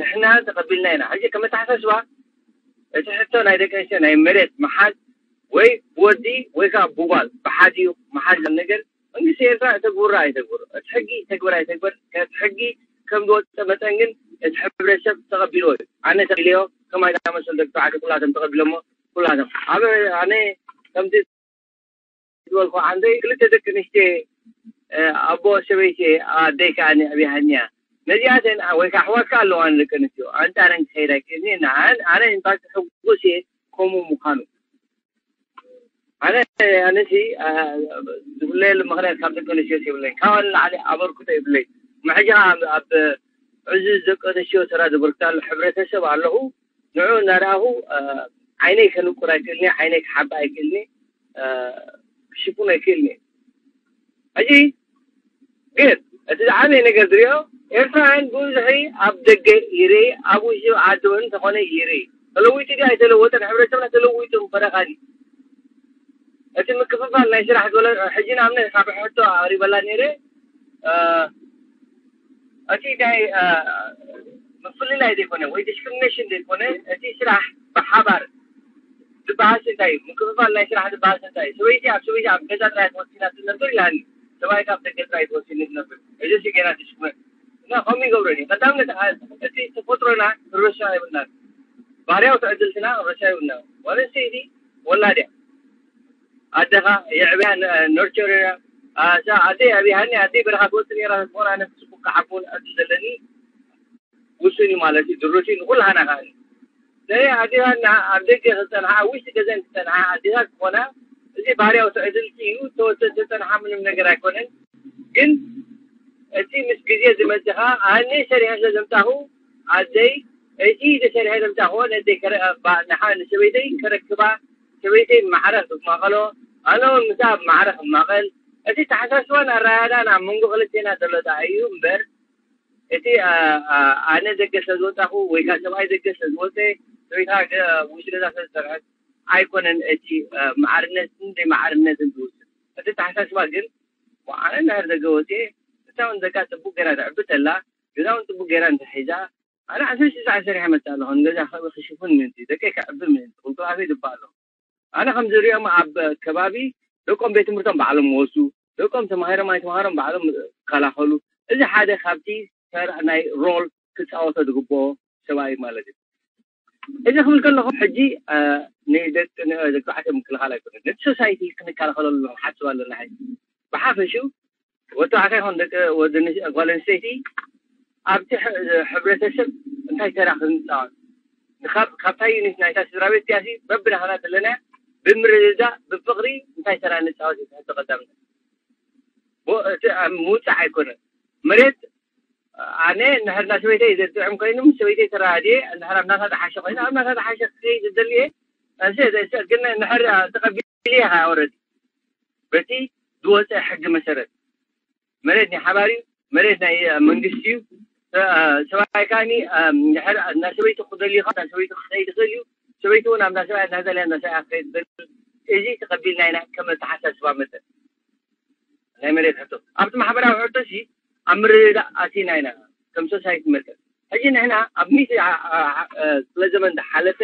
ንሕና ተቐቢልና ኢና። ሕጂ ከም ኣተሓሳስባ እቲ ሕቶ ናይ ደቂ ኣንስትዮ ናይ መሬት ምሓዝ ወይ ብወዲ ወይ ከዓ ብጓል ብሓዲኡ ምሓዝ ዝብል ነገር መንግስቲ ኤርትራ እተግብሮ ኣይተግብሮ፣ እቲ ሕጊ ይተግበር ኣይተግበር፣ እቲ ሕጊ ከም ዝወፀ መጠን ግን እቲ ሕብረተሰብ ተቐቢልዎ እዩ። ኣነ ተቐቢለዮ፣ ከማይ ዝኣመሰሉ ደቂ ተባዕትዮ ኩላቶም ተቐቢሎሞ፣ ኩላቶም ኣብ ኣነ ከምቲ ዝበልኩ ዓንደይ ክልተ ደቂ ኣንስትዮ፣ እ፣ ኣቦ ሰበይቲ፣ ኣደይ ከኣ ኣብያሃኒ እያ። ነዚኣተን ወይ ከዓ ኣሕዋትካ ኣለዋን ደቂ ኣንስትዮ፣ ኣንጻረን ክኸይድ ኣይክእልን እየ። ንዓን ኣነ ኢንፋክት ሕጉስ እየ ከምኡ ምዃኑ። ኣነ ኣነሲ፣ እ፣ ዝፍለየሉ ምኽንያት ካብ ደቂ ኣንስትዮ የብለይን። ካብኣን ንላዕሊ ኣበርክቶ የብለይን። መሕጃ ኣብ፣ ኣብ ዕዙዝ ደቂ ኣንስትዮ ተራ ዘበርክታሉ ሕብረተሰብ ኣለኹ። ንዑ እናረኣኹ፣ እ፣ ዓይነይ ከንቁር ኣይክእልን እየ፣ ዓይነይ ክሓብእ ኣይክእልን እየ፣ እ፣ ክሽፍኖ ኣይክእልን እየ። ሕጂ ግን እቲ ዝዓበየ ነገር ዝሪኦ ኤርትራውያን ብብዝሒ ኣብ ደገ ይርኢ፣ ኣብ ውሽጢ ዓዲ እውን እንተኾነ ይርኢ። ተለዊጡ ድዩ ኣይተለወጠን? ሕብረተሰብና ተለዊጡ እምበረኻ ድዩ? እቲ ምክፍፋል ናይ ስራሕ ዝበለ ሕጂ ንኣብነት ካብ ሕቶ ኣቕሪበላ ነይረ፣ እ፣ እቲ ናይ፣ እ፣ ምፍልላይ ዘይኮነ ወይ ዲስክሪሚኔሽን ዘይኮነ እቲ ስራሕ ብሓባር ዝበሃል እንታይ እዩ? ምክፍፋል ናይ ስራሕ ዝበሃል እንታይ እዩ? ሰበይቲ ኣብ ሰበይቲ ኣብ ገዛ ጥራይ ተወሲና ትነብር ኢላኒ። ሰብኣይ ካብ ደገ ጥራይ ተወሲኑ ትነብር። እዚ ሲ ገና ትሽኩመ እና ከምኡ ይገብረን እዩ። ቀዳምነት ዓ- እቲ ተፈጥሮና ክንረስዖ የብልናን። ባህርያዊ ትዕድልትና ክንረስዖ የብልናን። ጓል ኣንስተይቲ ወላድ እያ። ኣደኻ የዕብያ፣ ኖርቸር እያ። ኣደ ኣብያሃኒ ኣደ በረኻ ትወፅእ ነራ። ዝኾነ ኣነ ብፅቡቅ ክሓቡን ኣብዚ ዘለኒ ውሱን እዩ ማለት እዩ። ድሩት እዩ ንኩላህና ከኣ። ዘይ ኣዴታትና ኣብ ደገ ክጸንሓ፣ ኣብ ውሽጢ ገዛ ክጸንሓ ኣዴታት ዝኾና፣ እዚ ባህርያዊ ትዕድልቲ እዩ። ተወሰድ ተጸንሓ ምንም ነገር ኣይኮነን። ግን እቲ ምስ ግዜ ዝመጽኻ ኣነ ሰሪሐ ስለ ዘምጻኹ ኣደይ እቲ ተሰሪሐ ዘምጻኹ ነደይ ከረ- ባ- ንሓ- ንሰበይተይ ከረክባ፣ ሰበይተይ ማዕረ ክማኸሎ፣ ኣነ እውን ምሳ ኣብ ማዕረ ክማቐል፣ እቲ ተሓሳስባን ኣረኣእያን ኣብ መንጎ ክልቴና ዘሎ ጣዕ እዩ እምበር እቲ ኣነ ደገ ስለ ዝወፃኹ ወይ ከዓ ሰብኣይ ደገ ስለ ዝወፀ ሰበይታ ውሽጢ ገዛ ስለ ዝፀንሐት ኣይኮነን እቲ ማዕርነትን ዘይማዕርነትን ዝውስን። እቲ ተሓሳስባ ግን ኣነ እንድሕር ደገ ወፅየ እታ እውን ደቃ ፅቡቅ ገይራ ትዕቢ ተላ፣ ገዛ እውን ፅቡቅ ገይራ እንተሒዛ፣ ኣነ ዓሰርተ ሽዱሽተ ዓሰርተ መፅእ ኣለኹ ንገዛ ክሽፍን ምእንቲ ደቀይ ክዕቢ ምእንቲ ቁልቁላተይ ድባ ኣለኹ። ኣነ ከም ዝሪኦም ኣብ ከባቢ ደቆም ቤት ትምህርቶም ባዕሎም ወሱ ደቆም ተማሂሮም ኣይተማሃሮም ባዕሎም ይከላኸሉ። እዚ ሓደ ካብቲ ተራ ናይ ሮል ክፃወቶ ዝግብኦ ሰብኣይ ማለት እዩ። እዚ ክብል ከለኹ ሕጂ ንደቂ ተባዕትዮ ምክልኻል ኣይኮነን፣ ነቲ ሶሳይቲ ክንከላኸለሉ ንሓስብ ኣለና። ሕጂ ብሓፈሽኡ ወዲ ተባዕታይ ይኹን ደቂ ወዲ ጓል ኣንስተይቲ ኣብቲ ሕብረተሰብ እንታይ ተራ ክንፃወት ካብታ ዩኒት ናይታ ስድራ ቤት እቲኣሲ በብናህና ዘለና ብምርድዳእ ብፍቅሪ እንታይ ተራ ንፃወት እዩ ሕቶ ቀዳምነት። እቲ ምውፃዕ ኣይኮነን። መሬት ኣነ እንድሕር ና ሰበይተይ ዘጥዕም ኮይኑ ምስ ሰበይተይ ተራድየ እንድሕር ኣብ ናታ ዝሓሸ ኮይኑ ኣብ ናታ ዝሓሸ ክኸይድ ዝደልየ ግን እንድሕር ተቐቢልየ ወረድ በቲ ዝወፀ ሕጊ መሰረት መሬት ናይ ሓባር እዩ። መሬት ናይ መንግስቲ እዩ። ሰብኣይ ካኒ እንድሕር እና ሰበይቱ ክደልዩ ካብ ሰበይቱ ክኸይድ ይኽእል እዩ። ሰበይቲ እውን ኣብ ናሰብኣይ ናዘልያ ናሰብኣይ ክኸይድ ይኽእል። እዚ ተቐቢልና ኢና ከም ኣተሓሳስባ መጠን ናይ መሬት ሕቶ ኣብቲ ማሕበራዊ ሕቶ ሲ ኣብ ምርድዳእ ኣቲና ኢና ከም ሶሳይቲ መጠን። ሕጂ ንሕና ኣብ ሚእቲ ክፍለ ዘመን ዝሓለፈ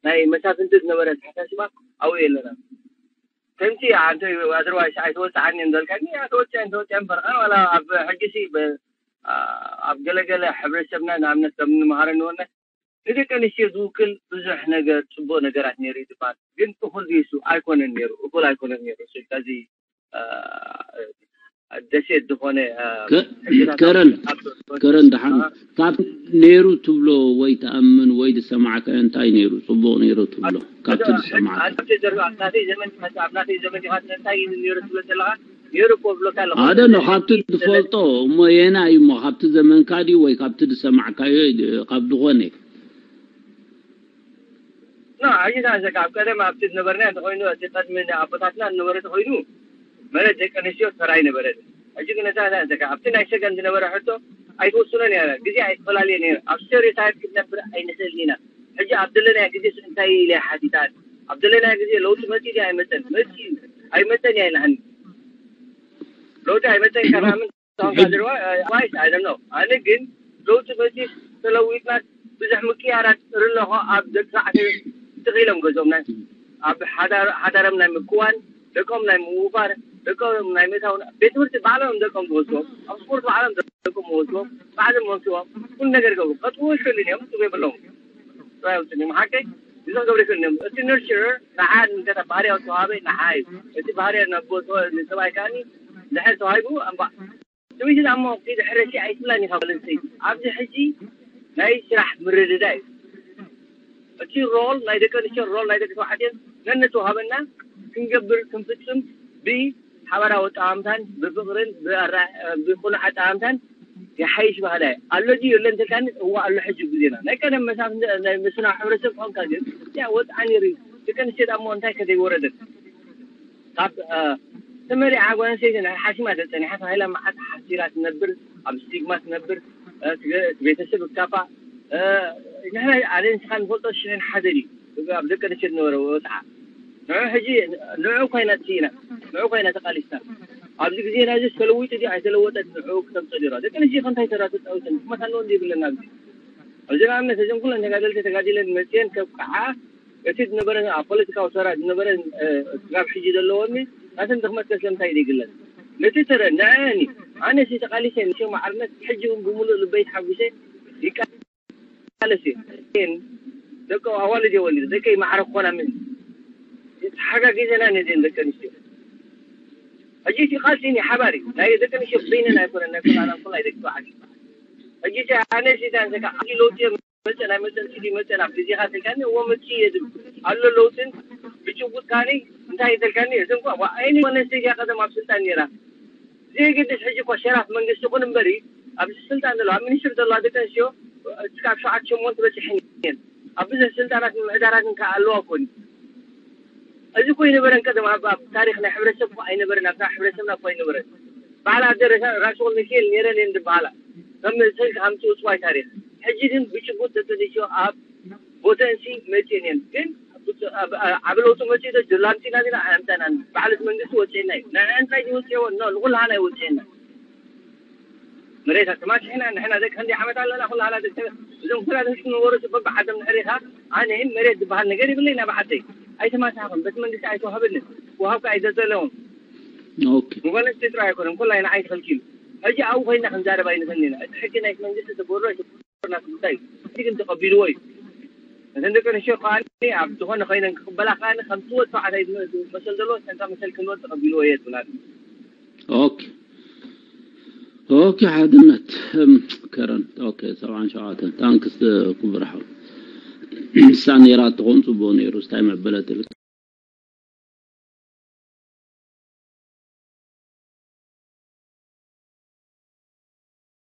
ናይ መሳፍንቲ ዝነበረ ኣተሓሳስባ ኣብኡ የለና። ከምቲ ኣንተ ኣድርዋይስ ኣይተወፅዓን እዮም ዘልካኒ ኣይተወፅዐን ተወፅዐን ፈርቃን ዋላ ኣብ ሕጂ ሲ ኣብ ገለገለ ሕብረተሰብና ንኣብነት ከም ንምሃረ ንወነ ንደቂ ኣንስትዮ ዝውክል ብዙሕ ነገር ፅቡቅ ነገራት ነይሩ ይትባል ግን እኩል ድዩ እሱ ኣይኮነን ነይሩ እኩል ኣይኮነን ነይሩ እሱ ከዚ ደሴት ዝኾነ ከረን ከረን ደሓን ካብ ነይሩ ትብሎ ወይ ትኣምን ወይ ዝሰማዕካዮ እንታይ ነይሩ ፅቡቅ ነይሩ ትብሎ ካብቲ ዝሰማዕካ ናተይ ዘመን ናተይ ዘመን ኢኻ እንታይ እዩ ነይሩ ትብሎ ዘለኻ ነይሩ እኮ ብሎካ ኣለኹ ኣደ ነው ካብቲ ትፈልጦ እሞ የና እዩ እሞ ካብቲ ዘመንካ ድዩ ወይ ካብቲ ዝሰማዕካዮ ካብ ዝኾነ ኖ ሕጂ ንኣዘካ ኣብ ቀደም ኣብቲ ዝነበርና እንተኮይኑ እቲ ቀድሚ ኣቦታትና ዝነበረ ተኮይኑ መሬት ደቂ ኣንስትዮ ተራ ኣይነበረን። ሕጂ ግን ነታ ንኣዘካ ኣብቲ ናይ ሰገን ዝነበረ ሕቶ ኣይትወስኖን እያ ግዜ ኣይትፈላልየን እያ ኣብ ስቴሪዮታይፕ ክትነብር ኣይንኽእልን ኢና። ሕጂ ኣብ ዘለናዮ ግዜስ እንታይ ኢለ ሓቲታን ኣብ ዘለናዮ ግዜ ለውጢ መፂኡ ድዩ ኣይመፀን መፂኡ ኣይመፀን እያ ኢልሃኒ ለውጢ ኣይመፀን ኢልካ ትኣምን Don't got it right. I, I don't know. ኣነ ግን ለውጢ መፂ ተለዊጥና ብዙሕ ምቅያራት ርለኾ ኣብ ደቂ ተባዕትዮ ትኽኢሎም ገዞም ናይ ኣብ ሓዳሮም ናይ ምክዋን ደቆም ናይ ምውፋር ደቆም ናይ ምእታው ቤት ትምህርቲ ባዕሎም ደቆም ዝወስዎም ኣብ ስፖርት ባዕሎም ደቆም ዝወስዎም ባዕሎም ወስዎም ኩሉ ነገር ገብሩ ከጥዎ ይኽእልን እዮም ትብ የብሎም ጥራይ ውፅን እዮም ሓቀይ እዞም ገብሩ ይኽእልን እዮም እቲ ነርቸር ንዓ እንተ ባህርያዊ ተዋሃበ ንዓ እዩ እቲ ባህርያ ናብ ሰብኣይ ከዓኒ ድሕር ተዋሂቡ እምባ ሰበይቲ ደኣ እሞ ኪዲ ሕረሲ ኣይትብላን ኢኻ ጓል ኣንስተይቲ። ኣብዚ ሕጂ ናይ ስራሕ ምርድዳእ እዩ። እቲ ሮል ናይ ደቂ ኣንስትዮን ሮል ናይ ደቂ ተባዕትዮን ነንተውሃበና ክንገብር ክንፍጽም ብሓባራዊ ኣጠማምታን ብፍቕርን ብቕኑዕ ኣጠማምታን ይሓይሽ ባህላ እዩ። ኣሎ ድዩ የለን ተልካኒ እዋ ኣሎ ሕጂ ግዜና ናይ ቀደም መሳፍንቲ ናይ ምስና ሕብረተሰብ ክኾንካ ግን ያ ወፅዓ ነይሩ እዩ። ደቂ ኣንስትዮ ደኣ እሞ እንታይ ከዘይወረደን ካብ ተመሪዓ ጓል ኣንስተይቲ ናይ ሓሲማ ተፀኒሓ ተባሂላ መዓት ሓሲራ ትነብር ኣብ ስቲግማ ትነብር ቤተሰብ እካፋ ንሕና ኣነ ንስኻ ንፈልጦ ሽሕን ሓደ ድዩ ኣብ ደቂ ኣንስትዮ ዝነበረ ወፅዓ ንዑ ሕጂ ንዑ ኮይና ትስኢና ንዑ ኮይና ተቃሊስና ኣብዚ ግዜና እዚ ተለዊጡ ድዩ ኣይተለወጠት ንዑ ክተምፀ ዲራ ደቂ ኣንስትዮ ከንታይ ተራ ተፃዊተን ድክመት ኣለዎ ዘይብለና ኣብዚ ኣብዚ ንኣብነት እዘን ኩለን ተጋደልቲ ተጋዲለን መፅየን ከብቅዓ እቲ ዝነበረ ኣብ ፖለቲካዊ ሰራ ዝነበረ ስጋብ ሕጂ ዘለዎኒ ናተን ድኽመት ከስለምታይ ዘይግለጽ ነቲ ተረ ንዕኒ ኣነ ሲ ተቃሊሰ ንሽም ሓርነት ሕጂ እውን ብምሉእ ልበይ ተሓጒሰ ይቃለስ እየ። ደቂ ኣዋልድ እየ ወሊደ ደቀይ ማዕረ ክኾና ምን ተሓጋጊዘና ነዚን ደቂ ኣንስትዮ ሕጂ እቲ ቃልሲ ኒ ሓባር እዩ ናይ ደቂ ኣንስትዮ በይነን ኣይኮነን ናይ ኩላና ኩላይ ደቂ ተባዕትዮ ሕጂ ኣነ ሲ ታንሰካ ዓዲ ለውጢ መፀ ናይ መፀን ሲዲ መፀን ኣብ ግዜኻ ተልካኒ እዎ መፂ እየ ዝብል ኣሎ ለውጥን ብጭቡጥ ካኒ እንታይ ተልካኒ እዝን ኳ ኣይኒ ኮነ ስቴድያ ቀደም ኣብ ስልጣን ነይራ ዘይገድስ ሕጂ እኳ ሸራፍ መንግስቲ ኩን እምበሪ ኣብዚ ስልጣን ዘሎ ኣብ ሚኒስትር ዘለዋ ደቂ ኣንስትዮ እስካብ ሸውዓተ ሸሞንተ በፂሐን እየን ኣብ ብዙሕ ስልጣናት ምምሕዳራትን ከዓ ኣለዋ ኮን እዚ እኮ ኣይነበረን ቀደም ኣብ ኣብ ታሪክ ናይ ሕብረተሰብ እኮ ኣይነበረን ኣብታ ሕብረተሰብና እኮ ኣይነበረን በዓል ኣደ ራስኹም ሚካኤል ነይረን እየን ዝበሃላ ከም ስልክ ሃምፅኡ ፅዋይ ታሪክ ሕጂ ግን ብጭቡጥ ደቂ ኣንስትዮ ኣብ ቦተንሲ መፅእን እየን ግን ዓብ ለውጢ መፅኡ ዶ ጀላምፂና ዲና ኣያምፀናን ባዕልት መንግስቲ ወፅእና እዩ ናይ ኣንታይ ዝወፅእዎ ኖ ንኩልሃና ይወፅእና መሬት ኣተማሲሕና ንሕና ደቂ ክንደይ ዓመት ኣለና ኩላህና ደቂ እዞም ኩላ ደቂ ንበሩ በብዓዶም ንሕሪኻ ኣነ መሬት ዝበሃል ነገር ይብለይ ናብ ዓደይ ኣይተማሳሕኹም በቲ መንግስቲ ኣይተዋህበንን ወሃብካ ኣይዘዘለዎም ኦኬ ንጓል ኣንስተይቲ ጥራይ ኣይኮነን ኩላይ ንዓይ ተኸልኪሉ ሕጂ ኣብኡ ኮይና ክንዛረብ ኣይንኽእልን ኢና እቲ ሕጊ ናይቲ መንግስቲ ተገብሮ ኣይተገብሮን ናቱ ጉዳይ እዩ ሕጂ ግን ተቐቢልዎ እዩ እተን ደቂ ኣንስትዮ ከዓ ኣብ ዝኾነ ኮይነን ክቕበላ ከዓ ከምቲ ወዲ ተባዕታይ መሰል ዘለዎ እተንካ መሰል ክንወድ ተቐቢልዎ እየ ትብላ ኦኬ ኦኬ ሓድነት እም፣ ከረን ኦኬ ሰብዓን ሸውዓተን ታንክስ ክቡር ሓው ንሳ ነይራ ትኾን ፅቡቅ ነይሩ ስታይ መበለትልካ